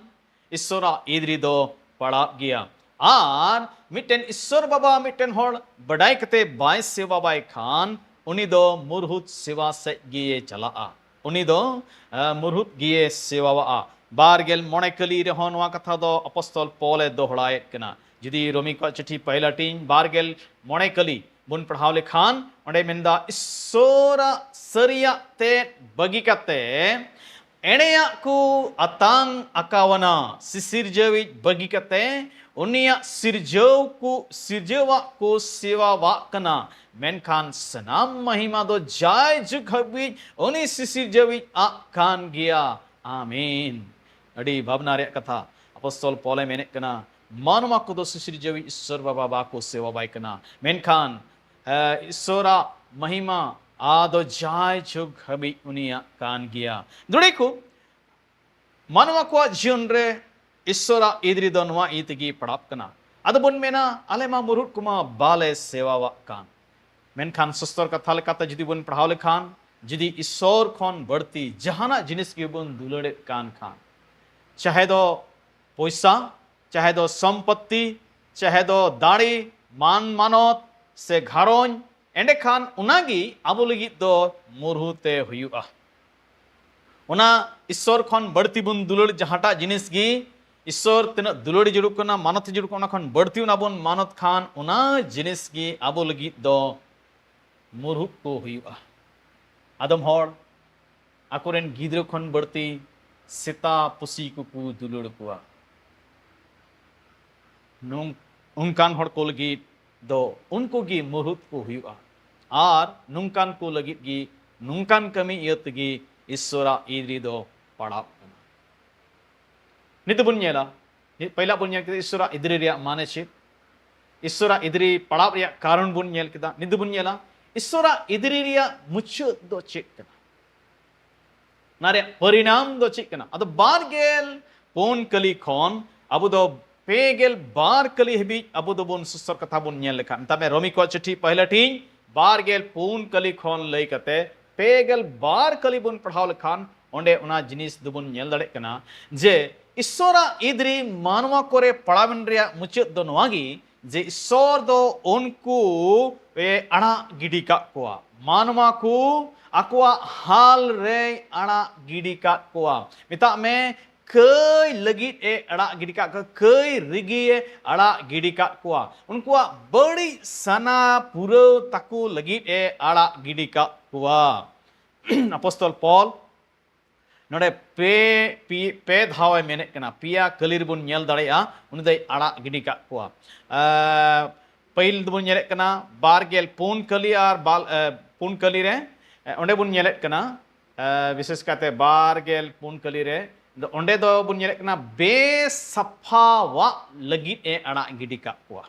ᱤᱥᱥᱚᱨᱟᱜ ᱤᱫᱨᱤ ᱫᱚ ᱯᱟᱲᱟᱜ ᱜᱮᱭᱟ᱾ ᱟᱨ ᱢᱤᱫᱴᱮᱱ ᱤᱥᱥᱚᱨ ᱵᱟᱵᱟ ᱢᱤᱫᱴᱮᱱ ᱦᱚᱲ ᱵᱟᱰᱟᱭ ᱠᱟᱛᱮ ᱵᱟᱭ ᱥᱮᱵᱟ ᱵᱟᱭ ᱠᱷᱟᱱ, ᱩᱱᱤ ᱫᱚ ᱢᱩᱨᱦᱩᱛ ᱥᱮᱵᱟ ᱥᱮᱫ ᱜᱮᱭ ᱪᱟᱞᱟᱜᱼᱟ᱾ ᱩᱱᱤ ᱫᱚ, ᱮ, ᱢᱩᱨᱦᱩᱛ ᱜᱮᱭ ᱥᱮᱵᱟᱣᱟᱜᱼᱟ᱾ ᱵᱟᱨ ᱜᱮᱞ ᱢᱚᱬᱮ ᱠᱟᱹᱞᱤ ᱨᱮᱦᱚᱸ ᱱᱚᱣᱟ ᱠᱟᱛᱷᱟ ᱫᱚ ᱟᱯᱚᱥᱛᱚᱞ ᱯᱚᱞ ᱮ ᱫᱚᱦᱲᱟᱭᱮᱫ ᱠᱟᱱᱟ᱾ ᱡᱩᱫᱤ ᱨᱳᱢᱤ ᱠᱚᱣᱟᱜ ᱪᱤᱴᱷᱤ ᱯᱟᱹᱦᱤᱞ ᱦᱟᱹᱴᱤᱧ ᱵᱟᱨ ᱜᱮᱞ ᱢᱚᱬᱮ ᱠᱟᱹᱞᱤ ᱵᱚᱱ ᱯᱟᱲᱦᱟᱣ ᱞᱮᱠᱷᱟᱱ, ᱚᱸᱰᱮ ᱢᱮᱱᱫᱟ, ᱤᱥᱥᱚᱨᱟᱜ ᱥᱟᱹᱨᱤᱭᱟᱜ ᱛᱮᱫ ᱵᱟᱹᱜᱤ ᱠᱟᱛᱮ ᱮᱲᱮᱭᱟᱜ ᱠᱚ ᱟᱛᱟᱝ ᱟᱠᱟᱣᱟᱱᱟ᱾ ᱥᱤᱥᱤᱨᱡᱟᱹᱣᱤᱡ ᱵᱟᱹᱜᱤ ᱠᱟᱛᱮ ᱩᱱᱤᱭᱟᱜ ᱥᱤᱨᱡᱟᱹᱣ ᱠᱚ, ᱥᱤᱨᱡᱟᱹᱣᱟᱜ ᱠᱚ ᱥᱮᱵᱟᱣᱟᱜ ᱠᱟᱱᱟ, ᱢᱮᱱᱠᱷᱟᱱ ᱥᱟᱱᱟᱢ ᱢᱟᱹᱦᱤᱢᱟ ᱫᱚ ᱡᱟᱭ ᱡᱩᱜᱽ ᱦᱟᱹᱵᱤᱡ ᱩᱱᱤ ᱥᱤᱥᱤᱨᱡᱟᱹᱣᱤᱡ ᱟᱜ ᱠᱟᱱ ᱜᱮᱭᱟ᱾ ᱟᱢᱮᱱ᱾ ᱟᱹᱰᱤ ᱵᱷᱟᱵᱽᱱᱟ ᱨᱮᱭᱟᱜ ᱠᱟᱛᱷᱟ᱾ ᱟᱯᱚᱥᱛᱚᱞ ᱯᱚᱞᱮ ᱢᱮᱱᱮᱫ ᱠᱟᱱᱟ, ᱢᱟᱱᱣᱟ ᱠᱚᱫᱚ ᱥᱤᱥᱤᱨᱡᱟᱹᱣᱤᱡ ᱤᱥᱥᱚᱨ ᱵᱟᱵᱟ ᱵᱟᱠᱚ ᱥᱮᱵᱟ ᱵᱟᱭ ᱠᱟᱱᱟ, ᱢᱮᱱᱠᱷᱟᱱ ᱮ, ᱤᱥᱥᱚᱨᱟᱜ ᱢᱟᱹᱦᱤᱢᱟ ᱟᱫᱚ ᱡᱟᱭ ᱡᱩᱜᱽ ᱦᱟᱹᱵᱤᱡ ᱩᱱᱤᱭᱟᱜ ᱠᱟᱱ ᱜᱮᱭᱟ᱾ ᱫᱩᱲᱤ ᱠᱚ, ᱢᱟᱱᱣᱟ ᱠᱚᱣᱟᱜ ᱡᱤᱭᱚᱱ ᱨᱮ ᱤᱥᱥᱚᱨᱟᱜ ᱤᱫᱨᱤ ᱫᱚ ᱱᱚᱣᱟ ᱤᱭᱟᱹ ᱛᱮᱜᱮ ᱯᱟᱲᱟᱜ ᱠᱟᱱᱟ᱾ ᱟᱫᱚ ᱵᱚᱱ ᱢᱮᱱᱟ, ᱟᱞᱮ ᱢᱟ ᱢᱩᱨᱦᱩᱫ ᱠᱚᱢᱟ ᱵᱟᱞᱮ ᱥᱮᱵᱟᱣᱟᱜ ᱠᱟᱱ᱾ ᱢᱮᱱᱠᱷᱟᱱ ᱥᱚᱥᱛᱚᱨ ᱠᱟᱛᱷᱟ ᱞᱮᱠᱟᱛᱮ ᱡᱩᱫᱤ ᱵᱚᱱ ᱯᱟᱲᱦᱟᱣ ᱞᱮᱠᱷᱟᱱ, ᱡᱩᱫᱤ ᱤᱥᱥᱚᱨ ᱠᱷᱚᱱ ᱵᱟᱹᱲᱛᱤ ᱡᱟᱦᱟᱱᱟᱜ ᱡᱤᱱᱤᱥ ᱜᱮᱵᱚᱱ ᱫᱩᱞᱟᱹᱲᱮᱫ ᱠᱟᱱ ᱠᱷᱟᱱ, ᱪᱟᱦᱮ ᱫᱚ ᱯᱚᱭᱥᱟ, ᱪᱟᱦᱮ ᱫᱚ ᱥᱚᱢᱯᱚᱛᱛᱤ, ᱪᱟᱦᱮ ᱫᱚ ᱫᱟᱲᱮ, ᱢᱟᱱ ᱢᱟᱱᱚᱛ ᱥᱮ ᱜᱷᱟᱨᱚᱸᱡᱽ, ᱮᱸᱰᱮᱠᱷᱟᱱ ᱚᱱᱟᱜᱮ ᱟᱵᱚ ᱞᱟᱹᱜᱤᱫ ᱫᱚ ᱢᱩᱨᱦᱩ ᱛᱮ ᱦᱩᱭᱩᱜᱼᱟ᱾ ᱚᱱᱟ ᱤᱥᱥᱚᱨ ᱠᱷᱚᱱ ᱵᱟᱹᱲᱛᱤ ᱵᱚᱱ ᱫᱩᱞᱟᱹᱲ ᱡᱟᱦᱟᱸᱴᱟᱜ ᱡᱤᱱᱤᱥ ᱜᱮ, ᱤᱥᱥᱚᱨ ᱛᱤᱱᱟᱹᱜ ᱫᱩᱞᱟᱹᱲ ᱡᱩᱲᱩ ᱠᱟᱱᱟ, ᱢᱟᱱᱚᱛ ᱡᱩᱲᱩ ᱠᱟᱱᱟ, ᱚᱱᱟ ᱠᱷᱚᱱ ᱵᱟᱹᱲᱛᱤ ᱚᱱᱟ ᱵᱚᱱ ᱢᱟᱱᱚᱛ ᱠᱷᱟᱱ, ᱚᱱᱟ ᱡᱤᱱᱤᱥ ᱜᱮ ᱟᱵᱚ ᱞᱟᱹᱜᱤᱫ ᱫᱚ ᱢᱩᱨᱦᱩᱫ ᱠᱚ ᱦᱩᱭᱩᱜᱼᱟ᱾ ᱟᱫᱚᱢ ᱦᱚᱲ ᱟᱠᱚᱨᱮᱱ ᱜᱤᱫᱽᱨᱟᱹ ᱠᱷᱚᱱ ᱵᱟᱹᱲᱛᱤ ᱥᱮᱛᱟ ᱯᱩᱥᱤ ᱠᱚᱠᱚ ᱫᱩᱞᱟᱹᱲ ᱠᱚᱣᱟ᱾ ᱱᱚᱝ-, ᱚᱱᱠᱟᱱ ᱦᱚᱲ ᱠᱚ ᱞᱟᱹᱜᱤᱫ ᱫᱚ ᱩᱱᱠᱩ ᱜᱮ ᱢᱩᱨᱦᱩᱫ ᱠᱚ ᱦᱩᱭᱩᱜᱼᱟ᱾ ᱟᱨ ᱱᱚᱝᱠᱟᱱ ᱠᱚ ᱞᱟᱹᱜᱤᱫ ᱜᱮ ᱱᱚᱝᱠᱟᱱ ᱠᱟᱹᱢᱤ ᱤᱭᱟᱹ ᱛᱮᱜᱮ ᱤᱥᱥᱚᱨᱟᱜ ᱤᱫᱨᱤ ᱫᱚ ᱯᱟᱲᱟᱜ ᱠᱟᱱᱟ᱾ ᱱᱤᱛ ᱵᱚᱱ ᱧᱮᱞᱟ, ᱱᱤᱛ ᱯᱟᱹᱭᱞᱟ ᱵᱚᱱ ᱧᱮᱞ ᱠᱮᱫᱟ ᱤᱥᱥᱚᱨᱟᱜ ᱤᱫᱨᱤ ᱨᱮᱭᱟᱜ ᱢᱟᱱᱮ ᱪᱮᱫ, ᱤᱥᱥᱚᱨᱟᱜ ᱤᱫᱨᱤ ᱯᱟᱲᱟᱜ ᱨᱮᱭᱟᱜ ᱠᱟᱨᱚᱱ ᱵᱚᱱ ᱧᱮᱞ ᱠᱮᱫᱟ᱾ ᱱᱤᱛ ᱵᱚᱱ ᱧᱮᱞᱟ ᱤᱥᱥᱚᱨᱟᱜ ᱤᱫᱨᱤ ᱨᱮᱭᱟᱜ ᱢᱩᱪᱟᱹᱫ ᱫᱚ ᱪᱮᱫ ᱠᱟᱱᱟ᱾ ᱚᱱᱟ ᱨᱮᱭᱟᱜ ᱯᱚᱨᱤᱱᱟᱢ ᱫᱚ ᱪᱮᱫ ᱠᱟᱱᱟ? ᱟᱫᱚ ᱵᱟᱨ ᱜᱮᱞ ᱯᱩᱱ ᱠᱟᱹᱞᱤ ᱠᱷᱚᱱ ᱟᱵᱚ ᱫᱚ ᱯᱮ ᱜᱮᱞ ᱵᱟᱨ ᱠᱟᱹᱞᱤ ᱦᱟᱹᱵᱤᱡ ᱟᱵᱚ ᱫᱚᱵᱚᱱ ᱥᱚᱥᱛᱚᱨ ᱠᱟᱛᱷᱟ ᱵᱚᱱ ᱧᱮᱞ ᱞᱮᱠᱷᱟᱱ, ᱢᱮᱛᱟᱜ ᱢᱮ, ᱨᱳᱢᱤ ᱠᱚᱣᱟᱜ ᱪᱤᱴᱷᱤ ᱯᱟᱹᱦᱤᱞ ᱦᱟᱹᱴᱤᱧ ᱵᱟᱨ ᱜᱮᱞ ᱯᱩᱱ ᱠᱟᱹᱞᱤ ᱠᱷᱚᱱ ᱞᱟᱹᱭ ᱠᱟᱛᱮ ᱯᱮ ᱜᱮᱞ ᱵᱟᱨ ᱠᱟᱹᱞᱤ ᱵᱚᱱ ᱯᱟᱲᱦᱟᱣ ᱞᱮᱠᱷᱟᱱ, ᱚᱸᱰᱮ ᱚᱱᱟ ᱡᱤᱱᱤᱥ ᱫᱚᱵᱚᱱ ᱧᱮᱞ ᱫᱟᱲᱮᱭᱟᱜ ᱠᱟᱱᱟ ᱡᱮ ᱤᱥᱥᱚᱨᱟᱜ ᱤᱫᱽᱨᱤ ᱢᱟᱱᱣᱟ ᱠᱚᱨᱮ ᱯᱟᱲᱟᱣᱮᱱ ᱨᱮᱭᱟᱜ ᱢᱩᱪᱟᱹᱫ ᱫᱚ ᱱᱚᱣᱟ ᱜᱮ ᱡᱮ ᱤᱥᱥᱚᱨ ᱫᱚ ᱩᱱᱠᱩ ᱮ ᱟᱲᱟᱜ ᱜᱤᱰᱤ ᱠᱟᱜ ᱠᱚᱣᱟ᱾ ᱢᱟᱱᱣᱟ ᱠᱚ ᱟᱠᱚᱣᱟᱜ ᱦᱟᱞ ᱨᱮᱭ ᱟᱲᱟᱜ ᱜᱤᱰᱤ ᱠᱟᱜ ᱠᱚᱣᱟ᱾ ᱢᱮᱛᱟᱜ ᱢᱮ, ᱠᱟᱹᱭ ᱞᱟᱹᱜᱤᱫ ᱮ ᱟᱲᱟᱜ ᱜᱤᱰᱤ ᱠᱟᱜ ᱠᱚᱣᱟ, ᱠᱟᱹᱭ ᱨᱮᱜᱮ ᱮ ᱟᱲᱟᱜ ᱜᱤᱰᱤ ᱠᱟᱜ ᱠᱚᱣᱟ᱾ ᱩᱱᱠᱩᱣᱟᱜ ᱵᱟᱹᱲᱤᱡ ᱥᱟᱱᱟ ᱯᱩᱨᱟᱹᱣ ᱛᱟᱠᱚ ᱞᱟᱹᱜᱤᱫ ᱮ ᱟᱲᱟᱜ ᱜᱤᱰᱤ ᱠᱟᱜ ᱠᱚᱣᱟ᱾ ᱟᱯᱚᱥᱛᱚᱞ ᱯᱚᱞ ᱱᱚᱰᱮ ᱯᱮ, ᱯᱮ, ᱯᱮ ᱫᱷᱟᱣ ᱮ ᱢᱮᱱᱮᱫ ᱠᱟᱱᱟ, ᱯᱮᱭᱟ ᱠᱟᱹᱞᱤ ᱨᱮᱵᱚᱱ ᱧᱮᱞ ᱫᱟᱲᱮᱭᱟᱜᱼᱟ, ᱩᱱᱤ ᱫᱚᱭ ᱟᱲᱟᱜ ᱜᱤᱰᱤ ᱠᱟᱜ ᱠᱚᱣᱟ᱾ ᱟᱸ, ᱯᱟᱹᱦᱤᱞ ᱫᱚᱵᱚᱱ ᱧᱮᱞᱮᱫ ᱠᱟᱱᱟ ᱵᱟᱨ ᱜᱮᱞ ᱯᱩᱱ ᱠᱟᱹᱞᱤ ᱟᱨ ᱵᱟᱞ-, ᱮ, ᱯᱩᱱ ᱠᱟᱹᱞᱤ ᱨᱮ, ᱮ, ᱚᱸᱰᱮ ᱵᱚᱱ ᱧᱮᱞᱮᱫ ᱠᱟᱱᱟ, ᱮ, ᱵᱤᱥᱮᱥ ᱠᱟᱭᱛᱮ ᱵᱟᱨ ᱜᱮᱞ ᱯᱩᱱ ᱠᱟᱹᱞᱤ ᱨᱮ, ᱫᱚ ᱚᱸᱰᱮ ᱫᱚ ᱵᱚᱱ ᱧᱮᱞᱮᱫ ᱠᱟᱱᱟ ᱵᱮᱥᱟᱯᱷᱟᱣᱟᱜ ᱞᱟᱹᱜᱤᱫ ᱮ ᱟᱲᱟᱜ ᱜᱤᱰᱤ ᱠᱟᱜ ᱠᱚᱣᱟ᱾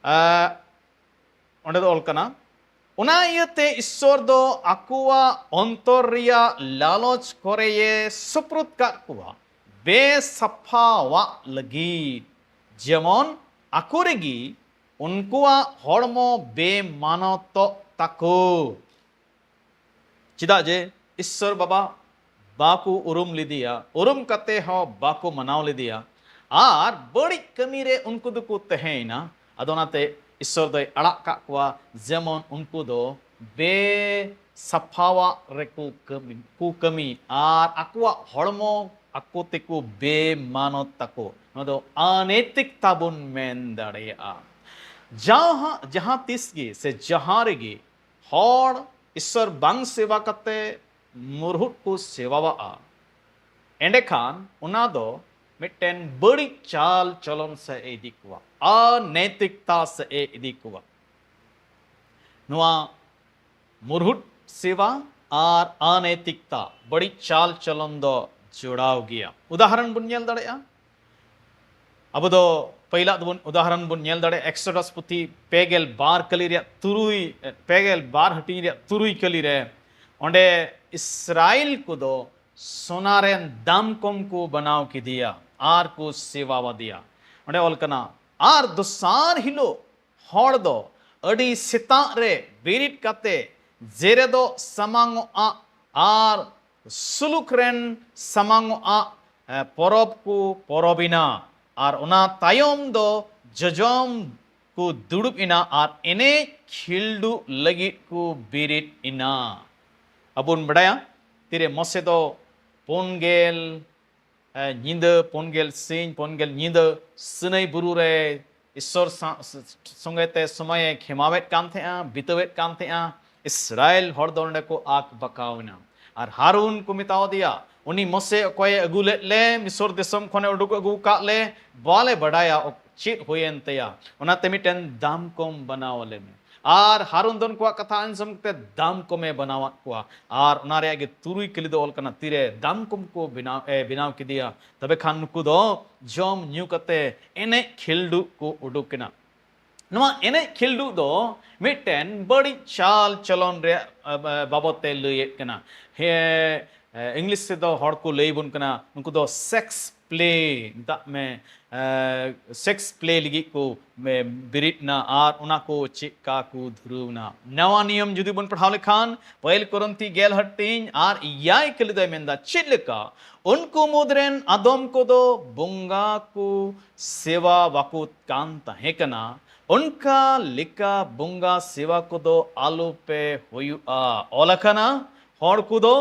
ᱮ, ᱚᱸᱰᱮ ᱫᱚ ᱚᱞ ᱠᱟᱱᱟ, ᱚᱱᱟ ᱤᱭᱟᱹᱛᱮ ᱤᱥᱥᱚᱨ ᱫᱚ ᱟᱠᱚᱣᱟᱜ ᱚᱱᱛᱚᱨ ᱨᱮᱭᱟᱜ ᱞᱟᱞᱚᱪ ᱠᱚᱨᱮᱭᱮ ᱥᱩᱯᱨᱩᱫ ᱠᱟᱜ ᱠᱚᱣᱟ ᱵᱮᱥᱟᱯᱷᱟᱣᱟᱜ ᱞᱟᱹᱜᱤᱫ, ᱡᱮᱢᱚᱱ ᱟᱠᱚ ᱨᱮᱜᱮ ᱩᱱᱠᱩᱣᱟᱜ ᱦᱚᱲᱢᱚ ᱵᱮᱢᱟᱱᱚᱛᱚᱜ ᱛᱟᱠᱚ᱾ ᱪᱮᱫᱟᱜ ᱡᱮ ᱤᱥᱥᱚᱨ ᱵᱟᱵᱟ ᱵᱟᱠᱚ ᱩᱨᱩᱢ ᱞᱮᱫᱮᱭᱟ, ᱩᱨᱩᱢ ᱠᱟᱛᱮ ᱦᱚᱸ ᱵᱟᱠᱚ ᱢᱟᱱᱟᱣ ᱞᱮᱫᱮᱭᱟ, ᱟᱨ ᱵᱟᱹᱲᱤᱡ ᱠᱟᱹᱢᱤ ᱨᱮ ᱩᱱᱠᱩ ᱫᱚᱠᱚ ᱛᱟᱦᱮᱸᱭᱮᱱᱟ᱾ ᱟᱫᱚ ᱚᱱᱟᱛᱮ ᱤᱥᱥᱚᱨ ᱫᱚᱭ ᱟᱲᱟᱜ ᱠᱟᱜ ᱠᱚᱣᱟ, ᱡᱮᱢᱚᱱ ᱩᱱᱠᱩ ᱫᱚ ᱵᱮᱥᱟᱯᱷᱟᱣᱟᱜ ᱨᱮᱠᱚ ᱠᱟᱹᱢᱤ, ᱠᱚ ᱠᱟᱹᱢᱤ ᱟᱨ ᱟᱠᱚᱣᱟᱜ ᱦᱚᱲᱢᱚ ᱟᱠᱚ ᱛᱮᱠᱚ ᱵᱮᱢᱟᱱᱚᱛ ᱛᱟᱠᱚ᱾ ᱱᱚᱣᱟ ᱫᱚ ᱚᱱᱮᱛᱤᱠᱛᱟ ᱵᱚᱱ ᱢᱮᱱ ᱫᱟᱲᱮᱭᱟᱜᱼᱟ᱾ ᱡᱟᱦᱟᱸ, ᱡᱟᱦᱟᱸ ᱛᱤᱥ ᱜᱮ ᱥᱮ ᱡᱟᱦᱟᱸ ᱨᱮᱜᱮ ᱦᱚᱲ ᱤᱥᱥᱚᱨ ᱵᱟᱝ ᱥᱮᱵᱟ ᱠᱟᱛᱮ ᱢᱩᱨᱦᱩᱫ ᱠᱚ ᱥᱮᱵᱟᱣᱟᱜᱼᱟ, ᱮᱸᱰᱮᱠᱷᱟᱱ ᱚᱱᱟ ᱫᱚ ᱢᱤᱫᱴᱮᱱ ᱵᱟᱹᱲᱤᱡ ᱪᱟᱞ ᱪᱚᱞᱚᱱ ᱥᱮᱫ ᱮ ᱤᱫᱤ ᱠᱚᱣᱟ, ᱚᱱᱮᱛᱤᱠᱛᱟ ᱥᱮᱫ ᱮ ᱤᱫᱤ ᱠᱚᱣᱟ᱾ ᱱᱚᱣᱟ ᱢᱩᱨᱦᱩᱫ ᱥᱮᱵᱟ ᱟᱨ ᱚᱱᱮᱛᱤᱠᱛᱟ, ᱵᱟᱹᱲᱤᱡ ᱪᱟᱞ ᱪᱚᱞᱚᱱ ᱫᱚ ᱡᱚᱲᱟᱣ ᱜᱮᱭᱟ᱾ ᱩᱫᱟᱦᱚᱨᱚᱱ ᱵᱚᱱ ᱧᱮᱞ ᱫᱟᱲᱮᱭᱟᱜᱼᱟ᱾ ᱟᱵᱚ ᱫᱚ ᱯᱟᱹᱭᱞᱟᱹ ᱫᱚᱵᱚᱱ, ᱩᱫᱟᱦᱚᱨᱚᱱ ᱵᱚᱱ ᱧᱮᱞ ᱫᱟᱲᱮᱭᱟᱜᱼᱟ, ᱮᱠᱥᱚᱰᱚᱥ ᱯᱩᱛᱷᱤ ᱯᱮ ᱜᱮᱞ ᱵᱟᱨ ᱠᱟᱹᱞᱤ ᱨᱮᱭᱟᱜ ᱛᱩᱨᱩᱭ, ᱯᱮ ᱜᱮᱞ ᱵᱟᱨ ᱦᱟᱹᱴᱤᱧ ᱨᱮᱭᱟᱜ ᱛᱩᱨᱩᱭ ᱠᱟᱹᱞᱤ ᱨᱮ᱾ ᱚᱸᱰᱮ ᱤᱥᱨᱟᱭᱮᱞ ᱠᱚᱫᱚ ᱥᱚᱱᱟ ᱨᱮᱱ ᱫᱟᱢᱠᱚᱢ ᱠᱚ ᱵᱮᱱᱟᱣ ᱠᱮᱫᱮᱭᱟ ᱟᱨ ᱠᱚ ᱥᱮᱵᱟᱣᱟᱫᱮᱭᱟ᱾ ᱚᱸᱰᱮ ᱚᱞ ᱠᱟᱱᱟ, ᱟᱨ ᱫᱚᱥᱟᱨ ᱦᱤᱞᱳᱜ ᱦᱚᱲ ᱫᱚ ᱟᱹᱰᱤ ᱥᱮᱛᱟᱜ ᱨᱮ ᱵᱮᱨᱮᱫ ᱠᱟᱛᱮ ᱡᱮᱨᱮᱫᱚᱜ ᱥᱟᱢᱟᱝᱚᱜᱼᱟ ᱟᱨ ᱥᱩᱞᱩᱠ ᱨᱮᱱ ᱥᱟᱢᱟᱝᱚᱜᱼᱟ ᱮ, ᱯᱚᱨᱚᱵᱽ ᱠᱚ ᱯᱚᱨᱚᱵᱽ ᱮᱱᱟ, ᱟᱨ ᱚᱱᱟ ᱛᱟᱭᱚᱢ ᱫᱚ ᱡᱚᱡᱚᱢ ᱠᱚ ᱫᱩᱲᱩᱵ ᱮᱱᱟ ᱟᱨ ᱮᱱᱮᱡ ᱠᱷᱤᱞᱰᱩ ᱞᱟᱹᱜᱤᱫ ᱠᱚ ᱵᱮᱨᱮᱫ ᱮᱱᱟ᱾ ᱟᱵᱚ ᱵᱚᱱ ᱵᱟᱰᱟᱭᱟ, ᱛᱤᱨᱮ ᱢᱚᱥᱮ ᱫᱚ ᱯᱩᱱ ᱜᱮᱞ ᱮ, ᱧᱤᱫᱟᱹ, ᱯᱩᱱ ᱜᱮᱞ ᱥᱤᱧ ᱯᱩᱱ ᱜᱮᱞ ᱧᱤᱫᱟᱹ ᱥᱤᱱᱟᱹᱭ ᱵᱩᱨᱩ ᱨᱮ ᱤᱥᱥᱚᱨ ᱥᱟ-, ᱥᱚᱸᱜᱮ ᱛᱮ ᱥᱚᱢᱚᱭᱮ ᱠᱷᱮᱢᱟᱣᱮᱫ ᱠᱟᱱ ᱛᱟᱦᱮᱸᱜᱼᱟ, ᱵᱤᱛᱟᱹᱣᱮᱫ ᱠᱟᱱ ᱛᱟᱦᱮᱸᱜᱼᱟ᱾ ᱤᱥᱨᱟᱭᱮᱞ ᱦᱚᱲ ᱫᱚ ᱚᱸᱰᱮ ᱠᱚ ᱟᱠ ᱵᱟᱠᱟᱣ ᱮᱱᱟ᱾ ᱟᱨ ᱦᱟᱨᱩᱱ ᱠᱚ ᱢᱮᱛᱟᱣ ᱫᱮᱭᱟ, "ᱩᱱᱤ ᱢᱚᱥᱮ ᱚᱠᱚᱭᱮ ᱟᱹᱜᱩ ᱞᱮᱫ ᱞᱮ, ᱢᱤᱥᱚᱨ ᱫᱤᱥᱚᱢ ᱠᱷᱚᱱᱮ ᱩᱰᱩᱠ ᱟᱹᱜᱩ ᱟᱠᱟᱫ ᱞᱮ, ᱵᱟᱞᱮ ᱵᱟᱰᱟᱭᱟ ᱚᱠ-, ᱪᱮᱫ ᱦᱩᱭᱮᱱ ᱛᱟᱭᱟ᱾ ᱚᱱᱟᱛᱮ ᱢᱤᱫᱴᱮᱱ ᱫᱟᱢ ᱠᱚᱢ ᱵᱮᱱᱟᱣ ᱟᱞᱮ ᱢᱮ᱾" ᱟᱨ ᱦᱟᱨᱩᱱ ᱫᱚ ᱩᱱᱠᱩᱣᱟᱜ ᱠᱟᱛᱷᱟ ᱟᱸᱡᱚᱢ ᱠᱟᱛᱮ ᱫᱟᱢ ᱠᱚᱢᱮ ᱵᱮᱱᱟᱣᱟᱫ ᱠᱚᱣᱟ᱾ ᱟᱨ ᱚᱱᱟ ᱨᱮᱭᱟᱜ ᱜᱮ ᱛᱩᱨᱩᱭ ᱠᱟᱹᱞᱤ ᱫᱚ ᱚᱞ ᱠᱟᱱᱟ, ᱛᱤᱨᱮ ᱫᱟᱢ ᱠᱚᱢ ᱠᱚ ᱵᱮᱱᱟᱣ, ᱮ, ᱵᱮᱱᱟᱣ ᱠᱮᱫᱮᱭᱟ, ᱛᱚᱵᱮ ᱠᱷᱟᱱ ᱱᱩᱠᱩ ᱫᱚ ᱡᱚᱢ ᱧᱩ ᱠᱟᱛᱮ ᱮᱱᱮᱡ ᱠᱷᱤᱞᱰᱩ ᱠᱚ ᱩᱰᱩᱠ ᱮᱱᱟ᱾ ᱱᱚᱣᱟ ᱮᱱᱮᱡ ᱠᱷᱤᱞᱰᱩ ᱫᱚ ᱢᱤᱫᱴᱮᱱ ᱵᱟᱹᱲᱤᱡ ᱪᱟᱞ ᱪᱚᱞᱚᱱ ᱨᱮᱭᱟᱜ, ᱮ, ᱵᱟᱵᱚᱫ ᱛᱮ ᱞᱟᱹᱭᱮᱫ ᱠᱟᱱᱟ᱾ ᱦᱮᱸ, ᱮ, ᱤᱝᱞᱤᱥ ᱛᱮᱫᱚ ᱦᱚᱲ ᱠᱚ ᱞᱟᱹᱭ ᱵᱚᱱ ᱠᱟᱱᱟ, ᱱᱩᱠᱩ ᱫᱚ ᱥᱮᱠᱥ ᱯᱞᱮ ᱢᱮᱛᱟᱜ ᱢᱮ, ᱮ, ᱥᱮᱠᱥ ᱯᱞᱮ ᱞᱟᱹᱜᱤᱫ ᱠᱚ, ᱮ, ᱵᱮᱨᱮᱫ ᱮᱱᱟ ᱟᱨ ᱚᱱᱟ ᱠᱚ ᱪᱮᱫ ᱠᱟ ᱠᱚ ᱫᱷᱩᱨᱟᱹᱣ ᱮᱱᱟ᱾ ᱱᱟᱣᱟ ᱱᱤᱭᱚᱢ ᱡᱩᱫᱤ ᱵᱚᱱ ᱯᱟᱲᱦᱟᱣ ᱞᱮᱠᱷᱟᱱ, ᱯᱟᱹᱦᱤᱞ ᱠᱚᱨᱤᱱᱛᱷᱤ ᱜᱮᱞ ᱦᱟᱹᱴᱤᱧ ᱟᱨ ᱮᱭᱟᱭ ᱠᱟᱹᱞᱤ ᱫᱚᱭ ᱢᱮᱱᱫᱟ, ᱪᱮᱫ ᱞᱮᱠᱟ ᱩᱱᱠᱩ ᱢᱩᱫᱽ ᱨᱮᱱ ᱟᱫᱚᱢ ᱠᱚᱫᱚ ᱵᱚᱸᱜᱟ ᱠᱚ ᱥᱮᱵᱟ ᱵᱟᱠᱚ ᱠᱟᱱ ᱛᱟᱦᱮᱸ ᱠᱟᱱᱟ, ᱚᱱᱠᱟ ᱞᱮᱠᱟ ᱵᱚᱸᱜᱟ ᱥᱮᱵᱟ ᱠᱚᱫᱚ ᱟᱞᱚ ᱯᱮ ᱦᱩᱭᱩᱜᱼᱟ᱾ ᱚᱞ ᱟᱠᱟᱱᱟ, ᱦᱚᱲ ᱠᱚᱫᱚ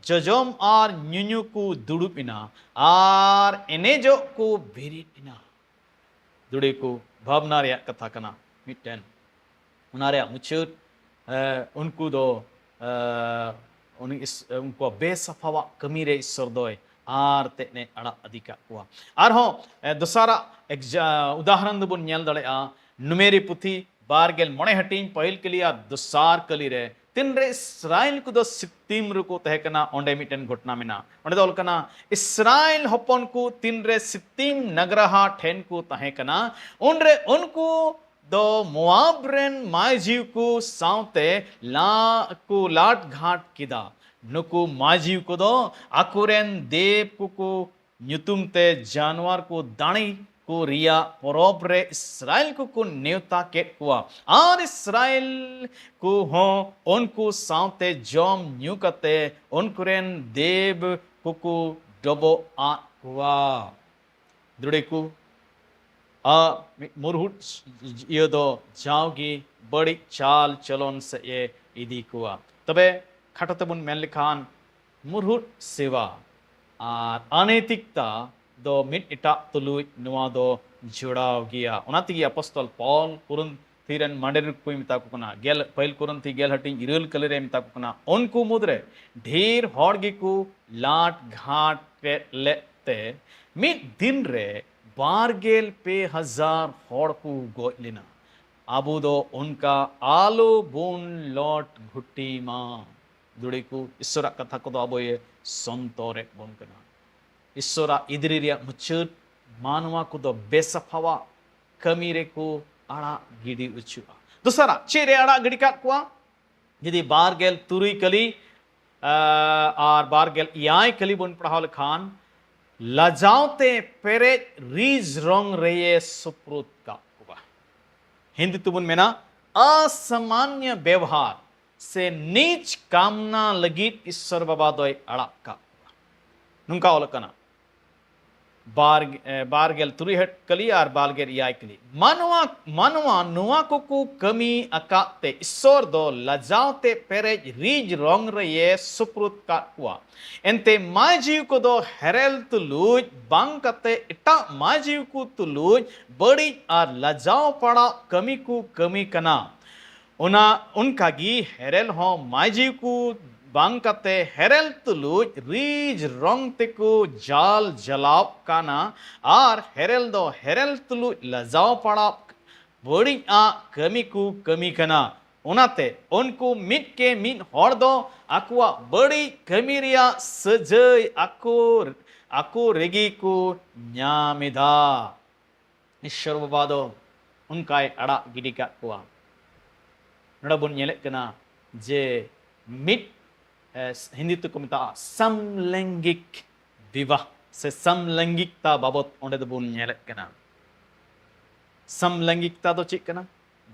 ᱡᱚᱡᱚᱢ ᱟᱨ ᱧᱩᱧᱩ ᱠᱚ ᱫᱩᱲᱩᱵ ᱮᱱᱟ ᱟᱨ ᱮᱱᱮᱡᱚᱜ ᱠᱚ ᱵᱮᱨᱮᱫ ᱮᱱᱟ᱾ ᱫᱩᱲᱤ ᱠᱚ ᱵᱷᱟᱵᱽᱱᱟ ᱨᱮᱭᱟᱜ ᱠᱟᱛᱷᱟ ᱠᱟᱱᱟ ᱢᱤᱫᱴᱮᱱ᱾ ᱚᱱᱟ ᱨᱮᱭᱟᱜ ᱢᱩᱪᱟᱹᱫ, ᱮ, ᱩᱱᱠᱩ ᱫᱚ, ᱮ, ᱩᱱᱤ ᱤᱥ-, ᱩᱱᱠᱩᱣᱟᱜ ᱵᱮᱥᱟᱯᱷᱟᱣᱟᱜ ᱠᱟᱹᱢᱤ ᱨᱮ ᱤᱥᱥᱚᱨ ᱫᱚᱭ ᱟᱨ ᱛᱮᱫ ᱮ ᱟᱲᱟᱜ ᱤᱫᱤ ᱠᱟᱜ ᱠᱚᱣᱟ᱾ ᱟᱨᱦᱚᱸ, ᱮ, ᱫᱚᱥᱟᱨᱟᱜ ᱮᱠᱡᱟ-, ᱩᱫᱟᱦᱚᱨᱚᱱ ᱫᱚᱵᱚᱱ ᱧᱮᱞ ᱫᱟᱲᱮᱭᱟᱜᱼᱟ, ᱱᱩᱢᱮᱨᱤ ᱯᱩᱛᱷᱤ ᱵᱟᱨ ᱜᱮᱞ ᱢᱚᱬᱮ ᱦᱟᱹᱴᱤᱧ ᱯᱟᱹᱦᱤᱞ ᱠᱟᱹᱞᱤ ᱟᱨ ᱫᱚᱥᱟᱨ ᱠᱟᱹᱞᱤ ᱨᱮ, ᱛᱤᱱᱨᱮ ᱤᱥᱨᱟᱭᱮᱞ ᱠᱚᱫᱚ ᱥᱤᱛᱤᱢ ᱨᱮᱠᱚ ᱛᱟᱦᱮᱸ ᱠᱟᱱᱟ, ᱚᱸᱰᱮ ᱢᱤᱫᱴᱮᱱ ᱜᱷᱚᱴᱚᱱᱟ ᱢᱮᱱᱟᱜᱼᱟ᱾ ᱚᱸᱰᱮ ᱫᱚ ᱚᱞ ᱠᱟᱱᱟ, ᱤᱥᱨᱟᱭᱮᱞ ᱦᱚᱯᱚᱱ ᱠᱚ ᱛᱤᱱᱨᱮ ᱥᱤᱛᱤᱢ ᱱᱟᱜᱽᱨᱟᱦᱟ ᱴᱷᱮᱱ ᱠᱚ ᱛᱟᱦᱮᱸ ᱠᱟᱱᱟ, ᱩᱱᱨᱮ ᱩᱱᱠᱩ ᱫᱚ ᱢᱳᱣᱟᱵ ᱨᱮᱱ ᱢᱟᱹᱡᱷᱤ ᱠᱚ ᱥᱟᱶᱛᱮ ᱞᱟ-, ᱠᱚ ᱞᱟᱴ ᱜᱷᱟᱴ ᱠᱮᱫᱟ᱾ ᱱᱩᱠᱩ ᱢᱟᱹᱡᱷᱤ ᱠᱚᱫᱚ ᱟᱠᱚᱨᱮᱱ ᱫᱮᱵ ᱠᱚᱠᱚ ᱧᱩᱛᱩᱢ ᱛᱮ ᱡᱟᱱᱣᱟᱨ ᱠᱚ ᱫᱟᱲᱮ ᱠᱚ ᱨᱮᱭᱟᱜ ᱯᱚᱨᱚᱵᱽ ᱨᱮ ᱤᱥᱨᱟᱭᱮᱞ ᱠᱚᱠᱚ ᱱᱮᱣᱛᱟ ᱠᱮᱫ ᱠᱚᱣᱟ, ᱟᱨ ᱤᱥᱨᱟᱭᱮᱞ ᱠᱚ ᱦᱚᱸ ᱩᱱᱠᱩ ᱥᱟᱶᱛᱮ ᱡᱚᱢ ᱧᱩ ᱠᱟᱛᱮ ᱩᱱᱠᱩ ᱨᱮᱱ ᱫᱮᱵ ᱠᱚᱠᱚ ᱰᱚᱵᱚᱜ ᱟᱫ ᱠᱚᱣᱟ᱾ ᱫᱩᱲᱤ ᱠᱚ ᱟᱨ ᱢᱤᱫ ᱢᱩᱨᱦᱩᱫ ᱤᱭᱟᱹ ᱫᱚ ᱡᱟᱣᱜᱮ ᱵᱟᱹᱲᱤᱡ ᱪᱟᱞ ᱪᱚᱞᱚᱱ ᱥᱮᱫ ᱮ ᱤᱫᱤ ᱠᱚᱣᱟ᱾ ᱛᱚᱵᱮ ᱠᱷᱟᱴᱚ ᱛᱮᱵᱚᱱ ᱢᱮᱱ ᱞᱮᱠᱷᱟᱱ, ᱢᱩᱨᱦᱩᱫ ᱥᱮᱵᱟ ᱟᱨ ᱚᱱᱮᱛᱤᱠᱛᱟ ᱫᱚ ᱢᱤᱫ ᱮᱴᱟᱜ ᱛᱩᱞᱩᱡ ᱱᱚᱣᱟ ᱫᱚ ᱡᱚᱲᱟᱣ ᱜᱮᱭᱟ᱾ ᱚᱱᱟ ᱛᱮᱜᱮ ᱟᱯᱚᱥᱛᱚᱞ ᱯᱚᱞ ᱠᱩᱨᱤᱱᱛᱷᱤ ᱨᱮᱱ ᱢᱟᱸᱰᱮᱨ ᱠᱚᱭ ᱢᱮᱛᱟ ᱠᱚ ᱠᱟᱱᱟ, ᱜᱮᱞ, ᱯᱟᱹᱦᱤᱞ ᱠᱩᱨᱤᱱᱛᱷᱤ ᱜᱮᱞ ᱦᱟᱹᱴᱤᱧ ᱤᱨᱟᱹᱞ ᱠᱟᱹᱞᱤ ᱨᱮ ᱢᱮᱛᱟ ᱠᱚ ᱠᱟᱱᱟ, ᱩᱱᱠᱩ ᱢᱩᱫᱽᱨᱮ ᱰᱷᱮᱨ ᱦᱚᱲ ᱜᱮᱠᱚ ᱞᱟᱴ ᱜᱷᱟᱴ ᱠᱮᱫ ᱞᱮᱫ ᱛᱮ ᱢᱤᱫ ᱫᱤᱱ ᱨᱮ ᱵᱟᱨ ᱜᱮᱞ ᱯᱮ ᱦᱟᱡᱟᱨ ᱦᱚᱲ ᱠᱚ ᱜᱚᱡ ᱞᱮᱱᱟ᱾ ᱟᱵᱚ ᱫᱚ ᱚᱱᱠᱟ ᱟᱞᱚ ᱵᱚᱱ ᱞᱚᱴ ᱜᱷᱩᱴᱤ ᱢᱟ᱾ ᱫᱩᱲᱤ ᱠᱚ, ᱤᱥᱚᱨᱟᱜ ᱠᱟᱛᱷᱟ ᱠᱚᱫᱚ ᱟᱵᱚᱭ ᱥᱚᱱᱛᱚᱨᱮᱫ ᱵᱚᱱ ᱠᱟᱱᱟ᱾ ᱤᱥᱚᱨᱟᱜ ᱤᱫᱨᱤ ᱨᱮᱭᱟᱜ ᱢᱩᱪᱟᱹᱫ, ᱢᱟᱱᱣᱟ ᱠᱚᱫᱚ ᱵᱮᱥᱟᱯᱷᱟᱣᱟᱜ ᱠᱟᱹᱢᱤ ᱨᱮᱠᱚ ᱟᱲᱟᱜ ᱜᱤᱰᱤ ᱚᱪᱚᱜᱼᱟ᱾ ᱫᱚᱥᱟᱨᱟᱜ, ᱪᱮᱫ ᱨᱮ ᱟᱲᱟᱜ ᱜᱤᱰᱤ ᱠᱟᱜ ᱠᱚᱣᱟ? ᱡᱩᱫᱤ ᱵᱟᱨ ᱜᱮᱞ ᱛᱩᱨᱩᱭ ᱠᱟᱹᱞᱤ, ᱟ, ᱟᱨ ᱵᱟᱨ ᱜᱮᱞ ᱮᱭᱟᱭ ᱠᱟᱹᱞᱤ ᱵᱚᱱ ᱯᱟᱲᱦᱟᱣ ᱞᱮᱠᱷᱟᱱ, ᱞᱟᱡᱟᱣ ᱛᱮ ᱯᱮᱨᱮᱡ ᱨᱤᱡ ᱨᱚᱝ ᱨᱮᱭᱮ ᱥᱩᱯᱨᱩᱫ ᱠᱟᱜ ᱠᱚᱣᱟ᱾ ᱦᱤᱱᱫᱤ ᱛᱮᱵᱚᱱ ᱢᱮᱱᱟ, ᱚᱥᱟᱢᱟᱱᱭᱚ ᱵᱮᱣᱦᱟᱨ ᱥᱮ ᱱᱤᱡ ᱠᱟᱢᱱᱟ ᱞᱟᱹᱜᱤᱫ ᱤᱥᱥᱚᱨ ᱵᱟᱵᱟ ᱫᱚᱭ ᱟᱲᱟᱜ ᱠᱟᱜ ᱠᱚᱣᱟ᱾ ᱱᱚᱝᱠᱟ ᱚᱞ ᱠᱟᱱᱟ, ᱵᱟᱨ, ᱮ, ᱵᱟᱨ ᱜᱮᱞ ᱛᱩᱨᱩᱭ ᱦᱟᱹᱴ ᱠᱟᱹᱞᱤ ᱟᱨ ᱵᱟᱨ ᱜᱮᱞ ᱮᱭᱟᱭ ᱠᱟᱹᱞᱤ᱾ ᱢᱟᱱᱣᱟ, ᱢᱟᱱᱣᱟ ᱱᱚᱣᱟ ᱠᱚᱠᱚ ᱠᱟᱹᱢᱤ ᱟᱠᱟᱫ ᱛᱮ ᱤᱥᱥᱚᱨ ᱫᱚ ᱞᱟᱡᱟᱣ ᱛᱮ ᱯᱮᱨᱮᱡ ᱨᱤᱡ ᱨᱚᱝ ᱨᱮᱭᱮ ᱥᱩᱯᱨᱩᱫ ᱠᱟᱜ ᱠᱚᱣᱟ᱾ ᱮᱱᱛᱮ ᱢᱟᱹᱭ ᱡᱤᱣᱤ ᱠᱚᱫᱚ ᱦᱮᱨᱮᱞ ᱛᱩᱞᱩᱡ ᱵᱟᱝ ᱠᱟᱛᱮ ᱮᱴᱟᱜ ᱢᱟᱹᱭ ᱡᱤᱣᱤ ᱠᱚ ᱛᱩᱞᱩᱡ ᱵᱟᱹᱲᱤᱡ ᱟᱨ ᱞᱟᱡᱟᱣ ᱯᱟᱲᱟᱜ ᱠᱟᱹᱢᱤ ᱠᱚ ᱠᱟᱹᱢᱤ ᱠᱟᱱᱟ᱾ ᱚᱱᱟ, ᱚᱱᱠᱟᱜᱮ ᱦᱮᱨᱮᱞ ᱦᱚᱸ ᱢᱟᱹᱭ ᱡᱤᱣᱤ ᱠᱚ ᱵᱟᱝ ᱠᱟᱛᱮ ᱦᱮᱨᱮᱞ ᱛᱩᱞᱩᱡ ᱨᱤᱡ ᱨᱚᱝ ᱛᱮᱠᱚ ᱡᱟᱞ ᱡᱟᱞᱟᱣ ᱠᱟᱱᱟ᱾ ᱟᱨ ᱦᱮᱨᱮᱞ ᱫᱚ ᱦᱮᱨᱮᱞ ᱛᱩᱞᱩᱡ ᱞᱟᱡᱟᱣ ᱯᱟᱲᱟᱜ ᱵᱟᱹᱲᱤᱡ ᱟᱜ ᱠᱟᱹᱢᱤ ᱠᱚ ᱠᱟᱹᱢᱤ ᱠᱟᱱᱟ᱾ ᱚᱱᱟᱛᱮ ᱩᱱᱠᱩ ᱢᱤᱫ ᱠᱮ ᱢᱤᱫ ᱦᱚᱲ ᱫᱚ ᱟᱠᱚᱣᱟᱜ ᱵᱟᱹᱲᱤᱡ ᱠᱟᱹᱢᱤ ᱨᱮᱭᱟᱜ ᱥᱟᱹᱡᱟᱹᱭ ᱟᱠᱚ, ᱟᱠᱚ ᱨᱮᱜᱮ ᱠᱚ ᱧᱟᱢ ᱮᱫᱟ᱾ ᱤᱥᱥᱚᱨ ᱵᱟᱵᱟ ᱫᱚ ᱚᱱᱠᱟᱭ ᱟᱲᱟᱜ ᱜᱤᱰᱤ ᱠᱟᱜ ᱠᱚᱣᱟ᱾ ᱱᱚᱰᱮ ᱵᱚᱱ ᱧᱮᱞᱮᱫ ᱠᱟᱱᱟ ᱡᱮ ᱢᱤᱫ, ᱮ, ᱦᱤᱱᱫᱤ ᱛᱮᱠᱚ ᱢᱮᱛᱟᱜᱼᱟ ᱥᱟᱢᱞᱟᱭᱝᱜᱤᱠ ᱵᱤᱵᱟᱦ ᱥᱮ ᱥᱟᱢᱞᱟᱭᱝᱜᱤᱠᱛᱟ ᱵᱟᱵᱚᱛ ᱚᱸᱰᱮ ᱫᱚᱵᱚᱱ ᱧᱮᱞᱮᱫ ᱠᱟᱱᱟ᱾ ᱥᱟᱢᱞᱟᱭᱝᱜᱤᱠᱛᱟ ᱫᱚ ᱪᱮᱫ ᱠᱟᱱᱟ?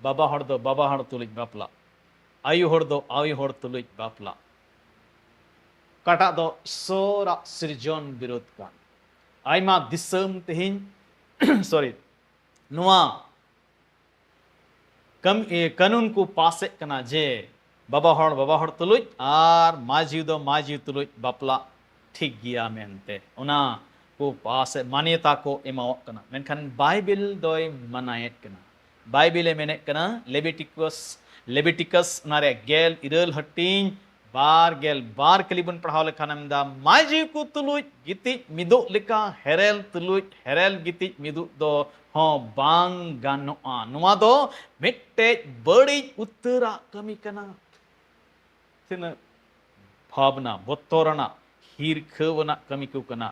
ᱵᱟᱵᱟ ᱦᱚᱲ ᱫᱚ ᱵᱟᱵᱟ ᱦᱚᱲ ᱛᱩᱞᱩᱡ ᱵᱟᱯᱞᱟ, ᱟᱭᱳ ᱦᱚᱲ ᱫᱚ ᱟᱭᱳ ᱦᱚᱲ ᱛᱩᱞᱩᱡ ᱵᱟᱯᱞᱟ, ᱚᱠᱟᱴᱟᱜ ᱫᱚ ᱤᱥᱥᱚᱨᱟᱜ ᱥᱤᱨᱡᱚᱱ ᱵᱤᱨᱳᱫᱷ ᱠᱟᱱ᱾ ᱟᱭᱢᱟ ᱫᱤᱥᱚᱢ ᱛᱮᱦᱮᱧ ᱥᱚᱨᱤ ᱱᱚᱣᱟ ᱠᱟᱹᱢ- ᱮ, ᱠᱟᱹᱱᱩᱱ ᱠᱚ ᱯᱟᱥᱮᱫ ᱠᱟᱱᱟ ᱡᱮ ᱵᱟᱵᱟ ᱦᱚᱲ ᱵᱟᱵᱟ ᱦᱚᱲ ᱛᱩᱞᱩᱡ ᱟᱨ ᱢᱟᱹᱡᱷᱤ ᱫᱚ ᱢᱟᱹᱡᱷᱤ ᱛᱩᱞᱩᱡ ᱵᱟᱯᱞᱟ ᱴᱷᱤᱠ ᱜᱮᱭᱟ ᱢᱮᱱᱛᱮ ᱚᱱᱟ ᱠᱚ ᱯᱟᱥᱮᱫ ᱢᱟᱱᱭᱚᱛᱟ ᱠᱚ ᱮᱢᱟᱣᱟᱜ ᱠᱟᱱᱟ᱾ ᱢᱮᱱᱠᱷᱟᱱ ᱵᱟᱭᱵᱮᱞ ᱫᱚᱭ ᱢᱟᱱᱟᱭᱮᱫ ᱠᱟᱱᱟ᱾ ᱵᱟᱭᱵᱮᱞᱮ ᱢᱮᱱᱮᱫ ᱠᱟᱱᱟ, ᱞᱮᱵᱤᱴᱤᱠᱟᱥ ᱞᱮᱵᱤᱴᱤᱠᱟᱥ ᱚᱱᱟᱨᱮ ᱜᱮᱞ ᱤᱨᱟᱹᱞ ᱦᱟᱹᱴᱤᱧ ᱵᱟᱨ ᱜᱮᱞ ᱵᱟᱨ ᱠᱟᱹᱞᱤ ᱵᱚᱱ ᱯᱟᱲᱦᱟᱣ ᱞᱮᱠᱷᱟᱱ ᱮᱢ ᱫᱟ, ᱢᱟᱹᱡᱷᱤ ᱠᱚ ᱛᱩᱞᱩᱡ ᱜᱤᱛᱤᱡ ᱢᱤᱫᱚᱜ ᱞᱮᱠᱟ ᱦᱮᱨᱮᱞ ᱛᱩᱞᱩᱡ ᱦᱮᱨᱮᱞ ᱜᱤᱛᱤᱡ ᱢᱤᱫᱚᱜ ᱫᱚ ᱦᱚᱸ ᱵᱟᱝ ᱜᱟᱱᱚᱜᱼᱟ᱾ ᱱᱚᱣᱟ ᱫᱚ ᱢᱤᱫᱴᱮᱡ ᱵᱟᱹᱲᱤᱡ ᱩᱛᱟᱹᱨᱟᱜ ᱠᱟᱹᱢᱤ ᱠᱟᱱᱟ᱾ ᱛᱤᱱᱟᱹᱜ ᱵᱷᱟᱵᱽᱱᱟ ᱵᱚᱛᱚᱨᱟᱱᱟᱜ ᱦᱤᱨᱠᱷᱟᱹᱣ ᱟᱱᱟᱜ ᱠᱟᱹᱢᱤ ᱠᱚ ᱠᱟᱱᱟ᱾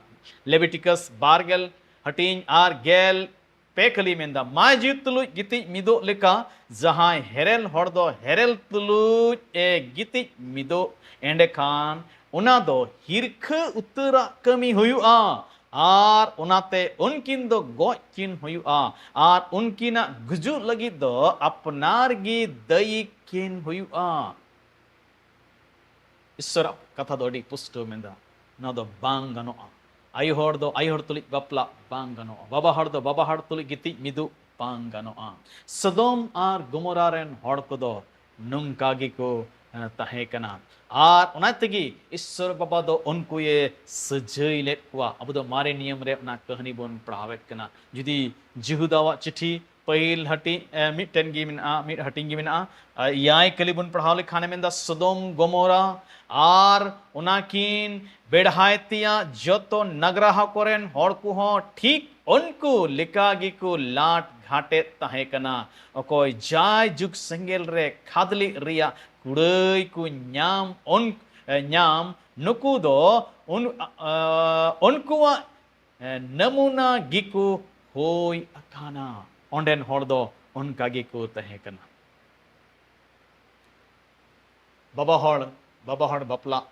ᱞᱮᱵᱤᱴᱤᱠᱟᱥ ᱵᱟᱨ ᱜᱮᱞ ᱦᱟᱹᱴᱤᱧ ᱟᱨ ᱜᱮᱞ ᱯᱮ ᱠᱟᱹᱞᱤ ᱢᱮᱱᱫᱟ, ᱢᱟᱹᱡᱷᱤ ᱛᱩᱞᱩᱡ ᱜᱤᱛᱤᱡ ᱢᱤᱫᱚᱜ ᱞᱮᱠᱟ ᱡᱟᱦᱟᱸᱭ ᱦᱮᱨᱮᱞ ᱦᱚᱲ ᱫᱚ ᱦᱮᱨᱮᱞ ᱛᱩᱞᱩᱡ ᱮ ᱜᱤᱛᱤᱡ ᱢᱤᱫᱚᱜ, ᱮᱸᱰᱮᱠᱷᱟᱱ ᱚᱱᱟ ᱫᱚ ᱦᱤᱨᱠᱷᱟᱹ ᱩᱛᱟᱹᱨᱟᱜ ᱠᱟᱹᱢᱤ ᱦᱩᱭᱩᱜᱼᱟ᱾ ᱟᱨ ᱚᱱᱟᱛᱮ ᱩᱱᱠᱤᱱ ᱫᱚ ᱜᱚᱡ ᱠᱤᱱ ᱦᱩᱭᱩᱜᱼᱟ᱾ ᱟᱨ ᱩᱱᱠᱤᱱᱟᱜ ᱜᱩᱡᱩᱜ ᱞᱟᱹᱜᱤᱫ ᱫᱚ ᱟᱯᱱᱟᱨ ᱜᱮ ᱫᱟᱹᱭᱤ ᱠᱤᱱ ᱦᱩᱭᱩᱜᱼᱟ᱾ ᱤᱥᱥᱚᱨᱟᱜ ᱠᱟᱛᱷᱟ ᱫᱚ ᱟᱹᱰᱤ ᱯᱩᱥᱴᱟᱹᱣ ᱢᱮᱱᱫᱟ, ᱱᱚᱣᱟ ᱫᱚ ᱵᱟᱝ ᱜᱟᱱᱚᱜᱼᱟ᱾ ᱟᱭᱳ ᱦᱚᱲ ᱫᱚ ᱟᱭᱳ ᱦᱚᱲ ᱛᱩᱞᱩᱡ ᱵᱟᱯᱞᱟ ᱵᱟᱝ ᱜᱟᱱᱚᱜᱼᱟ᱾ ᱵᱟᱵᱟ ᱦᱚᱲ ᱫᱚ ᱵᱟᱵᱟ ᱦᱚᱲ ᱛᱩᱞᱩᱡ ᱜᱤᱛᱤᱡ ᱢᱤᱫᱩᱜ ᱵᱟᱝ ᱜᱟᱱᱚᱜᱼᱟ᱾ ᱥᱚᱫᱚᱢ ᱟᱨ ᱜᱚᱢᱚᱨᱟ ᱨᱮᱱ ᱦᱚᱲ ᱠᱚᱫᱚ ᱱᱚᱝᱠᱟ ᱜᱮᱠᱚ, ᱮ, ᱛᱟᱦᱮᱸ ᱠᱟᱱᱟ᱾ ᱟᱨ ᱚᱱᱟ ᱛᱮᱜᱮ ᱤᱥᱥᱚᱨ ᱵᱟᱵᱟ ᱫᱚ ᱩᱱᱠᱩᱭᱮ ᱥᱟᱹᱡᱟᱹᱭ ᱞᱮᱫ ᱠᱚᱣᱟ᱾ ᱟᱵᱚ ᱫᱚ ᱢᱟᱨᱮ ᱱᱤᱭᱚᱢ ᱨᱮ ᱚᱱᱟ ᱠᱟᱹᱦᱱᱤ ᱵᱚᱱ ᱯᱟᱲᱦᱟᱣᱮᱫ ᱠᱟᱱᱟ᱾ ᱡᱩᱫᱤ ᱡᱤᱦᱩᱫᱟᱣᱟᱜ ᱪᱤᱴᱷᱤ ᱯᱟᱹᱦᱤᱞ ᱦᱟᱹᱴᱤᱧ, ᱮ, ᱢᱤᱫᱴᱮᱱ ᱜᱮ ᱢᱮᱱᱟᱜᱼᱟ, ᱢᱤᱫ ᱦᱟᱹᱴᱤᱧ ᱜᱮ ᱢᱮᱱᱟᱜᱼᱟ᱾ ᱮ, ᱮᱭᱟᱭ ᱠᱟᱹᱞᱤ ᱵᱚᱱ ᱯᱟᱲᱦᱟᱣ ᱞᱮᱠᱷᱟᱱ ᱮ ᱢᱮᱱᱫᱟ, ᱥᱚᱫᱚᱢ ᱜᱚᱢᱚᱨᱟ ᱟᱨ ᱚᱱᱟᱠᱤᱱ ᱵᱮᱲᱦᱟᱭ ᱛᱮᱭᱟᱜ ᱡᱚᱛᱚ ᱱᱟᱜᱽᱨᱟᱦᱟ ᱠᱚᱨᱮᱱ ᱦᱚᱲ ᱠᱚᱦᱚᱸ ᱴᱷᱤᱠ ᱩᱱᱠᱩ ᱞᱮᱠᱟ ᱜᱮᱠᱚ ᱞᱟᱴ ᱜᱷᱟᱴᱮᱫ ᱛᱟᱦᱮᱸ ᱠᱟᱱᱟ᱾ ᱚᱠᱚᱭ ᱡᱟᱭ ᱡᱩᱜᱽ ᱥᱮᱸᱜᱮᱞ ᱨᱮ ᱠᱷᱟᱫᱽᱞᱮᱜ ᱨᱮᱭᱟᱜ ᱠᱩᱲᱟᱹᱭ ᱠᱚ ᱧᱟᱢ, ᱩᱱ-, ᱮ, ᱧᱟᱢ, ᱱᱩᱠᱩ ᱫᱚ ᱩᱱ-, ᱟ, ᱟ, ᱩᱱᱠᱩᱣᱟᱜ ᱮ, ᱱᱟᱢᱩᱱᱟ ᱜᱮᱠᱚ ᱦᱩᱭ ᱟᱠᱟᱱᱟ᱾ ᱚᱸᱰᱮᱱ ᱦᱚᱲ ᱫᱚ ᱚᱱᱠᱟ ᱜᱮᱠᱚ ᱛᱟᱦᱮᱸ ᱠᱟᱱᱟ᱾ ᱵᱟᱵᱟ ᱦᱚᱲ, ᱵᱟᱵᱟ ᱦᱚᱲ ᱵᱟᱯᱞᱟᱜ,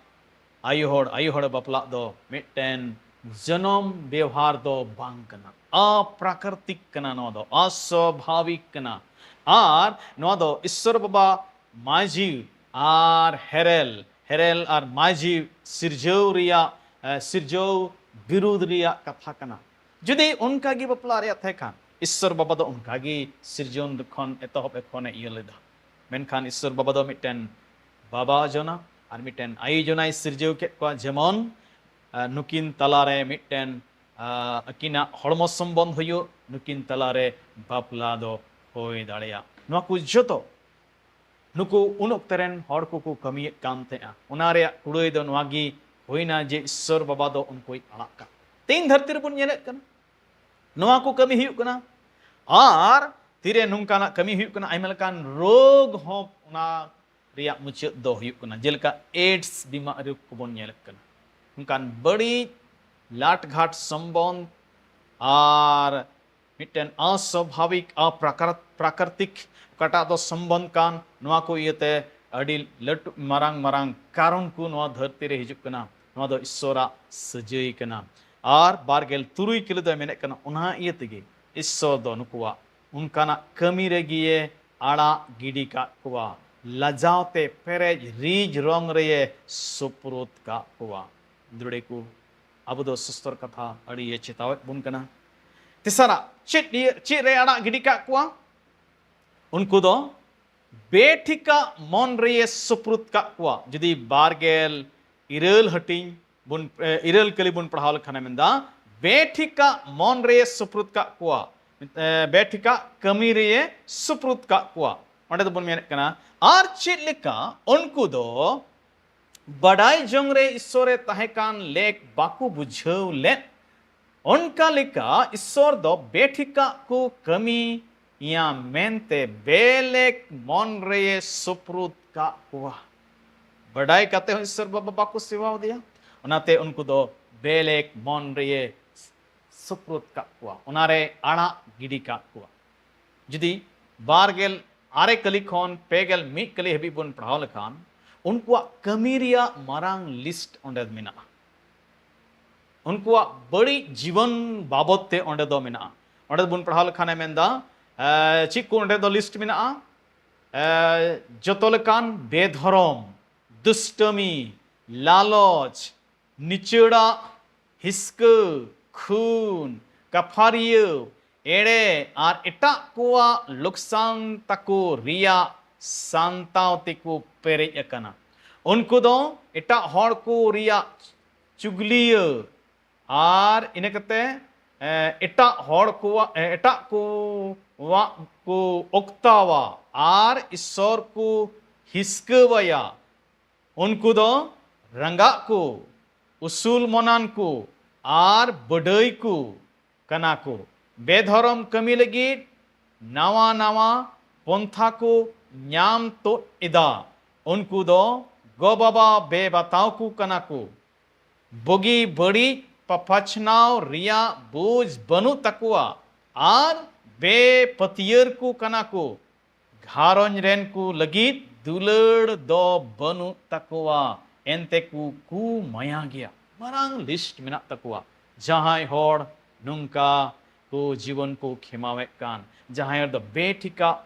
ᱟᱭᱳ ᱦᱚᱲ, ᱟᱭᱳ ᱦᱚᱲ ᱵᱟᱯᱞᱟᱜ ᱫᱚ ᱢᱤᱫᱴᱮᱱ ᱡᱚᱱᱚᱢ ᱵᱮᱣᱦᱟᱨ ᱫᱚ ᱵᱟᱝ ᱠᱟᱱᱟ, ᱟᱯᱨᱟᱠᱨᱤᱛᱤᱠ ᱠᱟᱱᱟ, ᱱᱚᱣᱟ ᱫᱚ ᱚᱥᱣᱟᱵᱷᱟᱵᱤᱠ ᱠᱟᱱᱟ᱾ ᱟᱨ ᱱᱚᱣᱟ ᱫᱚ ᱤᱥᱥᱚᱨ ᱵᱟᱵᱟ ᱢᱟᱹᱡᱷᱤ ᱟᱨ ᱦᱮᱨᱮᱞ, ᱦᱮᱨᱮᱞ ᱟᱨ ᱢᱟᱹᱡᱷᱤ ᱥᱤᱨᱡᱟᱹᱣ ᱨᱮᱭᱟᱜ, ᱮ, ᱥᱤᱨᱡᱟᱹᱣ ᱵᱤᱨᱩᱫᱷ ᱨᱮᱭᱟᱜ ᱠᱟᱛᱷᱟ ᱠᱟᱱᱟ᱾ ᱡᱩᱫᱤ ᱚᱱᱠᱟ ᱜᱮ ᱵᱟᱯᱞᱟ ᱨᱮᱭᱟᱜ ᱛᱟᱦᱮᱸ ᱠᱷᱟᱱ, ᱤᱥᱥᱚᱨ ᱵᱟᱵᱟ ᱫᱚ ᱚᱱᱠᱟ ᱜᱮ ᱥᱤᱨᱡᱚᱱ ᱠᱷᱚᱱ ᱮᱛᱚᱦᱚᱵ ᱮ ᱠᱷᱚᱱ ᱮ ᱤᱭᱟᱹ ᱞᱮᱫᱟ᱾ ᱢᱮᱱᱠᱷᱟᱱ ᱤᱥᱥᱚᱨ ᱵᱟᱵᱟ ᱫᱚ ᱢᱤᱫᱴᱮᱱ ᱵᱟᱵᱟ ᱡᱚᱱᱟ ᱟᱨ ᱢᱤᱫᱴᱮᱱ ᱟᱭᱳ ᱡᱚᱱᱟᱭ ᱥᱤᱨᱡᱟᱹᱣ ᱠᱮᱫ ᱠᱚᱣᱟ, ᱡᱮᱢᱚᱱ, ᱟᱨ ᱱᱩᱠᱤᱱ ᱛᱟᱞᱟᱨᱮ ᱢᱤᱫᱴᱮᱱ, ᱟᱨ ᱟᱹᱠᱤᱱᱟᱜ ᱦᱚᱲᱢᱚ ᱥᱚᱢᱵᱚᱱᱫᱷ ᱦᱩᱭᱩᱜ, ᱱᱩᱠᱤᱱ ᱛᱟᱞᱟᱨᱮ ᱵᱟᱯᱞᱟ ᱫᱚ ᱦᱩᱭ ᱫᱟᱲᱮᱭᱟᱜ᱾ ᱱᱚᱣᱟ ᱠᱚ ᱡᱚᱛᱚ ᱱᱩᱠᱩ ᱩᱱ ᱚᱠᱛᱮ ᱨᱮᱱ ᱦᱚᱲ ᱠᱚᱠᱚ ᱠᱟᱹᱢᱤᱭᱮᱫ ᱠᱟᱱ ᱛᱟᱦᱮᱸᱜᱼᱟ᱾ ᱚᱱᱟ ᱨᱮᱭᱟᱜ ᱠᱩᱲᱟᱹᱭ ᱫᱚ ᱱᱚᱣᱟ ᱜᱮ ᱦᱩᱭᱱᱟ ᱡᱮ ᱤᱥᱥᱚᱨ ᱵᱟᱵᱟ ᱫᱚ ᱩᱱᱠᱩᱭ ᱟᱲᱟᱜ ᱠᱟᱜ᱾ ᱛᱮᱦᱮᱧ ᱫᱷᱟᱹᱨᱛᱤ ᱨᱮᱵᱚᱱ ᱧᱮᱞᱮᱫ ᱠᱟᱱᱟ, ᱱᱚᱣᱟ ᱠᱚ ᱠᱟᱹᱢᱤ ᱦᱩᱭᱩᱜ ᱠᱟᱱᱟ᱾ ᱟᱨ ᱛᱤᱨᱮ ᱱᱚᱝᱠᱟᱱᱟᱜ ᱠᱟᱹᱢᱤ ᱦᱩᱭᱩᱜ ᱠᱟᱱᱟ, ᱟᱭᱢᱟ ᱞᱮᱠᱟᱱ ᱨᱳᱜᱽ ᱦᱚᱸ ᱚᱱᱟ ᱨᱮᱭᱟᱜ ᱢᱩᱪᱟᱹᱫ ᱫᱚ ᱦᱩᱭᱩᱜ ᱠᱟᱱᱟ, ᱡᱮᱞᱮᱠᱟ ᱮᱰᱥ ᱵᱤᱢᱟᱨᱤ ᱠᱚᱵᱚᱱ ᱧᱮᱞᱮᱫ ᱠᱟᱱᱟ᱾ ᱚᱱᱠᱟᱱ ᱵᱟᱹᱲᱤᱡ ᱞᱟᱴᱜᱷᱟᱴ ᱥᱚᱢᱵᱚᱱᱫᱷ ᱟᱨ ᱢᱤᱫᱴᱮᱱ ᱚᱥᱟᱵᱷᱟᱵᱤᱠ, ᱚᱯᱨᱟᱠᱨ-, ᱯᱨᱟᱠᱨᱤᱛᱤᱠ ᱚᱠᱟᱴᱟᱜ ᱫᱚ ᱥᱚᱢᱵᱚᱱᱫᱷ ᱠᱟᱱ, ᱱᱚᱣᱟ ᱠᱚ ᱤᱭᱟᱹᱛᱮ ᱟᱹᱰᱤ ᱞᱟᱹᱴᱩ ᱢᱟᱨᱟᱝ ᱢᱟᱨᱟᱝ ᱠᱟᱨᱚᱱ ᱠᱚ ᱱᱚᱣᱟ ᱫᱷᱟᱹᱨᱛᱤ ᱨᱮ ᱦᱤᱡᱩᱜ ᱠᱟᱱᱟ᱾ ᱱᱚᱣᱟ ᱫᱚ ᱤᱥᱥᱚᱨᱟᱜ ᱥᱟᱹᱡᱟᱹᱭ ᱠᱟᱱᱟ᱾ ᱟᱨ ᱵᱟᱨ ᱜᱮᱞ ᱛᱩᱨᱩᱭ ᱠᱤᱞᱳ ᱫᱚᱭ ᱢᱮᱱᱮᱫ ᱠᱟᱱᱟ, ᱚᱱᱟ ᱤᱭᱟᱹ ᱛᱮᱜᱮ ᱤᱥᱥᱚᱨ ᱫᱚ ᱱᱩᱠᱩᱣᱟᱜ ᱚᱱᱠᱟᱱᱟᱜ ᱠᱟᱹᱢᱤ ᱨᱮᱜᱮ ᱟᱲᱟᱜ ᱜᱤᱰᱤ ᱠᱟᱜ ᱠᱚᱣᱟ᱾ ᱞᱟᱡᱟᱣ ᱛᱮ ᱯᱮᱨᱮᱡ ᱨᱤᱡ ᱨᱚᱝ ᱨᱮᱭᱮ ᱥᱩᱯᱨᱩᱫ ᱠᱟᱜ ᱠᱚᱣᱟ᱾ ᱫᱩᱲᱮ ᱠᱚ, ᱟᱵᱚ ᱫᱚ ᱥᱩᱥᱛᱚᱨ ᱠᱟᱛᱷᱟ ᱟᱹᱰᱤᱭᱮ ᱪᱮᱛᱟᱣᱮᱫ ᱵᱚᱱ ᱠᱟᱱᱟ᱾ ᱛᱮᱥᱟᱨᱟᱜ, ᱪᱮᱫ ᱤᱭᱟᱹ, ᱪᱮᱫ ᱨᱮ ᱟᱲᱟᱜ ᱜᱤᱰᱤ ᱠᱟᱜ ᱠᱚᱣᱟ? ᱩᱱᱠᱩ ᱫᱚ ᱵᱮᱴᱷᱤᱠᱟ ᱢᱚᱱ ᱨᱮᱭᱮ ᱥᱩᱯᱨᱩᱫ ᱠᱟᱜ ᱠᱚᱣᱟ᱾ ᱡᱩᱫᱤ ᱵᱟᱨ ᱜᱮᱞ ᱤᱨᱟᱹᱞ ᱦᱟᱹᱴᱤᱧ ᱵᱚᱱ, ᱮ, ᱤᱨᱟᱹᱞ ᱠᱟᱹᱞᱤ ᱵᱚᱱ ᱯᱟᱲᱦᱟᱣ ᱞᱮᱠᱷᱟᱱᱮ ᱢᱮᱱᱫᱟ, ᱵᱮᱴᱷᱤᱠᱟ ᱢᱚᱱ ᱨᱮᱭᱮ ᱥᱩᱯᱨᱩᱫ ᱠᱟᱜ ᱠᱚᱣᱟ, ᱮ, ᱵᱮᱴᱷᱤᱠᱟ ᱠᱟᱹᱢᱤ ᱨᱮᱭᱮ ᱥᱩᱯᱨᱩᱫ ᱠᱟᱜ ᱠᱚᱣᱟ᱾ ᱚᱸᱰᱮ ᱫᱚᱵᱚᱱ ᱢᱮᱱᱮᱫ ᱠᱟᱱᱟ, ᱟᱨ ᱪᱮᱫ ᱞᱮᱠᱟ ᱩᱱᱠᱩ ᱫᱚ ᱵᱟᱰᱟᱭ ᱡᱚᱝ ᱨᱮ ᱤᱥᱥᱚᱨᱮ ᱛᱟᱦᱮᱸ ᱠᱟᱱ ᱞᱮᱠ ᱵᱟᱠᱚ ᱵᱩᱡᱷᱟᱹᱣ ᱞᱮᱫ, ᱚᱱᱠᱟ ᱞᱮᱠᱟ ᱤᱥᱥᱚᱨ ᱫᱚ ᱵᱮᱴᱷᱤᱠᱟᱜ ᱠᱚ ᱠᱟᱹᱢᱤᱭᱟ ᱢᱮᱱᱛᱮ ᱵᱮᱞᱮᱠ ᱢᱚᱱ ᱨᱮᱭᱮ ᱥᱩᱯᱨᱩᱫ ᱠᱟᱜ ᱠᱚᱣᱟ᱾ ᱵᱟᱰᱟᱭ ᱠᱟᱛᱮ ᱦᱚᱸ ᱤᱥᱥᱚᱨ ᱵᱟᱵᱟ ᱵᱟᱠᱚ ᱥᱮᱵᱟᱣ ᱫᱮᱭᱟ, ᱚᱱᱟᱛᱮ ᱩᱱᱠᱩ ᱫᱚ ᱵᱮᱞᱮᱠ ᱢᱚᱱ ᱨᱮᱭᱮ ᱥᱩᱯᱨᱩᱫ ᱠᱟᱜ ᱠᱚᱣᱟ, ᱚᱱᱟᱨᱮ ᱟᱲᱟᱜ ᱜᱤᱰᱤ ᱠᱟᱜ ᱠᱚᱣᱟ᱾ ᱡᱩᱫᱤ ᱵᱟᱨ ᱜᱮᱞ ᱟᱨᱮ ᱠᱟᱹᱞᱤ ᱠᱷᱚᱱ ᱯᱮ ᱜᱮᱞ ᱢᱤᱫ ᱠᱟᱹᱞᱤ ᱦᱟᱹᱵᱤᱡ ᱵᱚᱱ ᱯᱟᱲᱦᱟᱣ ᱞᱮᱠᱷᱟᱱ, ᱩᱱᱠᱩᱣᱟᱜ ᱠᱟᱹᱢᱤ ᱨᱮᱭᱟᱜ ᱢᱟᱨᱟᱝ ᱞᱤᱥᱴ ᱚᱸᱰᱮ ᱢᱮᱱᱟᱜᱼᱟ᱾ ᱩᱱᱠᱩᱣᱟᱜ ᱵᱟᱹᱲᱤᱡ ᱡᱤᱵᱚᱱ ᱵᱟᱵᱚᱫ ᱛᱮ ᱚᱸᱰᱮ ᱫᱚ ᱢᱮᱱᱟᱜᱼᱟ᱾ ᱚᱸᱰᱮ ᱵᱚᱱ ᱯᱟᱲᱦᱟᱣ ᱞᱮᱠᱷᱟᱱᱮ ᱢᱮᱱᱫᱟ, ᱮ, ᱪᱮᱫ ᱠᱚ ᱚᱸᱰᱮ ᱫᱚ ᱞᱤᱥᱴ ᱢᱮᱱᱟᱜᱼᱟ? ᱮ, ᱡᱚᱛᱚ ᱞᱮᱠᱟᱱ ᱵᱮᱫᱷᱚᱨᱚᱢ, ᱫᱩᱥᱴᱟᱹᱢᱤ, ᱞᱟᱞᱚᱪ, ᱱᱤᱪᱟᱹᱲᱟᱜ ᱦᱤᱥᱠᱟᱹ, ᱠᱷᱩᱱ, ᱠᱟᱯᱷᱟᱨᱤᱭᱟᱹᱣ, ᱮᱲᱮ ᱟᱨ ᱮᱴᱟᱜ ᱠᱚᱣᱟᱜ ᱞᱚᱠᱥᱟᱱ ᱛᱟᱠᱚ ᱨᱮᱭᱟᱜ ᱥᱟᱱᱛᱟᱣ ᱛᱮᱠᱚ ᱯᱮᱨᱮᱡ ᱟᱠᱟᱱᱟ᱾ ᱩᱱᱠᱩ ᱫᱚ ᱮᱴᱟᱜ ᱦᱚᱲ ᱠᱚ ᱨᱮᱭᱟᱜ ᱪᱩᱜᱽᱞᱤᱭᱟᱹ ᱟᱨ ᱤᱱᱟᱹ ᱠᱟᱛᱮ, ᱮ, ᱮᱴᱟᱜ ᱦᱚᱲ ᱠᱚᱣᱟᱜ, ᱮ, ᱮᱴᱟᱜ ᱠᱚᱣᱟᱜ ᱠᱚ ᱚᱠᱛᱟᱣᱟ ᱟᱨ ᱤᱥᱥᱚᱨ ᱠᱚ ᱦᱤᱥᱠᱟᱹᱣᱟᱭᱟ᱾ ᱩᱱᱠᱩ ᱫᱚ ᱨᱟᱸᱜᱟᱜ ᱠᱚ, ᱩᱥᱩᱞ ᱢᱚᱱᱟᱱ ᱠᱚ ᱟᱨ ᱵᱟᱹᱰᱟᱹᱭ ᱠᱚ ᱠᱟᱱᱟ ᱠᱚ᱾ ᱵᱮᱫᱷᱚᱨᱚᱢ ᱠᱟᱹᱢᱤ ᱞᱟᱹᱜᱤᱫ ᱱᱟᱣᱟ ᱱᱟᱣᱟ ᱯᱚᱱᱛᱷᱟ ᱠᱚ ᱧᱟᱢ ᱛᱩᱫ ᱮᱫᱟ᱾ ᱩᱱᱠᱩ ᱫᱚ ᱜᱚ-ᱵᱟᱵᱟ ᱵᱮᱵᱟᱛᱟᱣ ᱠᱚ ᱠᱟᱱᱟ ᱠᱚ᱾ ᱵᱩᱜᱤ ᱵᱟᱹᱲᱤᱡ ᱯᱟᱯᱟᱪᱷᱱᱟᱣ ᱨᱮᱭᱟᱜ ᱵᱩᱡᱽ ᱵᱟᱹᱱᱩᱜ ᱛᱟᱠᱚᱣᱟ ᱟᱨ ᱵᱮᱯᱟᱹᱛᱭᱟᱹᱨ ᱠᱚ ᱠᱟᱱᱟ ᱠᱚ᱾ ᱜᱷᱟᱨᱚᱸᱡᱽ ᱨᱮᱱ ᱠᱚ ᱞᱟᱹᱜᱤᱫ ᱫᱩᱞᱟᱹᱲ ᱫᱚ ᱵᱟᱹᱱᱩᱜ ᱛᱟᱠᱚᱣᱟ, ᱮᱱᱛᱮ ᱠᱚ ᱠᱩ ᱢᱟᱭᱟ ᱜᱮᱭᱟ᱾ ᱢᱟᱨᱟᱝ ᱞᱤᱥᱴ ᱢᱮᱱᱟᱜ ᱛᱟᱠᱚᱣᱟ᱾ ᱡᱟᱦᱟᱸᱭ ᱦᱚᱲ ᱱᱚᱝᱠᱟ ᱠᱚ ᱡᱤᱵᱚᱱ ᱠᱚ ᱠᱷᱮᱢᱟᱣᱮᱫ ᱠᱟᱱ, ᱡᱟᱦᱟᱸᱭ ᱦᱚᱲ ᱫᱚ ᱵᱮᱴᱷᱤᱠᱟᱜ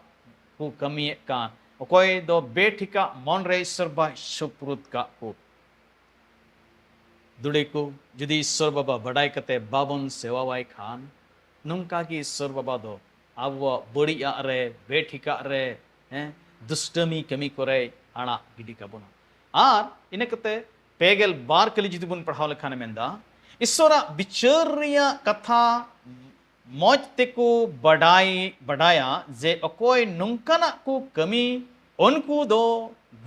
ᱠᱚ ᱠᱟᱹᱢᱤᱭᱮᱫ ᱠᱟᱱ, ᱚᱠᱚᱭ ᱫᱚ ᱵᱮᱴᱷᱤᱠᱟᱜ ᱢᱚᱱ ᱨᱮ ᱤᱥᱥᱚᱨ ᱵᱟᱭ ᱥᱩᱯᱨᱩᱫ ᱠᱟᱜ ᱠᱚ᱾ ᱫᱩᱲᱤ ᱠᱚ, ᱡᱩᱫᱤ ᱤᱥᱥᱚᱨ ᱵᱟᱵᱟ ᱵᱟᱰᱟᱭ ᱠᱟᱛᱮ ᱵᱟᱵᱚᱱ ᱥᱮᱣᱟᱣᱟᱭ ᱠᱷᱟᱱ, ᱱᱚᱝᱠᱟ ᱜᱮ ᱤᱥᱥᱚᱨ ᱵᱟᱵᱟ ᱫᱚ ᱟᱵᱚᱣᱟᱜ ᱵᱟᱹᱲᱤᱡᱟᱜ ᱨᱮ, ᱵᱮᱴᱷᱤᱠᱟᱜ ᱨᱮ, ᱦᱮᱸ, ᱫᱩᱥᱴᱟᱹᱢᱤ ᱠᱟᱹᱢᱤ ᱠᱚᱨᱮ ᱟᱲᱟᱜ ᱜᱤᱰᱤ ᱠᱟᱵᱚᱱᱟ᱾ ᱟᱨ ᱤᱱᱟᱹ ᱠᱟᱛᱮ ᱯᱮ ᱜᱮᱞ ᱵᱟᱨ ᱠᱟᱹᱞᱤ ᱡᱩᱫᱤ ᱵᱚᱱ ᱯᱟᱲᱦᱟᱣ ᱞᱮᱠᱷᱟᱱ ᱮ ᱢᱮᱱᱫᱟ, ᱤᱥᱥᱚᱨᱟᱜ ᱵᱤᱪᱟᱹᱨ ᱨᱮᱭᱟᱜ ᱠᱟᱛᱷᱟ ᱢᱚᱡᱽ ᱛᱮᱠᱚ ᱵᱟᱰᱟᱭ, ᱵᱟᱰᱟᱭᱟ ᱡᱮ ᱚᱠᱚᱭ ᱱᱚᱝᱠᱟᱱᱟᱜ ᱠᱚ ᱠᱟᱹᱢᱤ, ᱩᱱᱠᱩ ᱫᱚ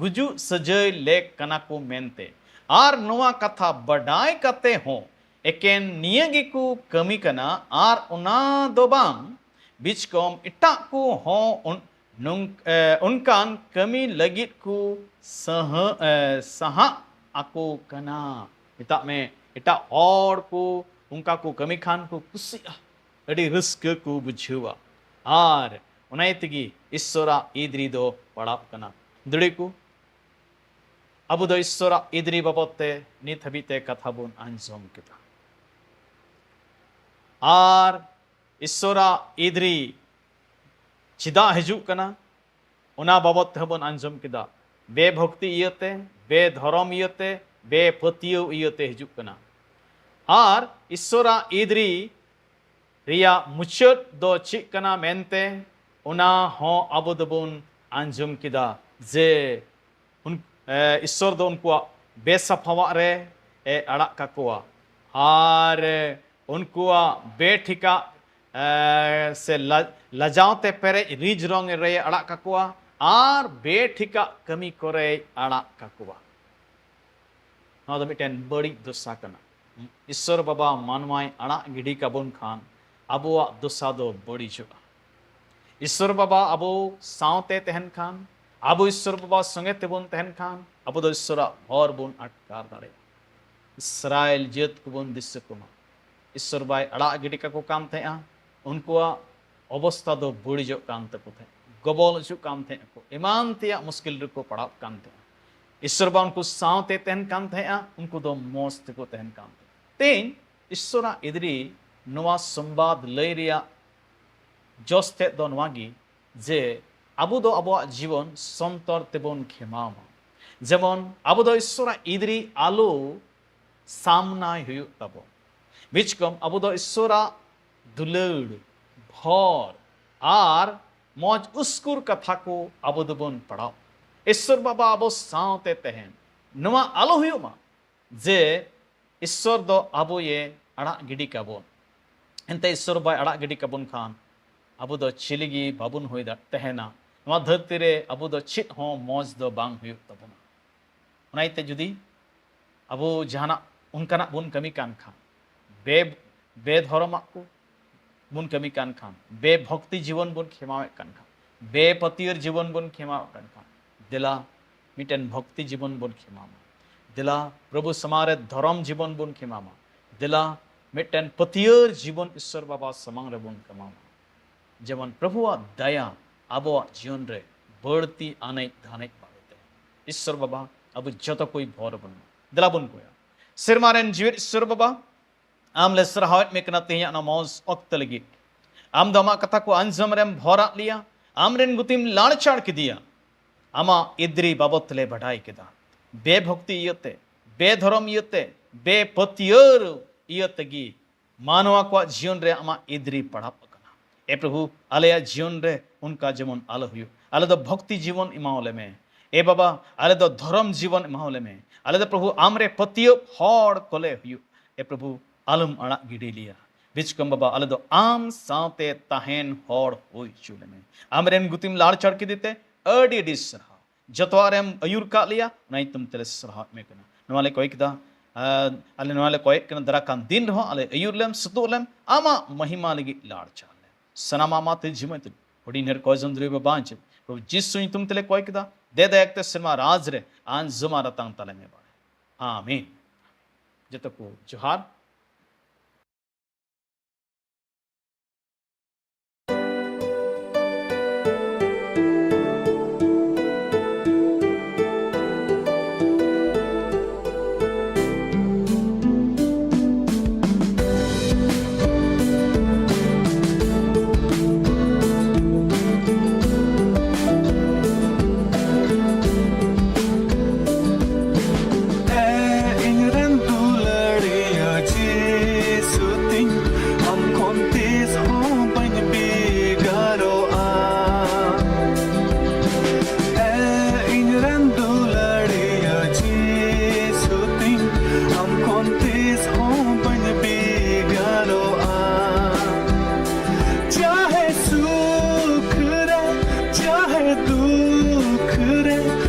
ᱜᱩᱡᱩᱜ ᱥᱟᱹᱡᱟᱹᱭ ᱞᱮᱠ ᱠᱟᱱᱟ ᱠᱚ ᱢᱮᱱᱛᱮ᱾ ᱟᱨ ᱱᱚᱣᱟ ᱠᱟᱛᱷᱟ ᱵᱟᱰᱟᱭ ᱠᱟᱛᱮ ᱦᱚᱸ ᱮᱠᱮᱱ ᱱᱤᱭᱟᱹ ᱜᱮᱠᱚ ᱠᱟᱹᱢᱤ ᱠᱟᱱᱟ, ᱟᱨ ᱚᱱᱟ ᱫᱚ ᱵᱟᱝ, ᱵᱤᱪᱠᱚᱢ ᱮᱴᱟᱜ ᱠᱚ ᱦᱚᱸ ᱩᱱ-, ᱱᱚᱝ-, ᱮ, ᱚᱱᱠᱟᱱ ᱠᱟᱹᱢᱤ ᱞᱟᱹᱜᱤᱫ ᱠᱚ ᱥᱟᱦᱟ-, ᱮ, ᱥᱟᱦᱟᱜ ᱟᱠᱚ ᱠᱟᱱᱟ᱾ ᱢᱮᱛᱟᱜ ᱢᱮ, ᱮᱴᱟᱜ ᱦᱚᱲ ᱠᱚ ᱚᱱᱠᱟ ᱠᱚ ᱠᱟᱹᱢᱤ ᱠᱷᱟᱱ ᱠᱚ ᱠᱩᱥᱤᱜᱼᱟ, ᱟᱹᱰᱤ ᱨᱟᱹᱥᱠᱟᱹ ᱠᱚ ᱵᱩᱡᱷᱟᱹᱣᱟ᱾ ᱟᱨ ᱚᱱᱟ ᱤᱭᱟᱹ ᱛᱮᱜᱮ ᱤᱥᱥᱚᱨᱟᱜ ᱤᱫᱽᱨᱤ ᱫᱚ ᱯᱟᱲᱟᱜ ᱠᱟᱱᱟ᱾ ᱫᱟᱲᱮ ᱠᱚ, ᱟᱵᱚ ᱫᱚ ᱤᱥᱥᱚᱨᱟᱜ ᱤᱫᱽᱨᱤ ᱵᱟᱵᱚᱫ ᱛᱮ ᱱᱤᱛ ᱦᱟᱹᱵᱤᱡ ᱛᱮ ᱠᱟᱛᱷᱟ ᱵᱚᱱ ᱟᱸᱡᱚᱢ ᱠᱮᱫᱟ᱾ ᱟᱨ ᱤᱥᱥᱚᱨᱟᱜ ᱤᱫᱽᱨᱤ ᱪᱮᱫᱟᱜ ᱦᱤᱡᱩᱜ ᱠᱟᱱᱟ, ᱚᱱᱟ ᱵᱟᱵᱚᱫ ᱛᱮᱦᱚᱸ ᱵᱚᱱ ᱟᱸᱡᱚᱢ ᱠᱮᱫᱟ᱾ ᱵᱮᱵᱷᱚᱠᱛᱤ ᱤᱭᱟᱹᱛᱮ, ᱵᱮᱫᱷᱚᱨᱚᱢ ᱤᱭᱟᱹᱛᱮ, ᱵᱮᱯᱟᱹᱛᱭᱟᱹᱣ ᱤᱭᱟᱹᱛᱮ ᱦᱤᱡᱩᱜ ᱠᱟᱱᱟ᱾ ᱟᱨ ᱤᱥᱥᱚᱨᱟᱜ ᱤᱫᱨᱤ ᱨᱮᱭᱟᱜ ᱢᱩᱪᱟᱹᱫ ᱫᱚ ᱪᱮᱫ ᱠᱟᱱᱟ ᱢᱮᱱᱛᱮ, ᱚᱱᱟ ᱦᱚᱸ ᱟᱵᱚ ᱫᱚᱵᱚᱱ ᱟᱸᱡᱚᱢ ᱠᱮᱫᱟ ᱡᱮ ᱩᱱ-, ᱮ, ᱤᱥᱥᱚᱨ ᱫᱚ ᱩᱱᱠᱩᱣᱟᱜ ᱵᱮᱥᱟᱯᱷᱟᱣᱟᱜ ᱨᱮ ᱮ ᱟᱲᱟᱜ ᱠᱟᱠᱚᱣᱟ ᱟᱨ ᱩᱱᱠᱩᱣᱟᱜ ᱵᱮᱴᱷᱤᱠᱟᱜ, ᱮ, ᱥᱮ ᱞᱟ-, ᱞᱟᱡᱟᱣ ᱛᱮ ᱯᱮᱨᱮᱡ ᱨᱤᱡ ᱨᱚᱝ ᱨᱮ ᱟᱲᱟᱜ ᱠᱟᱠᱚᱣᱟ ᱟᱨ ᱵᱮᱴᱷᱤᱠᱟᱜ ᱠᱟᱹᱢᱤ ᱠᱚᱨᱮᱭ ᱟᱲᱟᱜ ᱠᱟᱠᱚᱣᱟ᱾ ᱱᱚᱣᱟ ᱫᱚ ᱢᱤᱫᱴᱮᱱ ᱵᱟᱹᱲᱤᱡ ᱫᱚᱥᱟ ᱠᱟᱱᱟ᱾ ᱤᱥᱥᱚᱨ ᱵᱟᱵᱟ ᱢᱟᱱᱣᱟᱭ ᱟᱲᱟᱜ ᱜᱤᱰᱤ ᱠᱟᱵᱚᱱ ᱠᱷᱟᱱ ᱟᱵᱚᱣᱟᱜ ᱫᱚᱥᱟ ᱫᱚ ᱵᱟᱹᱲᱤᱡᱚᱜᱼᱟ᱾ ᱤᱥᱥᱚᱨ ᱵᱟᱵᱟ ᱟᱵᱚ ᱥᱟᱶᱛᱮ ᱛᱟᱦᱮᱱ ᱠᱷᱟᱱ, ᱟᱵᱚ ᱤᱥᱥᱚᱨ ᱵᱟᱵᱟ ᱥᱚᱸᱜᱮ ᱛᱮᱵᱚᱱ ᱛᱟᱦᱮᱱ ᱠᱷᱟᱱ, ᱟᱵᱚ ᱫᱚ ᱤᱥᱥᱚᱨᱟᱜ ᱦᱚᱨ ᱵᱚᱱ ᱟᱴᱠᱟᱨ ᱫᱟᱲᱮᱭᱟᱜᱼᱟ᱾ ᱤᱥᱨᱟᱭᱮᱞ ᱡᱟᱹᱛ ᱠᱚᱵᱚᱱ ᱫᱤᱥᱟᱹ ᱠᱚᱢᱟ᱾ ᱤᱥᱥᱚᱨ ᱵᱟᱭ ᱟᱲᱟᱜ ᱜᱤᱰᱤ ᱠᱟᱠᱚ ᱠᱟᱱ ᱛᱟᱦᱮᱸᱜᱼᱟ, ᱩᱱᱠᱩᱣᱟᱜ ᱚᱵᱚᱥᱛᱟ ᱫᱚ ᱵᱟᱹᱲᱤᱡᱚᱜ ᱠᱟᱱ ᱛᱟᱠᱚ ᱛᱟᱦᱮᱸᱫ, ᱜᱚᱵᱚᱞ ᱦᱚᱪᱚᱜ ᱠᱟᱱ ᱛᱟᱦᱮᱸᱫ ᱠᱚ, ᱮᱢᱟᱱ ᱛᱮᱭᱟᱜ ᱢᱩᱥᱠᱤᱞ ᱨᱮᱠᱚ ᱯᱟᱲᱟᱣᱜ ᱠᱟᱱ ᱛᱟᱦᱮᱸᱫ᱾ ᱤᱥᱥᱚᱨ ᱵᱟ ᱩᱱᱠᱩ ᱥᱟᱶᱛᱮ ᱛᱟᱦᱮᱱ ᱠᱟᱱ ᱛᱟᱦᱮᱸᱫᱼᱟ, ᱩᱱᱠᱩ ᱫᱚ ᱢᱚᱡᱽ ᱛᱮᱠᱚ ᱛᱟᱦᱮᱱ ᱠᱟᱱ ᱛᱟᱦᱮᱸᱫ᱾ ᱛᱮᱦᱮᱧ ᱤᱥᱥᱚᱨᱟᱜ ᱤᱫᱨᱤ ᱱᱚᱣᱟ ᱥᱚᱢᱵᱟᱫ ᱞᱟᱹᱭ ᱨᱮᱭᱟᱜ ᱡᱚᱥ ᱛᱮᱫ ᱫᱚ ᱱᱚᱣᱟ ᱜᱮ ᱡᱮ ᱟᱵᱚ ᱫᱚ ᱟᱵᱚᱣᱟᱜ ᱡᱤᱵᱚᱱ ᱥᱚᱱᱛᱚᱨ ᱛᱮᱵᱚᱱ ᱠᱷᱮᱢᱟᱣ ᱢᱟ᱾ ᱡᱮᱢᱚᱱ ᱟᱵᱚ ᱫᱚ ᱤᱥᱥᱚᱨᱟᱜ ᱤᱫᱨᱤ ᱟᱞᱚ ᱥᱟᱢᱱᱟᱭ ᱦᱩᱭᱩᱜ ᱛᱟᱵᱚᱱ᱾ ᱵᱤᱪᱠᱚᱢ ᱟᱵᱚ ᱫᱚ ᱤᱥᱥᱚᱨᱟᱜ ᱫᱩᱞᱟᱹᱲ, ᱵᱷᱚᱨ ᱟᱨ ᱢᱚᱡᱽ ᱩᱥᱠᱩᱨ ᱠᱟᱛᱷᱟ ᱠᱚ ᱟᱵᱚ ᱫᱚᱵᱚᱱ ᱯᱟᱲᱦᱟᱣ᱾ ᱤᱥᱥᱚᱨ ᱵᱟᱵᱟ ᱟᱵᱚ ᱥᱟᱶᱛᱮ ᱛᱟᱦᱮᱱ᱾ ᱱᱚᱣᱟ ᱟᱞᱚ ᱦᱩᱭᱩᱜ ᱢᱟ ᱡᱮ ᱤᱥᱥᱚᱨ ᱫᱚ ᱟᱵᱚᱭᱮ ᱟᱲᱟᱜ ᱜᱤᱰᱤ ᱠᱟᱵᱚᱱ᱾ ᱮᱱᱛᱮ ᱤᱥᱥᱚᱨ ᱵᱟᱭ ᱟᱲᱟᱜ ᱜᱤᱰᱤ ᱠᱟᱵᱚᱱ ᱠᱷᱟᱱ ᱟᱵᱚ ᱫᱚ ᱪᱤᱞᱤ ᱜᱮ ᱵᱟᱵᱚᱱ ᱦᱩᱭ ᱫᱟᱲᱮ ᱛᱟᱦᱮᱱᱟ᱾ ᱱᱚᱣᱟ ᱫᱷᱟᱹᱨᱛᱤ ᱨᱮ ᱟᱵᱚ ᱫᱚ ᱪᱮᱫ ᱦᱚᱸ ᱢᱚᱡᱽ ᱫᱚ ᱵᱟᱝ ᱦᱩᱭᱩᱜ ᱛᱟᱵᱚᱱᱟ᱾ ᱚᱱᱟ ᱤᱭᱟᱹᱛᱮ ᱡᱩᱫᱤ ᱟᱵᱚ ᱡᱟᱦᱟᱱᱟᱜ ᱚᱱᱠᱟᱱᱟᱜ ᱵᱚᱱ ᱠᱟᱹᱢᱤ ᱠᱟᱱ ᱠᱷᱟᱱ, ᱵᱮ-, ᱵᱮᱫᱷᱚᱨᱚᱢᱟᱜ ᱠᱚ ᱵᱚᱱ ᱠᱟᱹᱢᱤ ᱠᱟᱱ ᱠᱷᱟᱱ, ᱵᱮᱵᱷᱚᱠᱛᱤ ᱡᱤᱵᱚᱱ ᱵᱚᱱ ᱠᱷᱮᱢᱟᱣᱮᱫ ᱠᱟᱱ ᱠᱷᱟᱱ, ᱵᱮᱯᱟᱹᱛᱭᱟᱹᱨ ᱡᱤᱵᱚᱱ ᱵᱚᱱ ᱠᱷᱮᱢᱟᱣᱮᱫ ᱠᱟᱱ ᱠᱷᱟᱱ, ᱫᱮᱞᱟ ᱢᱤᱫᱴᱮᱱ ᱵᱷᱚᱠᱛᱤ ᱡᱤᱵᱚᱱ ᱵᱚᱱ ᱠᱷᱮᱢᱟᱣ ᱢᱟ᱾ ᱫᱮᱞᱟ ᱯᱨᱚᱵᱷᱩ ᱥᱟᱢᱟᱝ ᱨᱮ ᱫᱷᱚᱨᱚᱢ ᱡᱤᱵᱚᱱ ᱵᱚᱱ ᱠᱷᱮᱢᱟᱣ ᱢᱟ᱾ ᱫᱮᱞᱟ ᱢᱤᱫᱴᱮᱱ ᱯᱟᱹᱛᱭᱟᱹᱨ ᱡᱤᱵᱚᱱ ᱤᱥᱥᱚᱨ ᱵᱟᱵᱟ ᱥᱟᱢᱟᱝ ᱨᱮᱵᱚᱱ ᱠᱷᱮᱢᱟᱣ ᱢᱟ᱾ ᱡᱮᱢᱚᱱ ᱯᱨᱚᱵᱷᱩᱣᱟᱜ ᱫᱟᱭᱟ ᱟᱵᱚᱣᱟᱜ ᱡᱤᱭᱚᱱ ᱨᱮ ᱵᱟᱹᱲᱛᱤ ᱟᱱᱮᱡ ᱫᱷᱟᱱᱮᱡ ᱵᱟᱲᱮᱛᱮ᱾ ᱤᱥᱥᱚᱨ ᱵᱟᱵᱟ ᱟᱵᱚ ᱡᱚᱛᱚ ᱠᱚᱭ ᱵᱷᱚᱨ ᱵᱚᱱ ᱢᱟ᱾ ᱫᱮᱞᱟ ᱵᱚᱱ ᱠᱚᱭᱟ᱾ ᱥᱮᱨᱢᱟ ᱨᱮᱱ ᱡᱤᱣᱮᱫ ᱤᱥᱥᱚᱨ ᱵᱟᱵᱟ, ᱟᱢ ᱞᱮ ᱥᱟᱨᱦᱟᱣᱮᱫ ᱢᱮ ᱠᱟᱱᱟ ᱛᱮᱦᱮᱧᱟᱜ ᱱᱚᱣᱟ ᱢᱚᱡᱽ ᱚᱠᱛᱚ ᱞᱟᱹᱜᱤᱫ᱾ ᱟᱢ ᱫᱚ ᱟᱢᱟᱜ ᱠᱟᱛᱷᱟ ᱠᱚ ᱟᱸᱡᱚᱢ ᱨᱮᱢ ᱵᱷᱚᱨᱟᱜ ᱞᱮᱭᱟ, ᱟᱢᱨᱮᱱ ᱜᱩᱛᱤᱢ ᱞᱟᱲᱪᱟᱲ ᱠᱮᱫᱮᱭᱟ᱾ ᱟᱢᱟᱜ ᱤᱫᱨᱤ ᱵᱟᱵᱚᱛ ᱞᱮ ᱵᱟᱰᱟᱭ ᱠᱮᱫᱟ᱾ ᱵᱮᱵᱷᱚᱠᱛᱤ ᱤᱭᱟᱹᱛᱮ, ᱵᱮᱫᱷᱚᱨᱚᱢ ᱤᱭᱟᱹᱛᱮ, ᱵᱮᱯᱟᱹᱛᱭᱟᱹᱨ ᱤᱭᱟᱹ ᱛᱮᱜᱮ ᱢᱟᱱᱣᱟ ᱠᱚᱣᱟᱜ ᱡᱤᱭᱚᱱ ᱨᱮ ᱟᱢᱟᱜ ᱮᱫᱽᱨᱤ ᱯᱟᱲᱟᱣ ᱟᱠᱟᱱᱟ᱾ ᱮ ᱯᱨᱚᱵᱷᱩ, ᱟᱞᱮᱭᱟᱜ ᱡᱤᱭᱚᱱ ᱨᱮ ᱚᱱᱠᱟ ᱡᱮᱢᱚᱱ ᱟᱞᱚ ᱦᱩᱭᱩᱜ᱾ ᱟᱞᱮ ᱫᱚ ᱵᱷᱚᱠᱛᱤ ᱡᱤᱵᱚᱱ ᱮᱢᱟᱣᱟᱞᱮ ᱢᱮ᱾ ᱮ ᱵᱟᱵᱟ, ᱟᱞᱮ ᱫᱚ ᱫᱷᱚᱨᱚᱢ ᱡᱤᱵᱚᱱ ᱮᱢᱟᱣᱟᱞᱮ ᱢᱮ᱾ ᱟᱞᱮ ᱫᱚ ᱯᱨᱚᱵᱷᱩ ᱟᱢᱨᱮ ᱯᱟᱹᱛᱭᱟᱹᱣ ᱦᱚᱲ ᱠᱚᱞᱮ ᱦᱩᱭᱩᱜ᱾ ᱮ ᱯᱨᱚᱵᱷᱩ, ᱟᱞᱚᱢ ᱟᱲᱟᱜ ᱜᱤᱰᱤ ᱞᱮᱭᱟ᱾ ᱵᱤᱪᱠᱚᱢ ᱵᱟᱵᱟ, ᱟᱞᱮ ᱫᱚ ᱟᱢ ᱥᱟᱶᱛᱮ ᱛᱟᱦᱮᱱ ᱦᱚᱲ ᱦᱩᱭ ᱦᱚᱪᱚ ᱞᱮᱢᱮ᱾ ᱟᱢᱨᱮᱱ ᱜᱩᱛᱤᱢ ᱞᱟᱲᱪᱟᱲ ᱠᱮᱫᱮ ᱛᱮ ᱟᱹᱰᱤ ᱟᱹᱰᱤ ᱥᱟᱨᱦᱟᱣ᱾ ᱡᱚᱛᱚᱣᱟᱜ ᱨᱮᱢ ᱟᱹᱭᱩᱨ ᱠᱟᱜ ᱞᱮᱭᱟ, ᱚᱱᱟ ᱧᱩᱛᱩᱢ ᱛᱮᱞᱮ ᱥᱟᱨᱦᱟᱣᱮᱫ ᱢᱮ ᱠᱟᱱᱟ᱾ ᱱᱚᱣᱟ ᱞᱮ ᱠᱚᱭ ᱠᱮᱫᱟ, ᱟᱨ ᱟᱞᱮ ᱱᱚᱣᱟ ᱞᱮ ᱠᱚᱭᱮᱫ ᱠᱟᱱᱟ, ᱫᱟᱨᱟ ᱠᱟᱱ ᱫᱤᱱ ᱨᱮᱦᱚᱸ ᱟᱞᱮ ᱟᱹᱭᱩᱨ ᱞᱮᱢ, ᱥᱩᱛᱩᱜ ᱞᱮᱢ, ᱟᱢᱟᱜ ᱢᱚᱦᱤᱢᱟ ᱞᱟᱹᱜᱤᱫ ᱞᱟᱲᱪᱟᱲ ᱞᱮᱢ᱾ ᱥᱟᱱᱟᱢᱟᱜ ᱢᱟ ᱛᱮ ᱡᱤᱢᱟᱹᱭ ᱛᱩᱞᱩᱡ ᱦᱩᱰᱤᱧ ᱰᱷᱮᱨ ᱠᱚᱭ ᱡᱚᱱ ᱫᱩᱨᱤᱵ ᱵᱟᱧᱪᱟᱣ ᱯᱨᱚᱵᱷᱩ ᱡᱤᱥᱩ ᱧᱩᱛᱩᱢ ᱛᱮᱞᱮ ᱠᱚᱭ ᱠᱮᱫᱟ᱾ ᱫᱮ ᱫᱟᱭᱟ ᱠᱟᱛᱮ ᱥᱮᱨᱢᱟ ᱨᱟᱡᱽ ᱨᱮ ᱟᱸᱡᱚᱢᱟ ᱨᱟᱛᱟᱝ ᱛᱟᱞᱮ ᱢᱮ ᱵᱟᱲᱮ᱾ ᱟᱢᱤᱱ᱾ ᱡᱚᱛᱚ ᱠᱚ ᱡᱚᱦᱟᱨ᱾ ᱮ ᱤᱧ ᱨᱮᱱ ᱫᱩᱞᱟᱹᱲᱤᱭᱟᱹ ᱡᱤᱥᱩ ᱛᱤᱧ, ᱟᱢ ᱠᱷᱚᱱ ᱛᱤᱥ ᱦᱚᱸ ᱵᱟᱹᱧ ᱵᱷᱮᱜᱟᱨᱚᱜᱼᱟ᱾ ᱮ ᱤᱧ ᱨᱮᱱ ᱫᱩᱞᱟᱹᱲᱤᱭᱟᱹ ᱡᱤᱥᱩ ᱛᱤᱧ, ᱟᱢ ᱠᱷᱚᱱ ᱛᱤᱥ ᱦᱚᱸ ᱵᱟᱹᱧ ᱵᱷᱮᱜᱟᱨᱚᱜᱼᱟ᱾ चाहे सुख रे, चाहे दुख रे,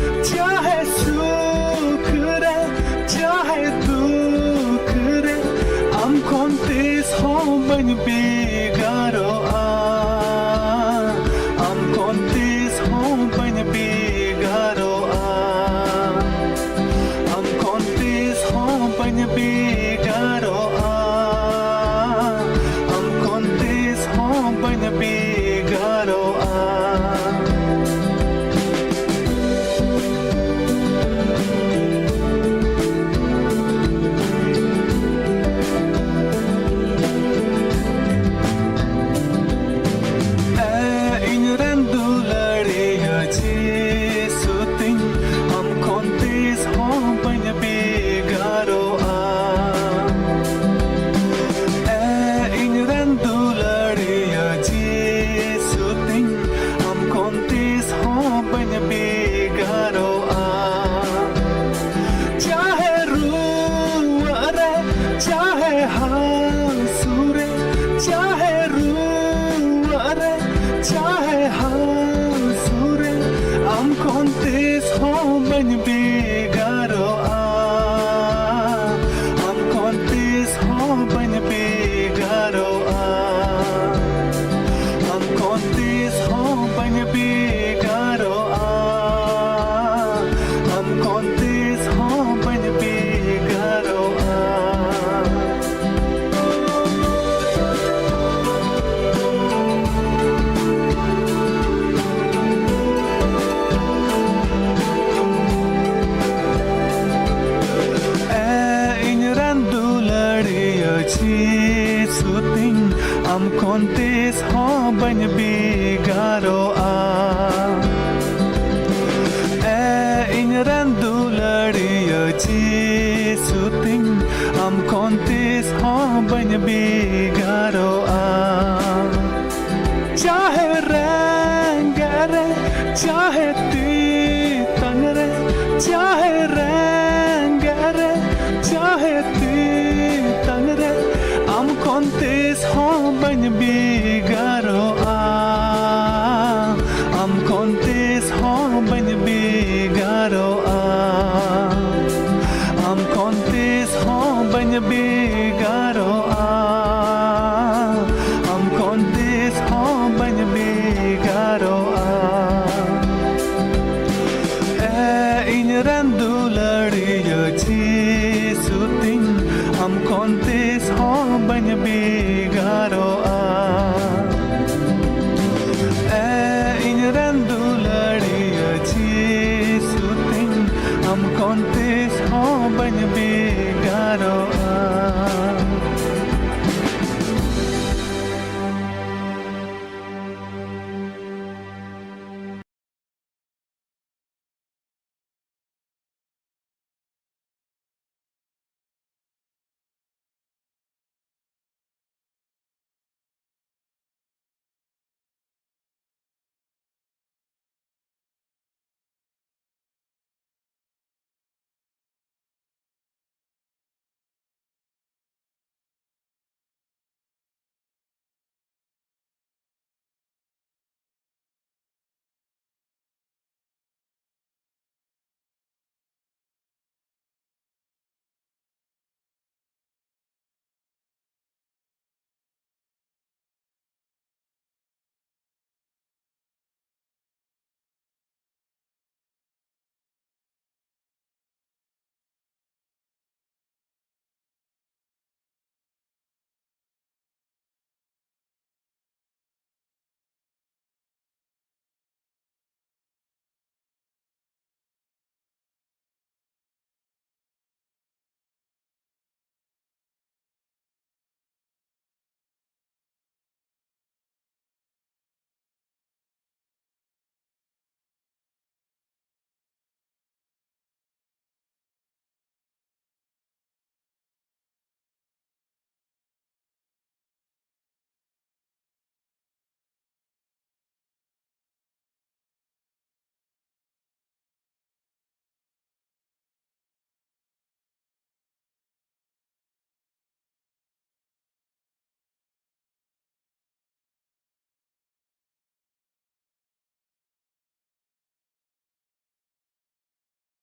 चाहे सुख रे, चाहे दुख रे, ᱟᱢ ᱠᱷᱚᱱ ᱛᱤᱥ ᱦᱚᱸ ᱵᱟᱹᱧ ᱵᱷᱮᱜᱟᱨᱚᱜᱼᱟ᱾ ᱟᱢ ᱠᱷᱚᱱ ᱛᱤᱥ ᱦᱚᱸ ᱵᱟᱹᱧ ᱵᱷᱮᱜᱟᱨᱚᱜᱼᱟ᱾ ᱟᱢ ᱠᱷᱚᱱ ᱛᱤᱥ ᱦᱚᱸ ᱵᱟᱹᱧ ᱵᱷᱮᱜᱟᱨᱚᱜᱼᱟ᱾ ᱟᱢ ᱠᱷᱚᱱ ᱛᱤᱥ ᱦᱚᱸ ᱵᱟᱹᱧ ᱵᱷᱮᱜᱟᱨᱚᱜᱼᱟ᱾ ᱦᱟᱹᱥᱩ ᱨᱮ, ᱪᱟᱦᱮ ᱨᱩᱣᱟᱹ ᱨᱮ, ᱪᱟᱦᱮ ᱦᱟᱹᱥᱩ ᱨᱮ, ᱟᱢ ᱠᱷᱚᱱ ᱛᱤᱥ ᱦᱚᱸ ᱵᱟᱹᱧ ᱵᱷᱮᱜᱟᱨᱚᱜᱼᱟ᱾ ᱟᱢ ᱠᱷᱚᱱ ᱛᱤᱥ ᱦᱚᱸ ᱵᱟᱹᱧ ᱵᱷᱮᱜᱟᱨᱚᱜᱼᱟ᱾ ᱟᱢ ᱠᱷᱚᱱ ᱛᱤᱥ ᱦᱚᱸ ᱵᱟᱹᱧ ᱵᱷᱮᱜᱟᱨᱚᱜᱼᱟ᱾ ᱟᱢ ᱠᱷᱚᱱ ᱛᱤᱥ ᱦᱚᱸ ᱵᱟᱹᱧ ᱵᱷᱮᱜᱟᱨᱚᱜᱼᱟ᱾ ᱮ ᱤᱧ ᱨᱮᱱ ᱫᱩᱞᱟᱹᱲᱤᱭᱟᱹ ᱡᱤᱥᱩ ᱛᱤᱧ, ᱟᱢ ᱠᱷᱚᱱ ᱛᱤᱥ ᱦᱚᱸ ᱵᱟᱹᱧ ᱵᱷᱮᱜᱟᱨᱚᱜᱼᱟ᱾ ᱮ ᱤᱧ ᱨᱮᱱ ᱫᱩᱞᱟᱹᱲᱤᱭᱟᱹ ᱡᱤᱥᱩ ᱛᱤᱧ, ᱟᱢ ᱠᱷᱚᱱ ᱛᱤᱥ ᱦᱚᱸ ᱵᱟᱹᱧ ᱵᱷᱮᱜᱟᱨᱚᱜᱼᱟ᱾ ᱪᱟᱦᱮ ᱨᱮᱸᱜᱮᱡ ᱨᱮ, ᱪᱟᱦᱮ ᱛᱮᱛᱟᱝ ᱨᱮ, ᱪᱟᱦᱮ ᱨᱮᱸᱜᱮᱡ ᱨᱮ, ᱪᱟᱦᱮ ᱛᱮᱛᱟᱝ ᱨᱮ, ᱟᱢ ᱠᱷᱚᱱ ᱛᱤᱥ ᱦᱚᱸ ᱵᱟᱹᱧ ᱵᱷᱮᱜᱟᱨᱚᱜᱼᱟ᱾ ᱟᱢ ᱠᱷᱚᱱ ᱛᱤᱥ ᱦᱚᱸ ᱵᱟᱹᱧ ᱵᱷᱮᱜᱟᱨᱚᱜᱼᱟ᱾ ᱟᱢ ᱠᱷᱚᱱ ᱛᱤᱥ ᱦᱚᱸ ᱵᱟᱹᱧ ᱵᱷᱮᱜᱟᱨᱚᱜᱼᱟ᱾ ᱟᱢ ᱠᱷᱚᱱ ᱛᱤᱥ ᱦᱚᱸ ᱵᱟᱹᱧ ᱵᱷᱮᱜᱟᱨᱚᱜᱼᱟ᱾ ᱮ ᱤᱧ ᱨᱮᱱ ᱫᱩᱞᱟᱹᱲᱤᱭᱟᱹ ᱡᱤᱥᱩ ᱛᱤᱧ, ᱟᱢ ᱠᱷᱚᱱ ᱛᱤᱥ ᱦᱚᱸ ᱵᱟᱹᱧ ᱵᱷᱮᱜᱟᱨᱚᱜᱼᱟ᱾ ᱮ ᱤᱧ ᱨᱮᱱ ᱫᱩᱞᱟᱹᱲᱤᱭᱟᱹ ᱡᱤᱥᱩ ᱛᱤᱧ, ᱟᱢ ᱠᱷᱚᱱ ᱛᱤᱥ ᱦᱚᱸ ᱵᱟᱹᱧ ᱵᱷᱮᱜᱟᱨᱚᱜᱼᱟ᱾